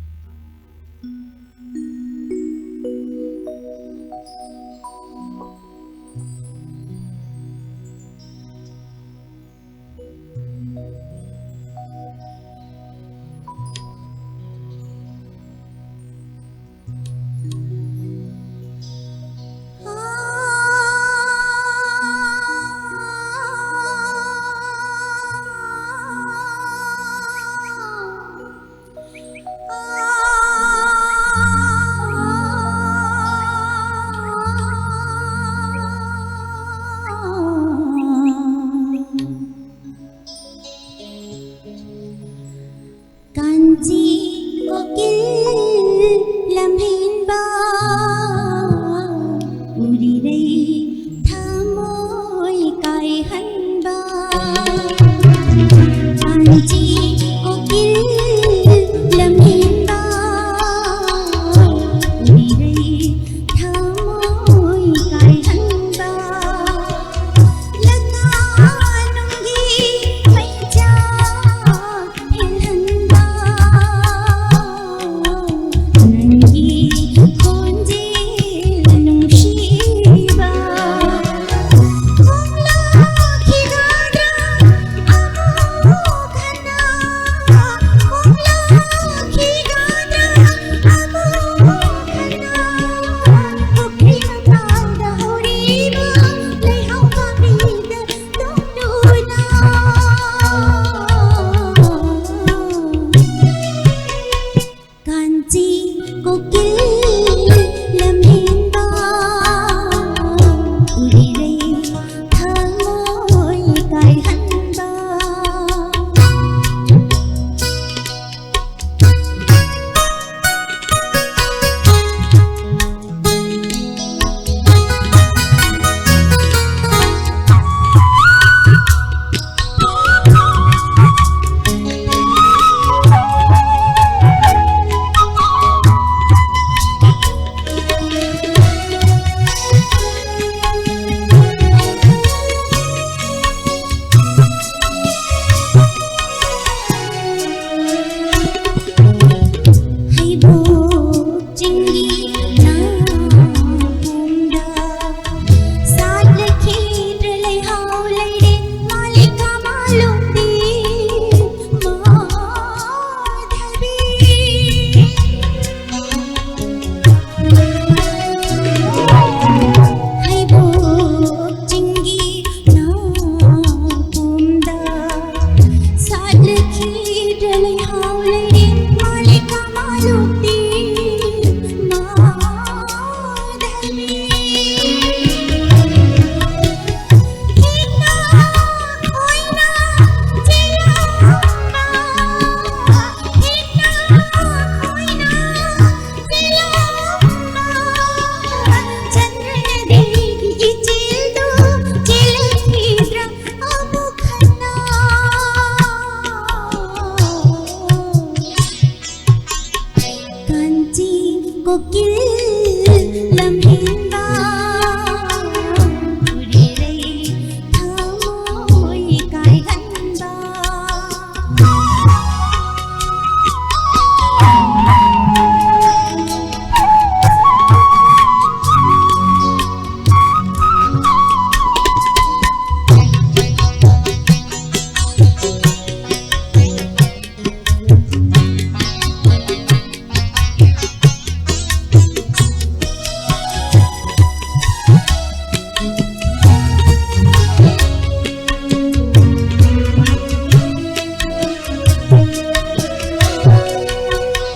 ꯀꯣꯀꯤꯜ ꯂꯝꯍꯦꯟꯕ, ꯎꯔꯤꯔꯩ ꯊꯃꯣꯏ ꯀꯥꯏꯍꯟꯕ꯫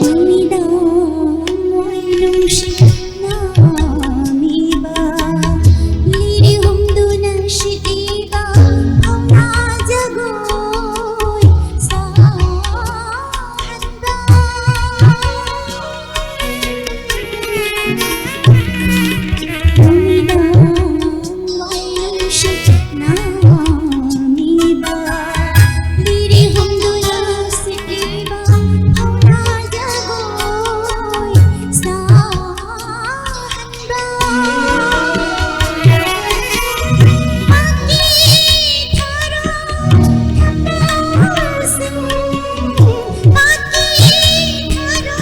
ꯅꯨꯃꯤꯗꯥꯡ ꯋꯥꯏ ꯅꯨꯡꯁꯤꯠꯅ ꯃꯤꯕ, ꯂꯤꯔꯤ ꯍꯨꯝꯗꯨꯅ ꯁꯤꯠꯂꯤꯕ ꯐꯥꯎꯅ ꯖꯒꯣꯏ ꯁꯥꯍꯟꯕ꯫ ꯅꯨꯃꯤꯗꯥꯡ ꯋꯥꯏ ꯅꯨꯡꯁꯤꯠꯅ ꯃꯤꯕ, ꯂꯤꯔꯤ ꯍꯨꯝꯗꯨꯅ ꯁꯤꯠꯂꯤꯕ ꯐꯥꯎꯅ ꯖꯒꯣꯏ ꯁꯥꯍꯟꯕ꯫ ꯄꯥꯀꯤ ꯊꯥꯔꯣ ꯊꯝꯕꯥꯜꯁꯤꯡ, ꯄꯥꯀꯤ ꯊꯥꯔꯣ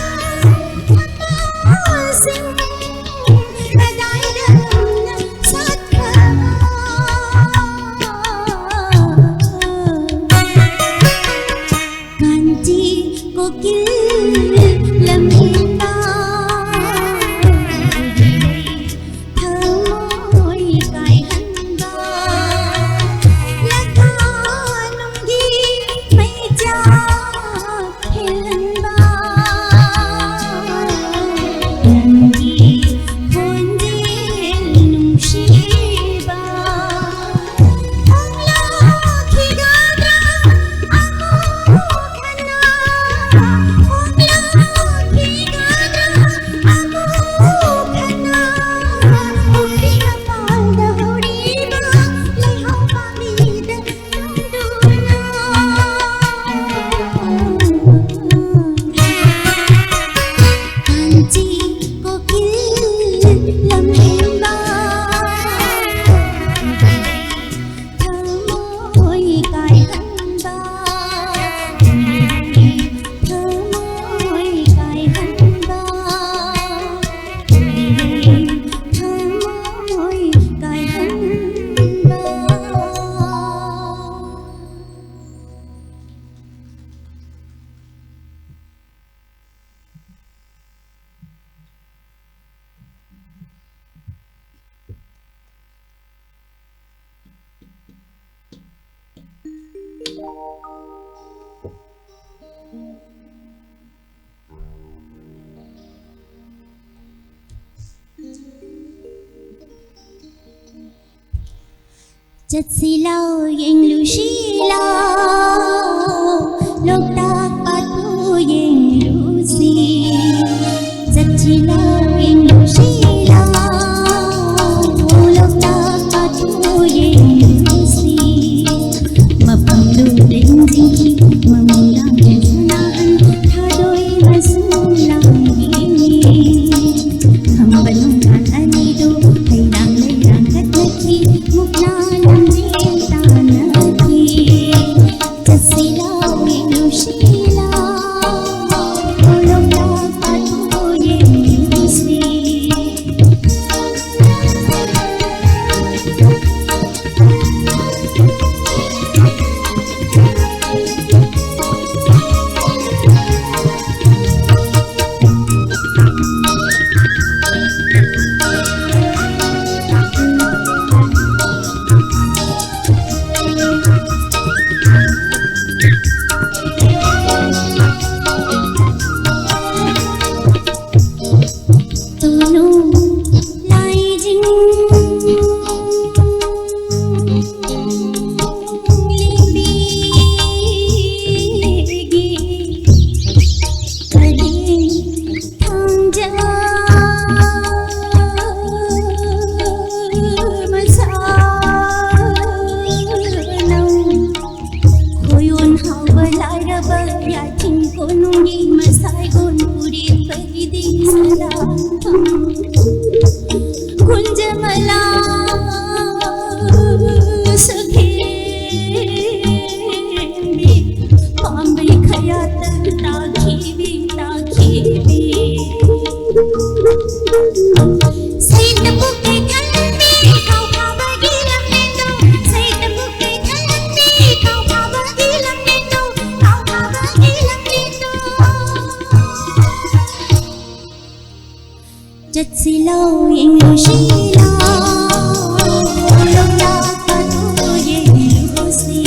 ꯊꯝꯕꯥꯜꯁꯤꯡ, ꯀꯗꯥꯏꯗ ꯅꯪꯅ ꯁꯥꯠꯈ꯭ꯔꯕ? ꯀꯥꯟꯆꯤ ꯀꯣꯀꯤꯜ ꯂꯝꯍꯦꯟꯕ, ꯊꯃꯣꯏ ꯀꯥꯏꯍꯟꯕ, ꯂꯈꯥ ꯅꯨꯡꯒꯤ ꯃꯩꯆꯥꯛ ꯍꯦꯜꯍꯟꯕ, ꯅꯪꯒꯤ ꯈꯣꯟꯖꯦꯜ ꯅꯨꯡꯁꯤꯕ ꯐꯣꯡꯂꯛꯈꯤꯒꯗ꯭ꯔꯥ ꯑꯃꯨꯛ ꯍꯟꯅ? ꯆꯠꯁꯤꯂꯥꯎ ꯌꯦꯡꯂꯨꯁꯤꯂꯥꯎ, ꯂꯣꯛꯇꯥꯛ ꯄꯥꯠꯄꯨ ꯌꯦꯡꯂꯨꯁꯤ꯫ ꯆꯠꯁꯤꯂꯥꯎ ꯌꯦꯡꯂꯨꯁꯤꯂꯥꯎ, ꯂꯣꯛꯇꯥꯛ ꯄꯥꯠꯄꯨ ꯌꯦꯡꯂꯨꯁꯤ꯫ ꯃꯐꯝꯗꯨ ꯂꯦꯟꯖꯤꯟꯈꯤ, ꯃꯃꯪ ꯂꯥꯡꯗꯨꯅ ꯊꯥꯗꯣꯏ ꯃꯁꯨꯝ ꯂꯥꯡꯂꯤꯉꯤ꯫ ꯈꯝꯕ ꯅꯣꯡꯊꯥꯡ ꯑꯅꯤꯗꯨ ꯍꯩꯔꯥꯡ ꯂꯩꯔꯥꯡ ꯀꯠꯅꯈꯤ, ꯃꯨꯛꯅꯥ ꯂꯝꯖꯦꯜ ꯇꯥꯟꯅꯈꯤ꯫ ꯆꯠꯁꯤꯂꯥꯎ ꯌꯦꯡꯂꯨꯁꯤꯂꯥꯎ, ꯂꯣꯛꯇꯥꯛ ꯄꯥꯠꯄꯨ ꯌꯦꯡꯂꯨꯁꯤ꯫ ꯈꯣꯌꯣꯟ ꯍꯥꯎꯕ ꯂꯥꯏꯔꯕ ꯌꯥꯏꯊꯤꯡ ꯀꯣꯅꯨꯡꯒꯤ ꯃꯁꯥꯏꯒꯣꯟ ꯄꯨꯔꯦꯟꯕꯒꯤꯗꯤ ꯁꯂꯥꯝ꯫ ꯀꯨꯟꯖꯃꯂꯥ ꯁꯈꯦꯝꯕꯤ ꯄꯥꯝꯕꯩ ꯈꯌꯥꯠꯇ ꯇꯥꯈꯤꯕꯤ ꯇꯥꯈꯤꯕꯤ꯫ ꯁꯩꯇ ꯄꯨꯛꯀꯤ ꯊꯜꯂꯝꯕꯤ ꯀꯥꯎꯈꯥꯕꯒꯤ ꯂꯝꯕꯤꯗꯣ, ꯁꯩꯇ ꯄꯨꯛꯀꯤ ꯊꯜꯂꯝꯕꯤ ꯀꯥꯎꯈꯥꯕꯒꯤ ꯂꯝꯕꯤꯗꯣ, ꯀꯥꯎꯈꯥꯕꯒꯤ ꯂꯝꯕꯤꯗꯣ꯫ ꯆꯠꯁꯤꯂꯥꯎ ꯌꯦꯡꯂꯨꯁꯤꯂꯥꯎ, ꯂꯣꯛꯇꯥꯛ ꯄꯥꯠꯇꯨ ꯌꯦꯡꯂꯨꯁꯤ꯫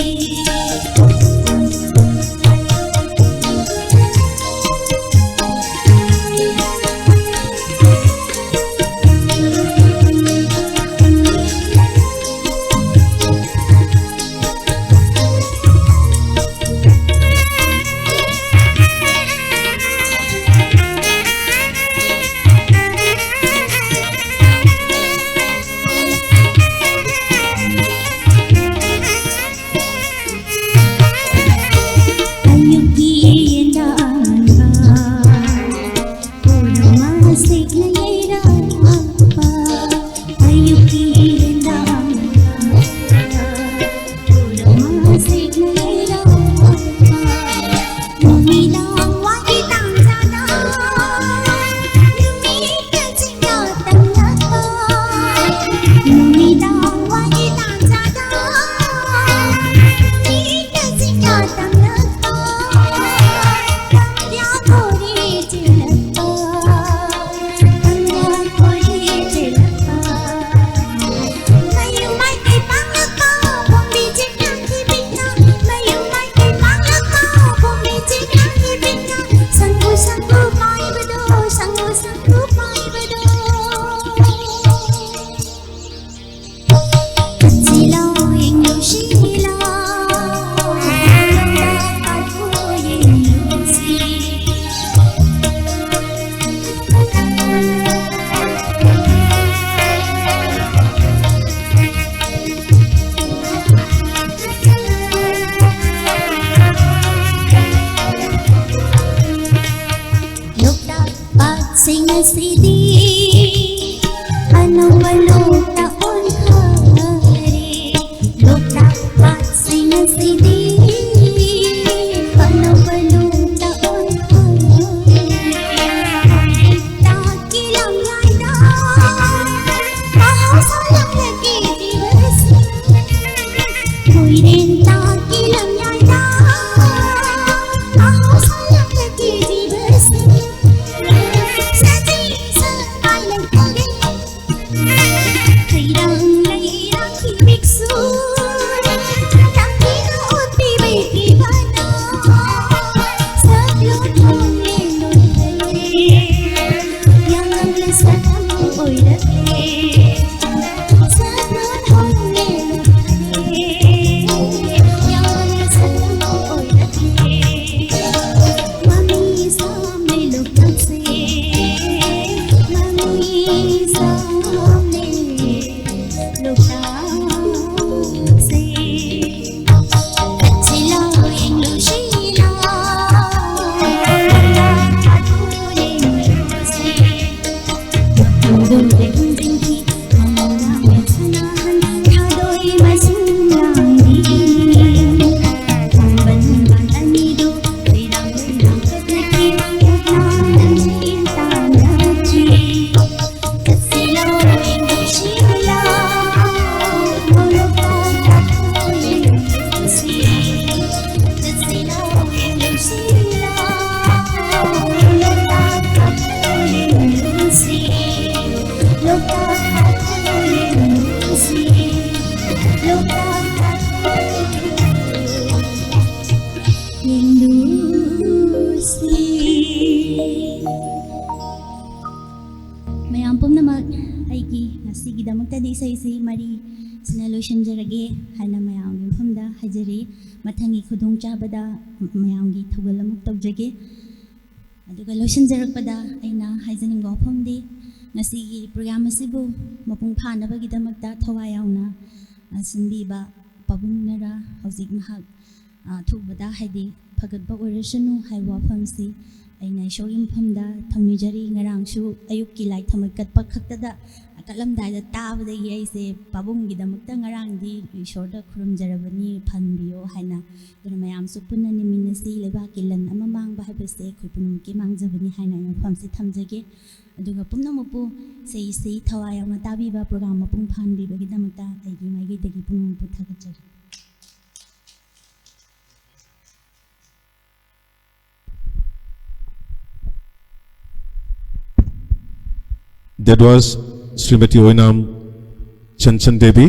ꯁꯤꯡ ꯑꯁꯤꯗꯤ ꯑꯅꯧꯕ ꯂꯣꯛꯇ ꯑꯣꯟꯈꯔꯦ꯫ ꯂꯣꯛꯇꯥꯛ ꯄꯥꯠꯁꯤꯡ ꯑꯁꯤꯗꯤ ꯑꯅꯧꯕ ꯂꯣꯛꯇ ꯑꯣꯟꯈꯔꯦ꯫ ꯂꯣꯛꯇꯥꯛꯀꯤ ꯂꯝꯌꯥꯏꯗ ꯃꯍꯧꯁꯥ ꯂꯝꯂꯛꯀꯤ ꯖꯤꯕꯁꯤꯡ, ꯀꯣꯏꯔꯦꯟ ꯇꯥꯛꯀꯤ ꯂꯝꯌꯥꯏꯗ ꯃꯍꯧꯁꯥ ꯂꯝꯂꯛꯀꯤ ꯖꯤꯕꯁꯤꯡ, ꯁꯖꯤ ꯁꯉꯥꯏ ꯂꯩꯇꯔꯦ꯫ ꯍꯩꯔꯥꯡ ꯂꯩꯔꯥꯡꯒꯤ ꯄꯤꯛꯁꯨ ꯇꯝꯕꯤꯅ ꯑꯣꯠꯄꯤꯕꯩ ꯄꯤꯕꯅ ꯁꯛꯂꯣꯟ ꯍꯣꯡꯂꯦ ꯂꯣꯏꯔꯦ꯫ ꯌꯥꯝꯅ ꯁꯛꯂꯣꯟ ꯑꯣꯏꯔꯛꯂꯦ꯫ ꯁꯛꯂꯣꯟ ꯍꯣꯡꯂꯦ ꯂꯣꯏꯔꯦ꯫ ꯌꯥꯝꯅ ꯁꯛꯂꯣꯟ ꯑꯣꯏꯔꯛꯂꯦ꯫ ꯃꯃꯤ ꯁꯥꯝꯂꯦ ꯂꯣꯛꯇꯥꯛꯁꯦ꯫ ꯃꯃꯤ ꯁꯥꯝꯂꯦ ꯂꯣꯛꯇꯥꯛꯁꯦ꯫ ꯆꯠꯁꯤ ꯂꯥꯎ ꯌꯦꯡꯂꯨꯁꯤ ꯂꯥꯎ꯫ ꯂꯣꯛꯇꯥꯛ ꯄꯥꯠꯇꯨ ꯌꯦꯡꯂꯨꯁꯤ꯫ ꯃꯐꯝꯗꯨꯗ ꯏꯪꯖꯤꯟꯈꯤ ꯃꯃꯜ ꯌꯥꯝꯅ ꯁꯅꯥꯍꯟ ꯊꯥꯗꯣꯏ ꯃꯁꯤꯡ ꯌꯥꯝꯃꯤ꯫ ꯈꯣꯡꯕꯟ ꯈꯣꯡꯕꯥꯟ ꯑꯅꯤꯗꯨ ꯂꯩꯔꯥꯡ ꯂꯩꯔꯥꯡ ꯆꯠꯅꯈꯤ ꯃꯨꯛꯅꯥ ꯂꯝꯖꯦꯟ ꯇꯥꯟꯅꯈꯤ꯫ ꯆꯠꯁꯤ ꯂꯥꯎ ꯌꯦꯡꯂꯨꯁꯤ ꯂꯥꯎ ꯂꯣꯛꯇꯥꯛ ꯄꯥꯠꯇꯨ ꯌꯦꯡꯂꯨꯁꯤ꯫ ꯃꯌꯥꯝ ꯄꯨꯝꯅꯃꯛ, ꯑꯩꯒꯤ ꯉꯁꯤꯒꯤꯗꯃꯛꯇꯗꯤ ꯏꯁꯩꯁꯤ ꯃꯔꯤ ꯁꯤꯅ ꯂꯣꯏꯁꯤꯟꯖꯔꯒꯦ ꯍꯥꯏꯅ ꯃꯌꯥꯝꯒꯤ ꯃꯐꯝꯗ ꯍꯥꯏꯖꯔꯤ꯫ ꯃꯊꯪꯒꯤ ꯈꯨꯗꯣꯡꯆꯥꯕꯗ ꯃꯌꯥꯝꯒꯤ ꯊꯧꯒꯜ ꯑꯃꯨꯛ ꯇꯧꯖꯒꯦ꯫ ꯑꯗꯨꯒ ꯂꯣꯏꯁꯤꯟꯖꯔꯛꯄꯗ ꯑꯩꯅ ꯍꯥꯏꯖꯅꯤꯡꯕ ꯋꯥꯐꯝꯗꯤ, ꯉꯁꯤꯒꯤ program ꯑꯁꯤꯕꯨ ꯃꯄꯨꯡ ꯐꯥꯅꯕꯒꯤꯗꯃꯛꯇ ꯊꯋꯥꯏ ꯌꯥꯎꯅ, ꯑ, ꯁꯤꯟꯕꯤꯕ ꯄꯥꯕꯨꯡꯅꯔꯥ ꯍꯧꯖꯤꯛ ꯃꯍꯥꯛ, ꯑ, ꯑꯊꯨꯕꯗ, ꯍꯥꯏꯗꯤ ꯐꯒꯠꯄ ꯑꯣꯏꯔꯁꯅꯨ ꯍꯥꯏꯕ ꯋꯥꯐꯝꯁꯤ ꯑꯩꯅ ꯏꯁꯣꯔꯒꯤ ꯃꯐꯝꯗ ꯊꯧꯅꯤꯖꯔꯤ꯫ ꯉꯔꯥꯡꯁꯨ ꯑꯌꯨꯛꯀꯤ ꯂꯥꯏ ꯊꯝꯃꯣꯏ ꯀꯠꯄ ꯈꯛꯇꯗ ꯀꯠꯂꯝꯗꯥꯏꯗ ꯇꯥꯕꯗꯒꯤ ꯑꯩꯁꯦ ꯄꯥꯕꯨꯡꯒꯤꯗꯃꯛꯇ ꯉꯔꯥꯡꯗꯤ ꯏꯁꯣꯔꯗ ꯈꯨꯔꯨꯝꯖꯔꯕꯅꯤ, ꯐꯍꯟꯕꯤꯌꯣ ꯍꯥꯏꯅ꯫ ꯑꯗꯨꯅ ꯃꯌꯥꯝꯁꯨ ꯄꯨꯟꯅ ꯅꯤꯡꯃꯤꯟꯅꯁꯤ꯫ ꯂꯩꯕꯥꯛꯀꯤ ꯂꯟ ꯑꯃ ꯃꯥꯡꯕ ꯍꯥꯏꯕꯁꯦ ꯑꯩꯈꯣꯏ ꯄꯨꯝꯅꯃꯛꯀꯤ ꯃꯥꯡꯖꯕꯅꯤ ꯍꯥꯏꯅ ꯑꯩ ꯋꯥꯐꯝꯁꯤ ꯊꯝꯖꯒꯦ꯫ ꯑꯗꯨꯒ ꯄꯨꯝꯅꯃꯛꯄꯨ ꯏꯁꯩꯁꯤ ꯊꯋꯥꯏ ꯌꯥꯎꯅ ꯇꯥꯕꯤꯕ, ꯄ꯭ꯔꯣꯒ꯭ꯔꯥꯝ ꯃꯄꯨꯡ ꯐꯥꯍꯟꯕꯤꯕꯒꯤꯗꯃꯛꯇ ꯑꯩꯒꯤ ꯃꯥꯏꯀꯩꯗꯒꯤ ꯄꯨꯝꯅꯃꯛꯄꯨ ꯊꯥꯒꯠꯆꯔꯤ꯫ That was Srimati Oinam Chanchan Devi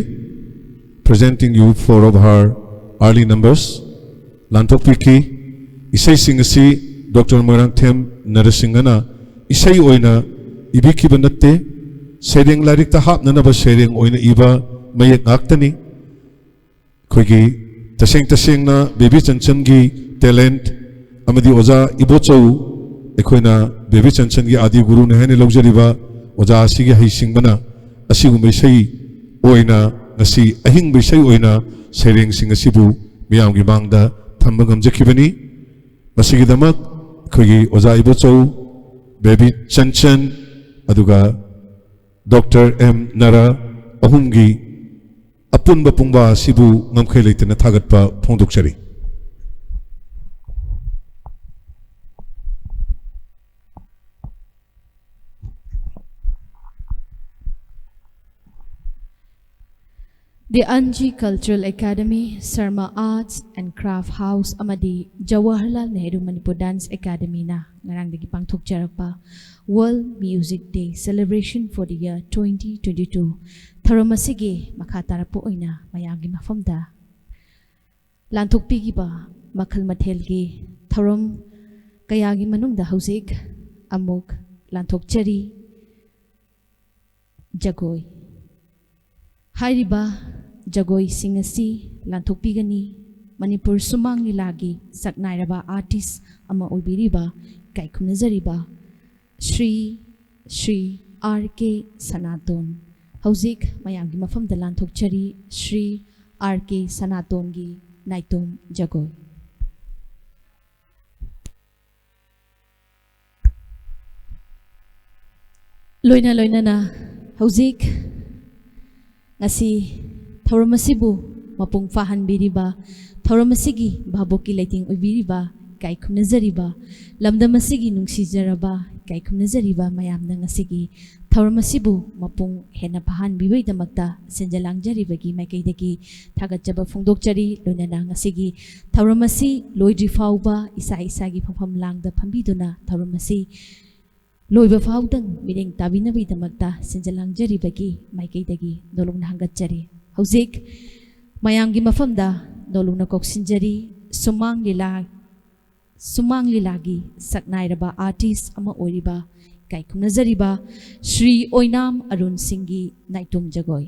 presenting you four of her early numbers. ꯂꯥꯟꯊꯣꯛꯄꯤꯈꯤ꯫ ꯏꯁꯩꯁꯤꯡ ꯑꯁꯤ ꯗꯣꯛꯇꯔ ꯃꯣꯏꯔꯥꯡꯊꯦꯝ ꯅꯔꯁꯤꯡꯍꯅ ꯏꯁꯩ ꯑꯣꯏꯅ ꯏꯕꯤꯈꯤꯕ ꯅꯠꯇꯦ, ꯁꯩꯔꯦꯡ ꯂꯥꯏꯔꯤꯛꯇ ꯍꯥꯞꯅꯅꯕ ꯁꯩꯔꯦꯡ ꯑꯣꯏꯅ ꯏꯕ ꯃꯌꯦꯛ ꯉꯥꯛꯇꯅꯤ꯫ ꯑꯩꯈꯣꯏꯒꯤ ꯇꯁꯦꯡ ꯇꯁꯦꯡꯅ ꯕꯦꯕꯤ ꯆꯟꯆꯟꯒꯤ talent ꯑꯃꯗꯤ ꯑꯣꯖꯥ ꯏꯕꯣꯆꯧ, ꯑꯩꯈꯣꯏꯅ ꯕꯦꯕꯤ ꯆꯟꯆꯟꯒꯤ ꯑꯥꯗꯤ ꯒꯨꯔꯨꯅꯤ ꯍꯥꯏꯅ ꯂꯧꯖꯔꯤꯕ ꯑꯣꯖꯥ ꯑꯁꯤꯒꯤ ꯍꯩꯁꯤꯡꯕꯅ ꯑꯁꯤꯒꯨꯝꯕ ꯏꯁꯩ ꯑꯣꯏꯅ ꯉꯁꯤ ꯑꯍꯤꯡꯕ ꯏꯁꯩ ꯑꯣꯏꯅ ꯁꯩꯔꯦꯡꯁꯤꯡ ꯑꯁꯤꯕꯨ ꯃꯤꯌꯥꯝꯒꯤ ꯃꯥꯡꯗ ꯊꯝꯕ ꯉꯝꯖꯈꯤꯕꯅꯤ꯫ ꯃꯁꯤꯒꯤꯗꯃꯛ ꯑꯩꯈꯣꯏꯒꯤ ꯑꯣꯖꯥ ꯏꯕꯣꯆꯧ, ꯕꯦꯕꯤ ꯆꯟꯆꯟ, ꯑꯗꯨꯒ ꯗꯣꯛꯇꯔ ꯑꯦꯝ ꯅꯔꯥ ꯑꯍꯨꯝꯒꯤ ꯑꯄꯨꯟꯕ ꯄꯨꯡꯕꯥ ꯑꯁꯤꯕꯨ ꯉꯝꯈꯩ ꯂꯩꯇꯅ ꯊꯥꯒꯠꯄ ꯐꯣꯡꯗꯣꯛꯆꯔꯤ꯫ The Anji Cultural Academy, Sarma Arts and Craft House ꯑꯃꯗꯤ Jawaharlal Nehru Manipur Dance Academyꯅ ꯉꯔꯥꯡꯗꯒꯤ ꯄꯥꯡꯊꯣꯛꯆꯔꯛꯄ World Music Day Celebration for the Year twenty twenty-two ꯊꯧꯔꯝ ꯑꯁꯤꯒꯤ ꯃꯈꯥ ꯇꯥꯔꯛꯄ ꯑꯣꯏꯅ ꯃꯌꯥꯝꯒꯤ ꯃꯐꯝꯗ ꯂꯥꯟꯊꯣꯛꯄꯤꯈꯤꯕ ꯃꯈꯜ ꯃꯊꯦꯜꯒꯤ ꯊꯧꯔꯝ ꯀꯌꯥꯒꯤ ꯃꯅꯨꯡꯗ ꯍꯧꯖꯤꯛ ꯑꯃꯨꯛ ꯂꯥꯟꯊꯣꯛꯆꯔꯤ꯫ ꯖꯒꯣꯏ꯫ ꯍꯥꯏꯔꯤꯕ ꯖꯒꯣꯏꯁꯤꯡ ꯑꯁꯤ ꯂꯥꯟꯊꯣꯛꯄꯤꯒꯅꯤ ꯃꯅꯤꯄꯨꯔ ꯁꯨꯃꯥꯡ ꯂꯤꯂꯥꯒꯤ ꯁꯛꯅꯥꯏꯔꯕ artist ꯑꯃ ꯑꯣꯏꯕꯤꯔꯤꯕ ꯏꯀꯥꯏ ꯈꯨꯝꯅꯖꯔꯤꯕ ꯁ꯭ꯔꯤ ꯁ꯭ꯔꯤ ꯑꯥꯔ ꯀꯦ ꯁꯅꯥꯇꯣꯟ꯫ ꯍꯧꯖꯤꯛ ꯃꯌꯥꯝꯒꯤ ꯃꯐꯝꯗ ꯂꯥꯟꯊꯣꯛꯆꯔꯤ ꯁ꯭ꯔꯤ ꯑꯥꯔ ꯀꯦ ꯁꯅꯥꯇꯣꯟꯒꯤ ꯅꯥꯏꯇꯣꯝ ꯖꯒꯣꯏ꯫ ꯂꯣꯏꯅ ꯂꯣꯏꯅꯅ ꯍꯧꯖꯤꯛ ꯉꯁꯤ ꯊꯧꯔꯝ ꯑꯁꯤꯕꯨ ꯃꯄꯨꯡ ꯐꯥꯍꯟꯕꯤꯔꯤꯕ, ꯊꯧꯔꯝ ꯑꯁꯤꯒꯤ ꯚꯥꯕꯣꯛꯀꯤ ꯂꯩꯇꯦꯡ ꯑꯣꯏꯕꯤꯔꯤꯕ ꯏꯀꯥꯏ ꯈꯨꯝꯅꯖꯔꯤꯕ, ꯂꯝꯗꯝ ꯑꯁꯤꯒꯤ ꯅꯨꯡꯁꯤꯖꯔꯕ ꯏꯀꯥꯏ ꯈꯨꯝꯅꯖꯔꯤꯕ ꯃꯌꯥꯝꯅ ꯉꯁꯤꯒꯤ ꯊꯧꯔꯝ ꯑꯁꯤꯕꯨ ꯃꯄꯨꯡ ꯍꯦꯟꯅ ꯐꯥꯍꯟꯕꯤꯕꯒꯤꯗꯃꯛꯇ ꯁꯦꯟꯖ ꯂꯥꯡꯖꯔꯤꯕꯒꯤ ꯃꯥꯏꯀꯩꯗꯒꯤ ꯊꯥꯒꯠꯆꯕ ꯐꯣꯡꯗꯣꯛꯆꯔꯤ꯫ ꯂꯣꯏꯅꯅ ꯉꯁꯤꯒꯤ ꯊꯧꯔꯝ ꯑꯁꯤ ꯂꯣꯏꯗ꯭ꯔꯤ ꯐꯥꯎꯕ ꯏꯁꯥ ꯏꯁꯥꯒꯤ ꯐꯝꯐꯝ ꯂꯥꯡꯗ ꯐꯝꯕꯤꯗꯨꯅ ꯊꯧꯔꯝ ꯑꯁꯤ ꯂꯣꯏꯕ ꯐꯥꯎꯗꯪ ꯃꯤꯠꯌꯦꯡ ꯇꯥꯕꯤꯅꯕꯒꯤꯗꯃꯛꯇ ꯁꯦꯟꯖ ꯂꯥꯡꯖꯔꯤꯕꯒꯤ ꯃꯥꯏꯀꯩꯗꯒꯤ ꯅꯣꯂꯨꯛꯅ ꯍꯪꯒꯠꯆꯔꯤ꯫ ꯍꯧꯖꯤꯛ ꯃꯌꯥꯝꯒꯤ ꯃꯐꯝꯗ ꯅꯣꯂꯨꯛꯅ ꯀꯧꯁꯤꯟꯖꯔꯤ, ꯁꯨꯃꯥꯡ ꯂꯤꯂꯥ, ꯁꯨꯃꯥꯡ ꯂꯤꯂꯥꯒꯤ ꯁꯛꯅꯥꯏꯔꯕ artist ꯑꯃ ꯑꯣꯏꯔꯤꯕ, ꯏꯀꯥꯏ ꯈꯨꯝꯅꯖꯔꯤꯕ ꯁ꯭ꯔꯤ ꯑꯣꯏꯅꯥꯝ ꯑꯔꯨꯟ ꯁꯤꯡꯒꯤ ꯅꯥꯏꯇꯣꯝ ꯖꯒꯣꯏ꯫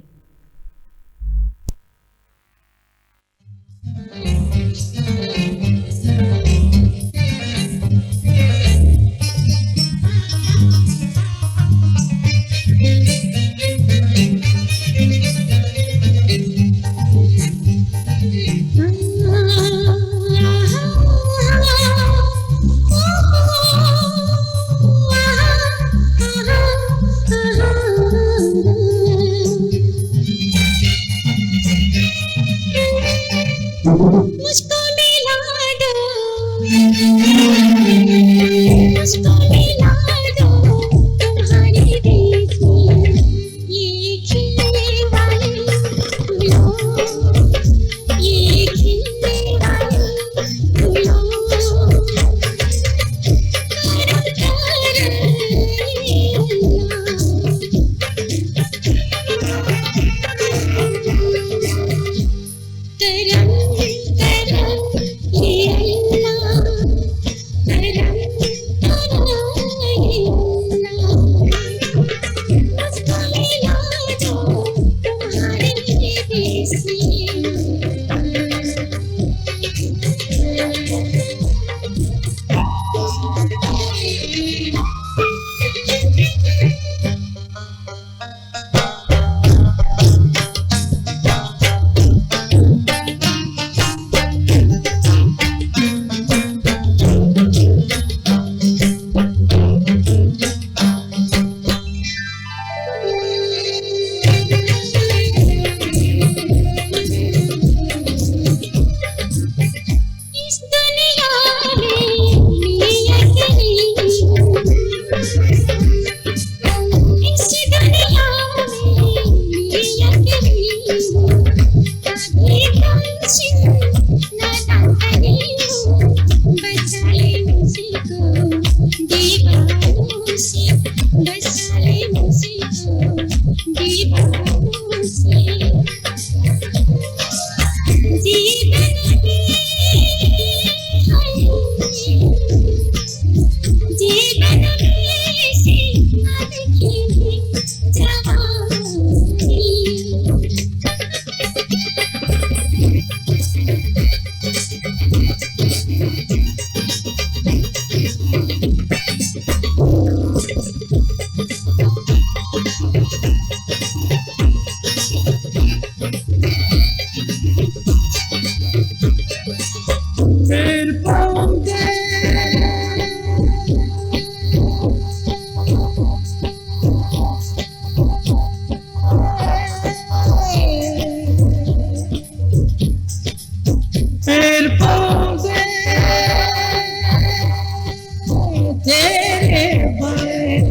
तेरे बगैर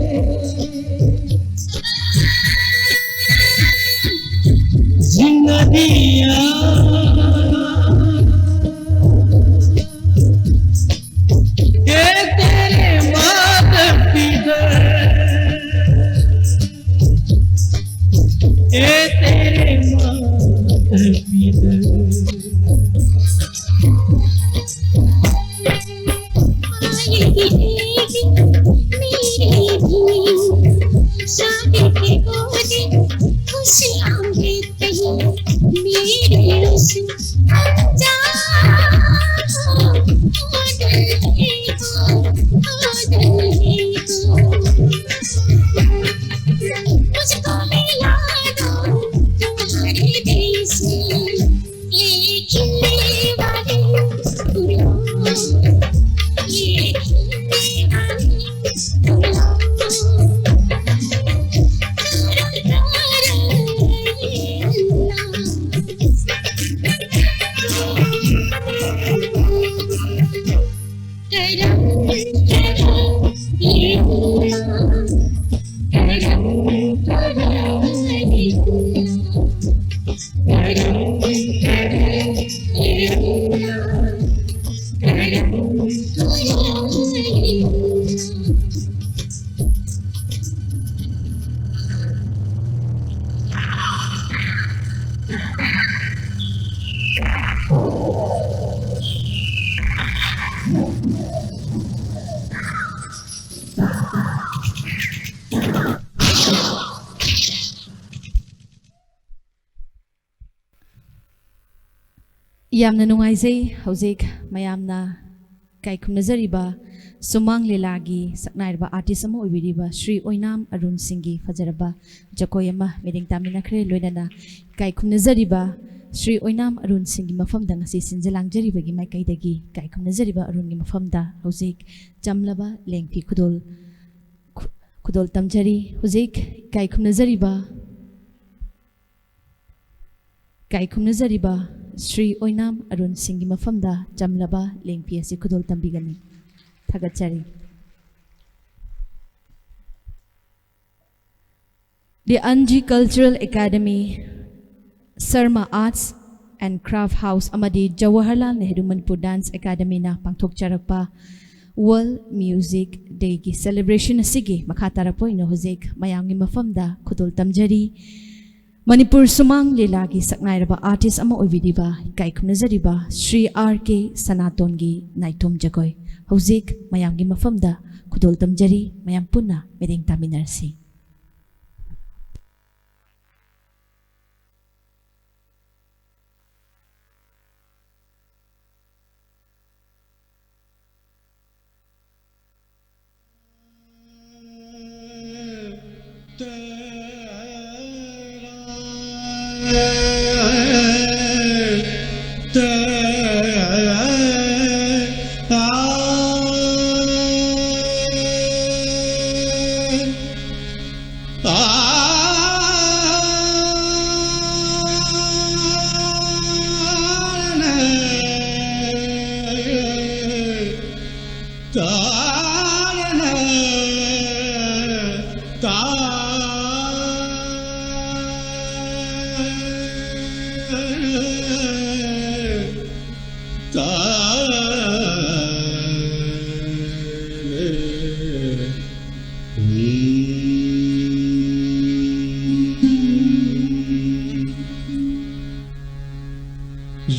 जिंदगियां के तेरे मात पिता, के तेरे मात पिता। शादी के कोने खुशियां भी कहीं मेरे उस मुझको मिला दो तुम्हारे देश में। ꯌꯥꯝꯅ ꯅꯨꯡꯉꯥꯏꯖꯩ꯫ ꯍꯧꯖꯤꯛ ꯃꯌꯥꯝꯅ ꯏꯀꯥꯏ ꯈꯨꯝꯅꯖꯔꯤꯕ ꯁꯨꯃꯥꯡ ꯂꯤꯂꯥꯒꯤ ꯁꯛꯅꯥꯏꯔꯕ artist ꯑꯃ ꯑꯣꯏꯕꯤꯔꯤꯕ ꯁ꯭ꯔꯤ ꯑꯣꯏꯅꯥꯝ ꯑꯔꯨꯟ ꯁꯤꯡꯒꯤ ꯐꯖꯔꯕ ꯖꯒꯣꯏ ꯑꯃ ꯃꯤꯠꯌꯦꯡ ꯇꯥꯃꯤꯟꯅꯈ꯭ꯔꯦ꯫ ꯂꯣꯏꯅꯅ ꯏꯀꯥꯏ ꯈꯨꯝꯅꯖꯔꯤꯕ ꯁ꯭ꯔꯤ ꯑꯣꯏꯅꯥꯝ ꯑꯔꯨꯟ ꯁꯤꯡꯒꯤ ꯃꯐꯝꯗ ꯉꯁꯤ ꯁꯤꯟꯖ ꯂꯥꯡꯖꯔꯤꯕꯒꯤ ꯃꯥꯏꯀꯩꯗꯒꯤ ꯏꯀꯥꯏ ꯈꯨꯝꯅꯖꯔꯤꯕ ꯑꯔꯨꯟꯒꯤ ꯃꯐꯝꯗ ꯍꯧꯖꯤꯛ ꯆꯝꯂꯕ ꯂꯦꯡꯐꯤ ꯈꯨꯗꯣꯜ, ꯈꯨ-, ꯈꯨꯗꯣꯜ ꯇꯝꯖꯔꯤ꯫ ꯍꯧꯖꯤꯛ ꯏꯀꯥꯏ ꯈꯨꯝꯅꯖꯔꯤꯕ ꯏꯀꯥꯏ ꯈꯨꯝꯅꯖꯔꯤꯕ ꯁ꯭ꯔꯤ ꯑꯣꯏꯅꯥꯝ ꯑꯔꯨꯟ ꯁꯤꯡꯒꯤ ꯃꯐꯝꯗ ꯆꯝꯂꯕ ꯂꯦꯡꯐꯤ ꯑꯁꯤ ꯈꯨꯗꯣꯜ ꯇꯝꯕꯤꯒꯅꯤ꯫ ꯊꯥꯒꯠꯆꯔꯤ꯫ The Anji Cultural Academy, Sarma Arts and Craft House ꯑꯃꯗꯤ Jawaharlal Nehru Manipur Dance Academyꯅ ꯄꯥꯡꯊꯣꯛꯆꯔꯛꯄ World Music Dayꯒꯤ celebration ꯑꯁꯤꯒꯤ ꯃꯈꯥ ꯇꯥꯔꯛꯄ ꯑꯣꯏꯅ ꯍꯧꯖꯤꯛ ꯃꯌꯥꯝꯒꯤ ꯃꯐꯝꯗ ꯈꯨꯗꯣꯜ ꯇꯝꯖꯔꯤ꯫ ꯃꯅꯤꯄꯨꯔ ꯁꯨꯃꯥꯡ ꯂꯤꯂꯥꯒꯤ ꯁꯛꯅꯥꯏꯔꯕ artist ꯑꯃ ꯑꯣꯏꯕꯤꯔꯤꯕ ꯏꯀꯥꯏ ꯈꯨꯝꯅꯖꯔꯤꯕ ꯁ꯭ꯔꯤ ꯑꯥꯔ ꯀꯦ ꯁꯅꯥꯇꯣꯟꯒꯤ ꯅꯥꯏꯇꯣꯝ ꯖꯒꯣꯏ ꯍꯧꯖꯤꯛ ꯃꯌꯥꯝꯒꯤ ꯃꯐꯝꯗ ꯈꯨꯗꯣꯜ ꯇꯝꯖꯔꯤ꯫ ꯃꯌꯥꯝ ꯄꯨꯟꯅ ꯃꯤꯠꯌꯦꯡ ꯇꯥꯃꯤꯟꯅꯔꯁꯤ꯫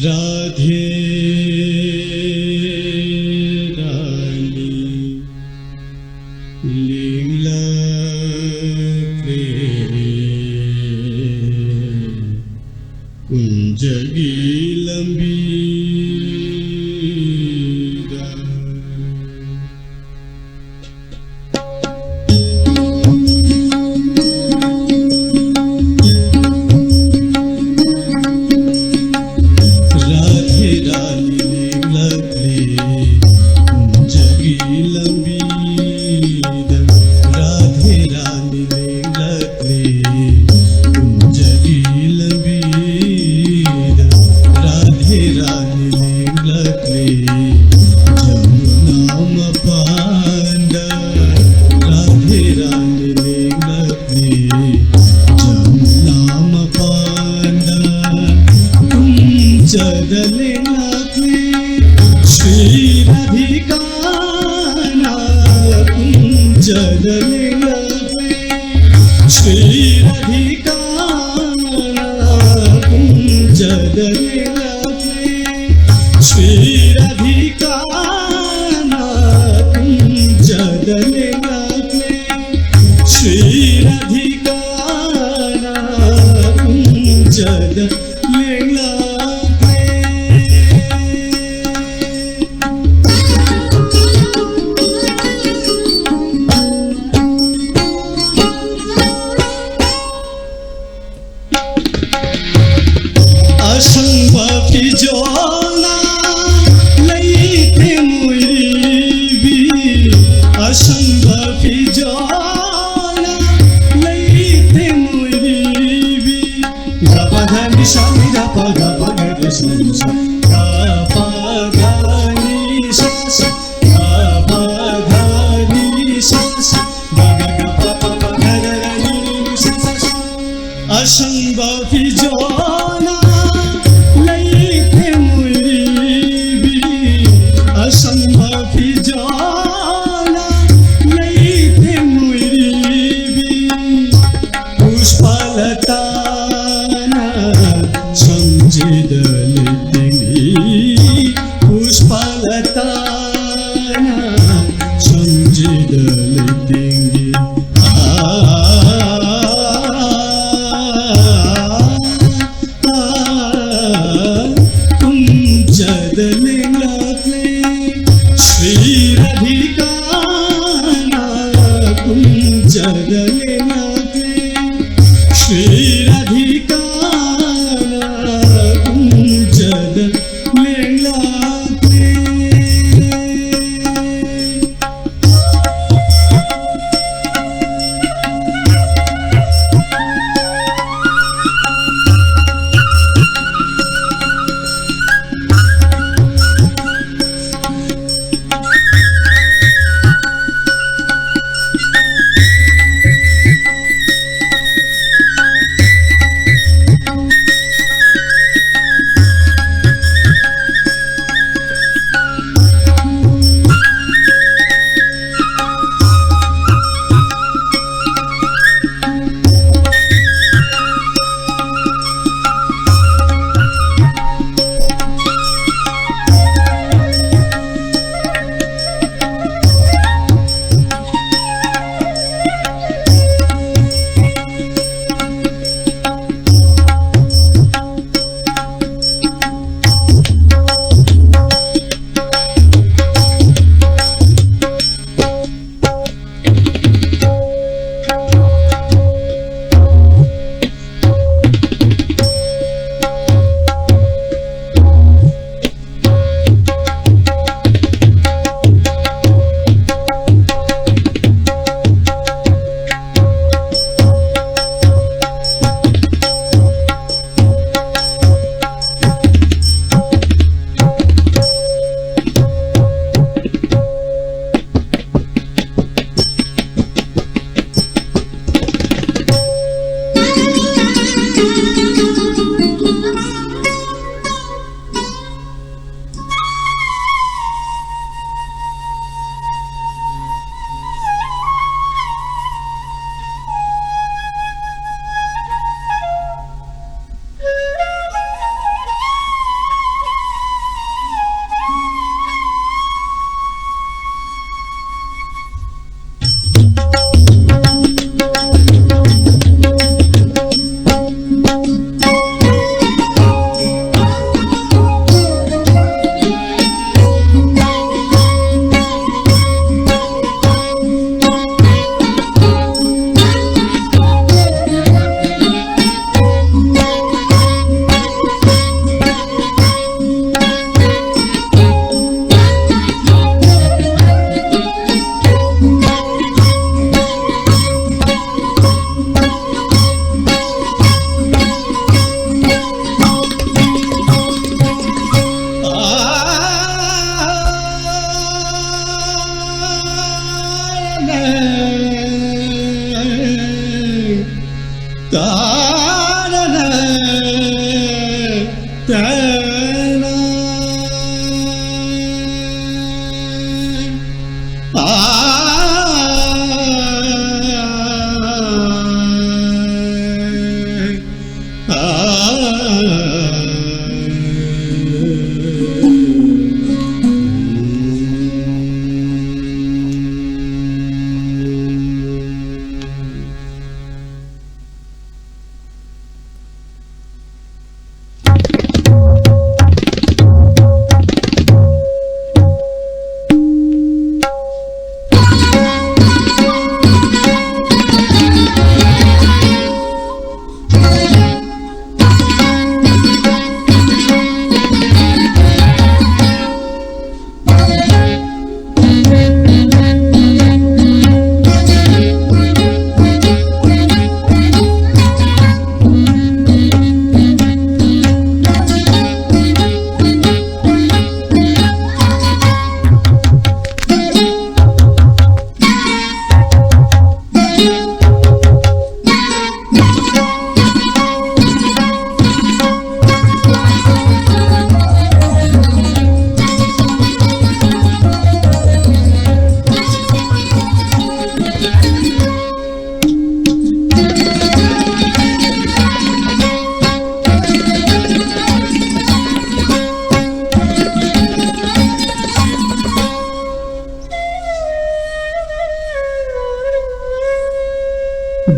राधे रानी लिंगलके कुंजगी लंबी ꯄꯨꯝꯖꯗ ꯂꯦꯡꯂꯛꯂꯦ꯫ ꯁ꯭ꯔꯤ ꯔꯥꯙꯤꯀꯥꯅ ꯄꯨꯝꯖꯗ ꯂꯦꯡꯂꯛꯂꯦ꯫ ꯁ꯭ꯔꯤ ꯔꯥꯙꯤꯀꯥꯅ ꯄꯨꯝꯖꯗ ꯂꯦꯡꯂꯛꯂꯦ꯫ ꯁ꯭ꯔꯤ ꯔꯥꯙꯤꯀꯥꯅ ꯄꯨꯝꯖꯗ ꯂꯦꯡꯂꯛꯂꯦ꯫ ꯑꯁꯪꯕ ꯐꯤꯖꯣꯜꯅ ꯂꯩꯇꯦꯝ ꯑꯣꯏꯔꯤꯕꯤ, ꯑꯁꯪꯕ ꯐꯤꯖꯣꯜꯅ ꯂꯩꯇꯦꯝ ꯑꯣꯏꯔꯤꯕꯤ꯫ ꯒ ꯄ ꯙ ꯅꯤ ꯁ ꯅꯤ ꯙ ꯄ ꯒ ꯄ ꯒ ꯔꯤ ꯁ ꯅꯤ ꯁ ꯒ ꯄ ꯙ ꯅꯤ ꯁ ꯁ ꯒ ꯄ ꯙ ꯅꯤ ꯁ ꯁ ꯒ ꯒ ꯒ ꯄ ꯄ ꯄ ꯙ ꯙ ꯙ ꯅꯤ ꯅꯤ ꯅꯤ ꯁ ꯁ ꯁ꯫ ꯑꯁꯪꯕ ꯐꯤꯖꯣꯜꯅ ꯂꯩꯇꯦꯝ ꯑꯣꯏꯔꯤꯕꯤ, ꯑꯁꯪꯕ ꯐꯤꯖꯣꯜꯅ ꯂꯩꯇꯦꯝ ꯑꯣꯏꯔꯤꯕꯤ꯫ ꯄꯨꯁ꯭ꯄꯂꯇꯥꯅ ꯁꯝꯖꯦꯗ ꯂꯩꯇꯦꯡꯏ, ꯄꯨꯁ꯭ꯄꯂꯇꯥꯅ ꯁꯝꯖꯦꯗ ꯂꯩꯇꯦꯡꯏ꯫ ꯑꯥ, ꯑꯥ, ꯑꯥ, ꯀꯨꯝꯖꯗ ꯂꯦꯡꯂꯛꯂꯦ꯫ Shri ꯔꯥꯙꯤꯀꯥꯅ ꯀꯨꯝꯖꯗ ꯂꯦꯡꯂꯛꯂꯦ꯫ Shri ꯔꯥꯙꯤꯀꯥꯅ ꯀꯨꯝꯖꯗ ꯂꯦꯡꯂꯛꯂꯦ꯫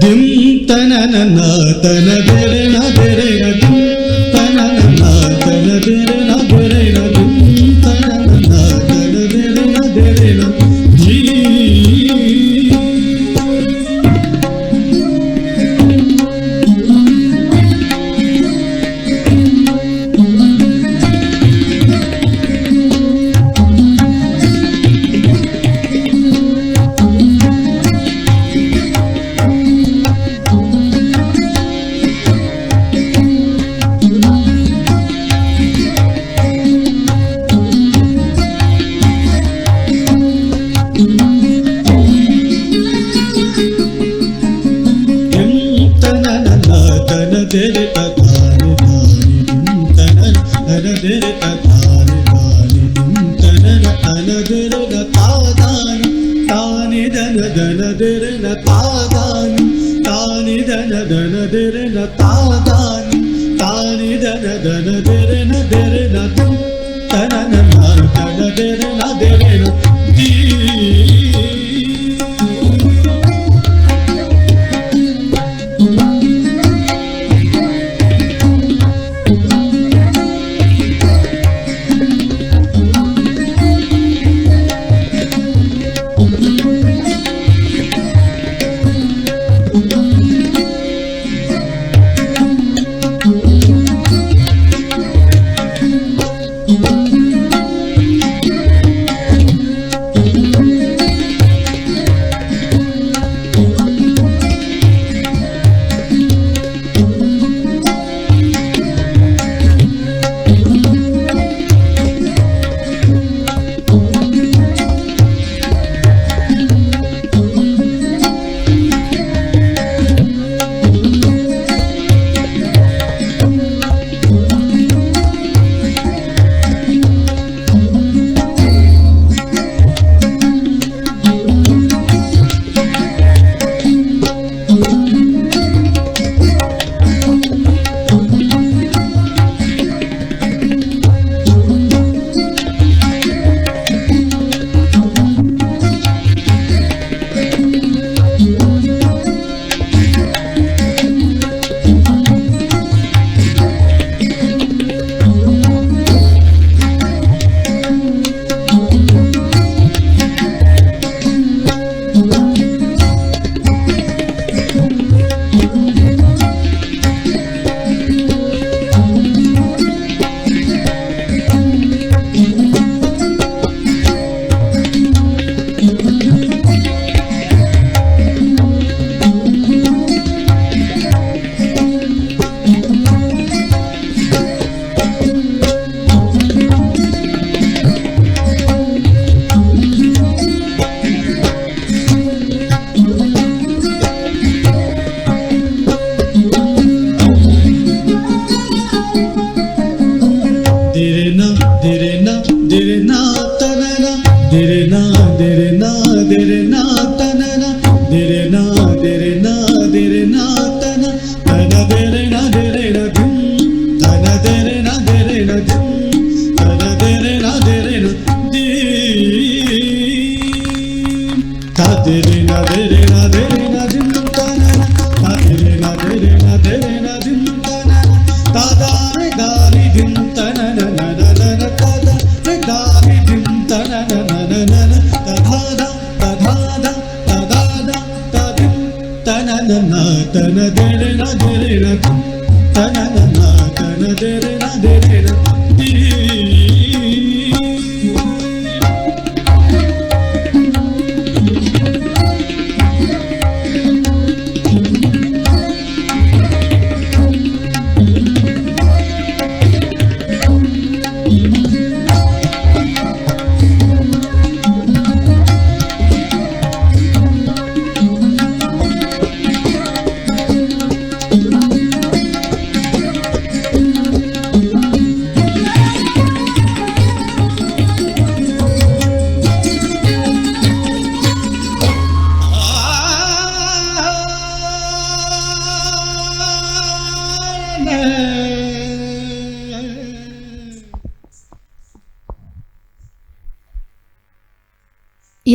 dim tanana na tana dere na dere na dim tanana na tana dere na dere na dim tanana na tana dere na dere na dim.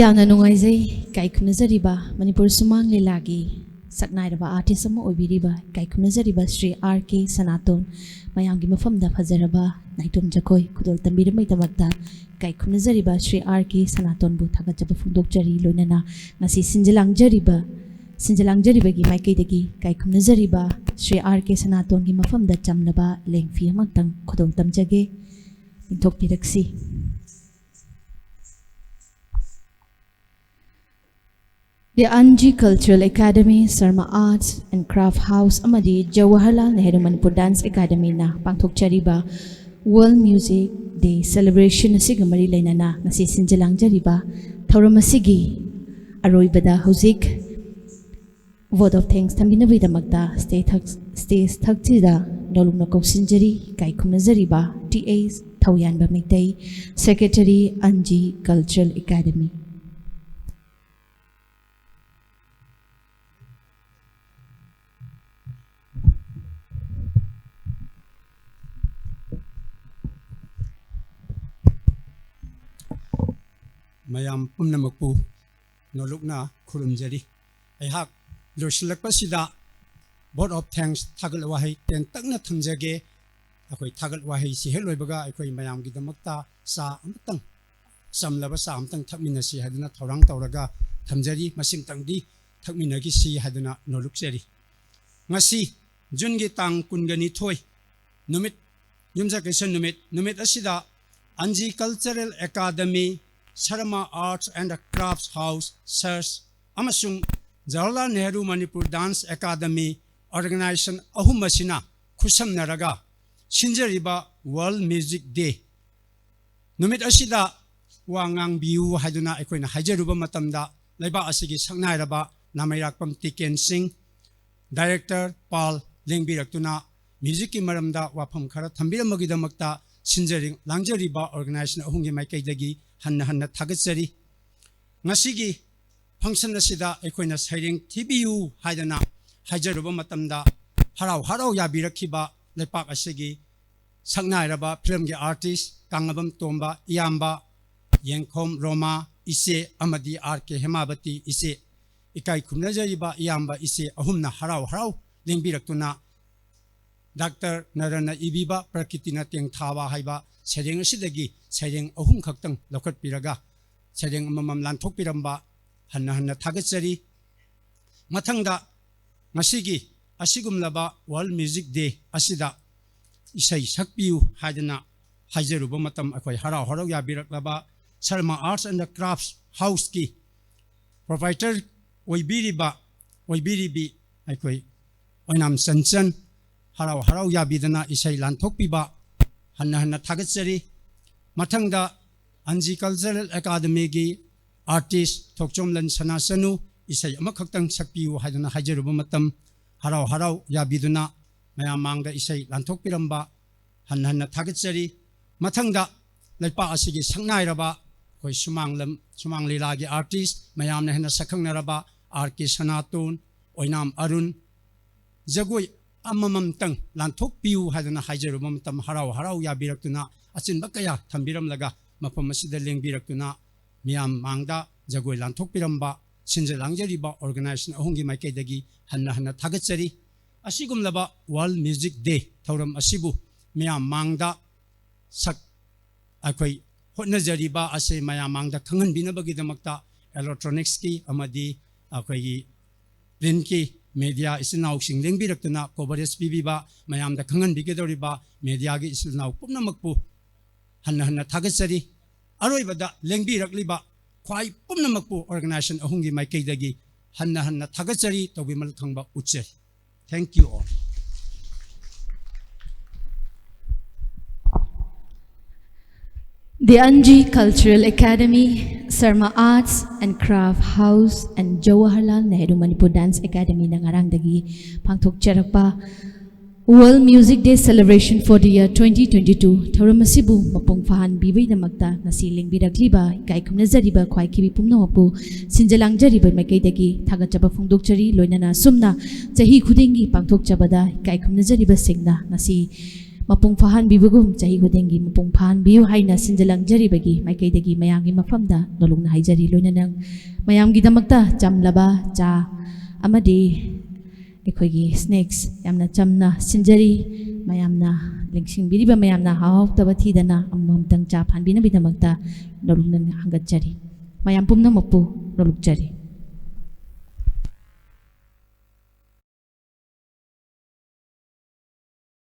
ꯌꯥꯝꯅ ꯅꯨꯡꯉꯥꯏꯖꯩ꯫ ꯏꯀꯥꯏ ꯈꯨꯝꯅꯖꯔꯤꯕ ꯃꯅꯤꯄꯨꯔ ꯁꯨꯃꯥꯡ ꯂꯤꯂꯥꯒꯤ ꯁꯛꯅꯥꯏꯔꯕ artist ꯑꯃ ꯑꯣꯏꯕꯤꯔꯤꯕ ꯏꯀꯥꯏ ꯈꯨꯝꯅꯖꯔꯤꯕ ꯁ꯭ꯔꯤ ꯑꯥꯔ ꯀꯦ ꯁꯅꯥꯇꯣꯟ, ꯃꯌꯥꯝꯒꯤ ꯃꯐꯝꯗ ꯐꯖꯔꯕ ꯅꯥꯏꯇꯣꯝ ꯖꯒꯣꯏ ꯈꯨꯗꯣꯜ ꯇꯝꯕꯤꯔꯝꯕꯩꯗꯃꯛꯇ ꯏꯀꯥꯏ ꯈꯨꯝꯅꯖꯔꯤꯕ ꯁ꯭ꯔꯤ ꯑꯥꯔ ꯀꯦ ꯁꯅꯥꯇꯣꯟꯕꯨ ꯊꯥꯒꯠꯆꯕ ꯐꯣꯡꯗꯣꯛꯆꯔꯤ꯫ ꯂꯣꯏꯅꯅ ꯉꯁꯤ ꯁꯤꯟꯖ ꯂꯥꯡꯖꯔꯤꯕ, ꯁꯤꯟꯖ ꯂꯥꯡꯖꯔꯤꯕꯒꯤ ꯃꯥꯏꯀꯩꯗꯒꯤ ꯏꯀꯥꯏ ꯈꯨꯝꯅꯖꯔꯤꯕ ꯁ꯭ꯔꯤ ꯑꯥꯔ ꯀꯦ ꯁꯅꯥꯇꯣꯟꯒꯤ ꯃꯐꯝꯗ ꯆꯝꯂꯕ ꯂꯦꯡꯐꯤ ꯑꯃꯇꯪ ꯈꯨꯗꯣꯜ ꯇꯝꯖꯒꯦ꯫ ꯏꯟꯊꯣꯛꯄꯤꯔꯛꯁꯤ꯫ The Anji Cultural Academy, Sarma Arts and Craft House ꯑꯃꯗꯤ Jawaharlal Nehru Manipur Dance Academyꯅ ꯄꯥꯡꯊꯣꯛꯆꯔꯤꯕ World Music Day Celebration ꯑꯁꯤꯒ ꯃꯔꯤ ꯂꯩꯅꯅ ꯉꯁꯤ ꯁꯤꯟꯖ ꯂꯥꯡꯖꯔꯤꯕ ꯊꯧꯔꯝ ꯑꯁꯤꯒꯤ ꯑꯔꯣꯏꯕꯗ ꯍꯧꯖꯤꯛ vote of thanks ꯊꯝꯕꯤꯅꯕꯒꯤꯗꯃꯛꯇ stage ꯊꯛ-, stage ꯊꯛꯁꯤꯗ ꯅꯧꯂꯨꯛꯅ ꯀꯧꯁꯤꯟꯖꯔꯤ, ꯏꯀꯥꯏ ꯈꯨꯝꯅꯖꯔꯤꯕ ꯇꯤ ꯑꯦꯁ ꯊꯧꯌꯥꯟꯕ Meitei, Secretary, Anji Cultural Academy꯫ ꯃꯌꯥꯝ ꯄꯨꯝꯅꯃꯛꯄꯨ ꯅꯣꯂꯨꯛꯅ ꯈꯨꯔꯨꯝꯖꯔꯤ꯫ ꯑꯩꯍꯥꯛ ꯂꯣꯏꯁꯤꯜꯂꯛꯄꯁꯤꯗ vote of thanks, ꯊꯥꯒꯠ ꯋꯥꯍꯩ ꯇꯦꯟꯇꯛꯅ ꯊꯝꯖꯒꯦ꯫ ꯑꯩꯈꯣꯏ ꯊꯥꯒꯠ ꯋꯥꯍꯩꯁꯤ ꯍꯦꯛ ꯂꯣꯏꯕꯒ ꯑꯩꯈꯣꯏ ꯃꯌꯥꯝꯒꯤꯗꯃꯛꯇ ꯆꯥ ꯑꯃꯇꯪ, ꯆꯝꯂꯕ ꯆꯥ ꯑꯃꯇꯪ ꯊꯛꯃꯤꯟꯅꯁꯤ ꯍꯥꯏꯗꯨꯅ ꯊꯧꯔꯥꯡ ꯇꯧꯔꯒ ꯊꯝꯖꯔꯤ꯫ ꯃꯁꯤꯃꯇꯪꯗꯤ ꯊꯛꯃꯤꯟꯅꯈꯤꯁꯤ ꯍꯥꯏꯗꯨꯅ ꯅꯣꯂꯨꯛꯆꯔꯤ꯫ ꯉꯁꯤ ꯖꯨꯟꯒꯤ ꯇꯥꯡ ꯀꯨꯟꯒ ꯅꯤꯊꯣꯏ ꯅꯨꯃꯤꯠ, ꯌꯨꯝꯁꯀꯩꯁ ꯅꯨꯃꯤꯠ, ꯅꯨꯃꯤꯠ ꯑꯁꯤꯗ ꯑꯟꯖꯤ Cultural Academy, Sharma Arts and Crafts House, Church ꯑꯃꯁꯨꯡ Jawaharlal Nehru Manipur Dance Academy organization ꯑꯍꯨꯝ ꯑꯁꯤꯅ ꯈꯨꯠꯁꯝꯅꯔꯒ ꯁꯤꯟꯖꯔꯤꯕ World Music Day ꯅꯨꯃꯤꯠ ꯑꯁꯤꯗ ꯋꯥ ꯉꯥꯡꯕꯤꯌꯨ ꯍꯥꯏꯗꯨꯅ ꯑꯩꯈꯣꯏꯅ ꯍꯥꯏꯖꯔꯨꯕ ꯃꯇꯝꯗ, ꯂꯩꯕꯥꯛ ꯑꯁꯤꯒꯤ ꯁꯛꯅꯥꯏꯔꯕ ꯅꯥꯃꯩꯔꯥꯛꯄꯝ ꯇꯤꯀꯦꯟ ꯁꯤꯡ, director ꯄꯥꯜ ꯂꯦꯡꯕꯤꯔꯛꯇꯨꯅ musicꯀꯤ ꯃꯔꯝꯗ ꯋꯥꯐꯝ ꯈꯔ ꯊꯝꯕꯤꯔꯝꯕꯒꯤꯗꯃꯛꯇ ꯁꯤꯟꯖꯔꯤ, ꯂꯥꯡꯖꯔꯤꯕ organization ꯑꯍꯨꯝꯒꯤ ꯃꯥꯏꯀꯩꯗꯒꯤ ꯍꯟꯅ ꯍꯟꯅ ꯊꯥꯒꯠꯆꯔꯤ꯫ ꯉꯁꯤꯒꯤ function ꯑꯁꯤꯗ ꯑꯩꯈꯣꯏꯅ ꯁꯩꯔꯦꯡ ꯊꯤꯕꯤꯌꯨ ꯍꯥꯏꯗꯅ ꯍꯥꯏꯖꯔꯨꯕ ꯃꯇꯝꯗ, ꯍꯔꯥꯎ ꯍꯔꯥꯎ ꯌꯥꯕꯤꯔꯛꯈꯤꯕ ꯂꯩꯄꯥꯛ ꯑꯁꯤꯒꯤ ꯁꯛꯅꯥꯏꯔꯕ filmꯒꯤ artist ꯀꯥꯡꯉꯕꯝ ꯇꯣꯝꯕ ꯏꯌꯥꯝꯕ, ꯌꯦꯡꯈꯣꯝ ꯔꯣꯃꯥ ꯏꯆꯦ ꯑꯃꯗꯤ ꯑꯥꯔ ꯀꯦ ꯍꯦꯃꯥꯕꯇꯤ ꯏꯆꯦ, ꯏꯀꯥꯏ ꯈꯨꯝꯅꯖꯔꯤꯕ ꯏꯌꯥꯝꯕ ꯏꯆꯦ ꯑꯍꯨꯝꯅ ꯍꯔꯥꯎ ꯍꯔꯥꯎ ꯂꯦꯡꯕꯤꯔꯛꯇꯨꯅ ꯗꯥꯛꯇꯔ ꯅꯔꯟꯅ ꯏꯕꯤꯕ ꯄ꯭ꯔꯀꯤꯇꯤꯅ ꯇꯦꯡꯊꯥꯕ ꯍꯥꯏꯕ ꯁꯩꯔꯦꯡ ꯑꯁꯤꯗꯒꯤ ꯁꯩꯔꯦꯡ ꯑꯍꯨꯝ ꯈꯛꯇꯪ ꯂꯧꯈꯠꯄꯤꯔꯒ ꯁꯩꯔꯦꯡ ꯑꯃꯃꯝ ꯂꯥꯟꯊꯣꯛꯄꯤꯔꯝꯕ ꯍꯟꯅ ꯍꯟꯅ ꯊꯥꯒꯠꯆꯔꯤ꯫ ꯃꯊꯪꯗ ꯉꯁꯤꯒꯤ ꯑꯁꯤꯒꯨꯝꯂꯕ World Music Day ꯑꯁꯤꯗ ꯏꯁꯩ ꯁꯛꯄꯤꯌꯨ ꯍꯥꯏꯗꯅ ꯍꯥꯏꯖꯔꯨꯕ ꯃꯇꯝ, ꯑꯩꯈꯣꯏ ꯍꯔꯥꯎ ꯍꯔꯥꯎ ꯌꯥꯕꯤꯔꯛꯂꯕ Sharma Arts and Crafts Houseꯀꯤ proprietor ꯑꯣꯏꯕꯤꯔꯤꯕ, ꯑꯣꯏꯕꯤꯔꯤꯕꯤ ꯑꯩꯈꯣꯏ ꯑꯣꯏꯅꯥꯝ ꯆꯟꯆꯟ ꯍꯔꯥꯎ ꯍꯔꯥꯎ ꯌꯥꯕꯤꯗꯅ ꯏꯁꯩ ꯂꯥꯟꯊꯣꯛꯄꯤꯕ ꯍꯟꯅ ꯍꯟꯅ ꯊꯥꯒꯠꯆꯔꯤ꯫ ꯃꯊꯪꯗ ꯑꯟꯖꯤ Cultural Academyꯒꯤ artist ꯊꯣꯛꯆꯣꯝꯂꯟ ꯁꯅꯥꯆꯅꯨ ꯏꯁꯩ ꯑꯃꯈꯛꯇꯪ ꯁꯛꯄꯤꯌꯨ ꯍꯥꯏꯗꯨꯅ ꯍꯥꯏꯖꯔꯨꯕ ꯃꯇꯝ, ꯍꯔꯥꯎ ꯍꯔꯥꯎ ꯌꯥꯕꯤꯗꯨꯅ ꯃꯌꯥꯝ ꯃꯥꯡꯗ ꯏꯁꯩ ꯂꯥꯟꯊꯣꯛꯄꯤꯔꯝꯕ ꯍꯟꯅ ꯍꯟꯅ ꯊꯥꯒꯠꯆꯔꯤ꯫ ꯃꯊꯪꯗ ꯂꯩꯄꯥꯛ ꯑꯁꯤꯒꯤ ꯁꯛꯅꯥꯏꯔꯕ ꯑꯩꯈꯣꯏ ꯁꯨꯃꯥꯡ ꯂꯝ, ꯁꯨꯃꯥꯡ ꯂꯤꯂꯥꯒꯤ artist ꯃꯌꯥꯝꯅ ꯍꯦꯟꯅ ꯁꯛꯈꯪꯅꯔꯕ ꯑꯥꯔ ꯀꯦ ꯁꯅꯥꯇꯣꯟ, ꯑꯣꯏꯅꯥꯝ ꯑꯔꯨꯟ, ꯖꯒꯣꯏ ꯑꯃꯃꯝꯇꯪ ꯂꯥꯟꯊꯣꯛꯄꯤꯌꯨ ꯍꯥꯏꯗꯨꯅ ꯍꯥꯏꯖꯔꯨꯕ ꯃꯇꯝ, ꯍꯔꯥꯎ ꯍꯔꯥꯎ ꯌꯥꯕꯤꯔꯛꯇꯨꯅ ꯑꯆꯤꯟꯕ ꯀꯌꯥ ꯊꯝꯕꯤꯔꯝꯂꯒ ꯃꯐꯝ ꯑꯁꯤꯗ ꯂꯦꯡꯕꯤꯔꯛꯇꯨꯅ ꯃꯤꯌꯥꯝ ꯃꯥꯡꯗ ꯖꯒꯣꯏ ꯂꯥꯟꯊꯣꯛꯄꯤꯔꯝꯕ, ꯁꯤꯟꯖ ꯂꯥꯡꯖꯔꯤꯕ organization ꯑꯍꯨꯝꯒꯤ ꯃꯥꯏꯀꯩꯗꯒꯤ ꯍꯟꯅ ꯍꯟꯅ ꯊꯥꯒꯠꯆꯔꯤ꯫ ꯑꯁꯤꯒꯨꯝꯂꯕ World Music Day ꯊꯧꯔꯝ ꯑꯁꯤꯕꯨ ꯃꯌꯥꯝ ꯃꯥꯡꯗ ꯁꯛ ꯑꯩꯈꯣꯏ ꯍꯣꯠꯅꯖꯔꯤꯕ ꯑꯁꯤ ꯃꯌꯥꯝ ꯃꯥꯡꯗ ꯈꯪꯍꯟꯕꯤꯅꯕꯒꯤꯗꯃꯛꯇ electronicsꯀꯤ ꯑꯃꯗꯤ ꯑꯩꯈꯣꯏꯒꯤ printꯀꯤ media ꯏꯆꯤꯜ ꯏꯅꯥꯎꯁꯤꯡ ꯂꯦꯡꯕꯤꯔꯛꯇꯨꯅ coverage ꯄꯤꯕꯤꯕ, ꯃꯌꯥꯝꯗ ꯈꯪꯍꯟꯕꯤꯒꯗꯧꯔꯤꯕ mediaꯒꯤ ꯏꯆꯤꯜ ꯏꯅꯥꯎ ꯄꯨꯝꯅꯃꯛꯄꯨ ꯍꯟꯅ ꯍꯟꯅ ꯊꯥꯒꯠꯆꯔꯤ꯫ ꯑꯔꯣꯏꯕꯗ ꯂꯦꯡꯕꯤꯔꯛꯂꯤꯕ ꯈ꯭ꯋꯥꯏ ꯄꯨꯝꯅꯃꯛꯄꯨ organization ꯑꯍꯨꯝꯒꯤ ꯃꯥꯏꯀꯩꯗꯒꯤ ꯍꯟꯅ ꯍꯟꯅ ꯊꯥꯒꯠꯆꯔꯤ, ꯇꯧꯕꯤꯃꯜ ꯈꯪꯕ ꯎꯠꯆꯔꯤ꯫ Thank you all. The Anji Cultural Academy, Sarma Arts and Craft House and Jawaharlal Nehru Manipur Dance Academyꯅ ꯉꯔꯥꯡꯗꯒꯤ ꯄꯥꯡꯊꯣꯛꯆꯔꯛꯄ World Music Day Celebration for the Year twenty twenty-two ꯊꯧꯔꯝ ꯑꯁꯤꯕꯨ ꯃꯄꯨꯡ ꯐꯥꯍꯟꯕꯤꯕꯒꯤꯗꯃꯛꯇ ꯉꯁꯤ ꯂꯦꯡꯕꯤꯔꯛꯂꯤꯕ ꯏꯀꯥꯏ ꯈꯨꯝꯅꯖꯔꯤꯕ ꯈ꯭ꯋꯥꯏꯈꯤꯕꯤ ꯄꯨꯝꯅꯃꯛꯄꯨ ꯁꯤꯟꯖ ꯂꯥꯡꯖꯔꯤꯕ ꯃꯥꯏꯀꯩꯗꯒꯤ ꯊꯥꯒꯠꯆꯕ ꯐꯣꯡꯗꯣꯛꯆꯔꯤ꯫ ꯂꯣꯏꯅꯅ ꯑꯁꯨꯝꯅ ꯆꯍꯤ ꯈꯨꯗꯤꯡꯒꯤ ꯄꯥꯡꯊꯣꯛꯆꯕꯗ ꯏꯀꯥꯏ ꯈꯨꯝꯅꯖꯔꯤꯕꯁꯤꯡꯅ ꯉꯁꯤ ꯃꯄꯨꯡ ꯐꯥꯍꯟꯕꯤꯕꯒꯨꯝ ꯆꯍꯤ ꯈꯨꯗꯤꯡꯒꯤ ꯃꯄꯨꯡ ꯐꯥꯍꯟꯕꯤꯌꯨ ꯍꯥꯏꯅ ꯁꯤꯟꯖ ꯂꯥꯡꯖꯔꯤꯕꯒꯤ ꯃꯥꯏꯀꯩꯗꯒꯤ ꯃꯌꯥꯝꯒꯤ ꯃꯐꯝꯗ ꯅꯣꯂꯨꯛꯅ ꯍꯥꯏꯖꯔꯤ꯫ ꯂꯣꯏꯅꯅ ꯃꯌꯥꯝꯒꯤꯗꯃꯛꯇ ꯆꯝꯂꯕ ꯆꯥ ꯑꯃꯗꯤ ꯑꯩꯈꯣꯏꯒꯤ snacks ꯌꯥꯝꯅ ꯆꯝꯅ ꯁꯤꯟꯖꯔꯤ꯫ ꯃꯌꯥꯝꯅ ꯂꯦꯡꯁꯤꯟꯕꯤꯔꯤꯕ ꯃꯌꯥꯝꯅ ꯍꯥꯎ ꯍꯥꯎꯇꯕ ꯊꯤꯗꯅ ꯑꯃꯃꯝꯇꯪ ꯆꯥ ꯐꯥꯟꯕꯤꯅꯕꯒꯤꯗꯃꯛꯇ ꯅꯣꯂꯨꯛꯅ ꯍꯪꯒꯠꯆꯔꯤ꯫ ꯃꯌꯥꯝ ꯄꯨꯝꯅꯃꯛꯄꯨ ꯅꯣꯂꯨꯛꯆꯔꯤ꯫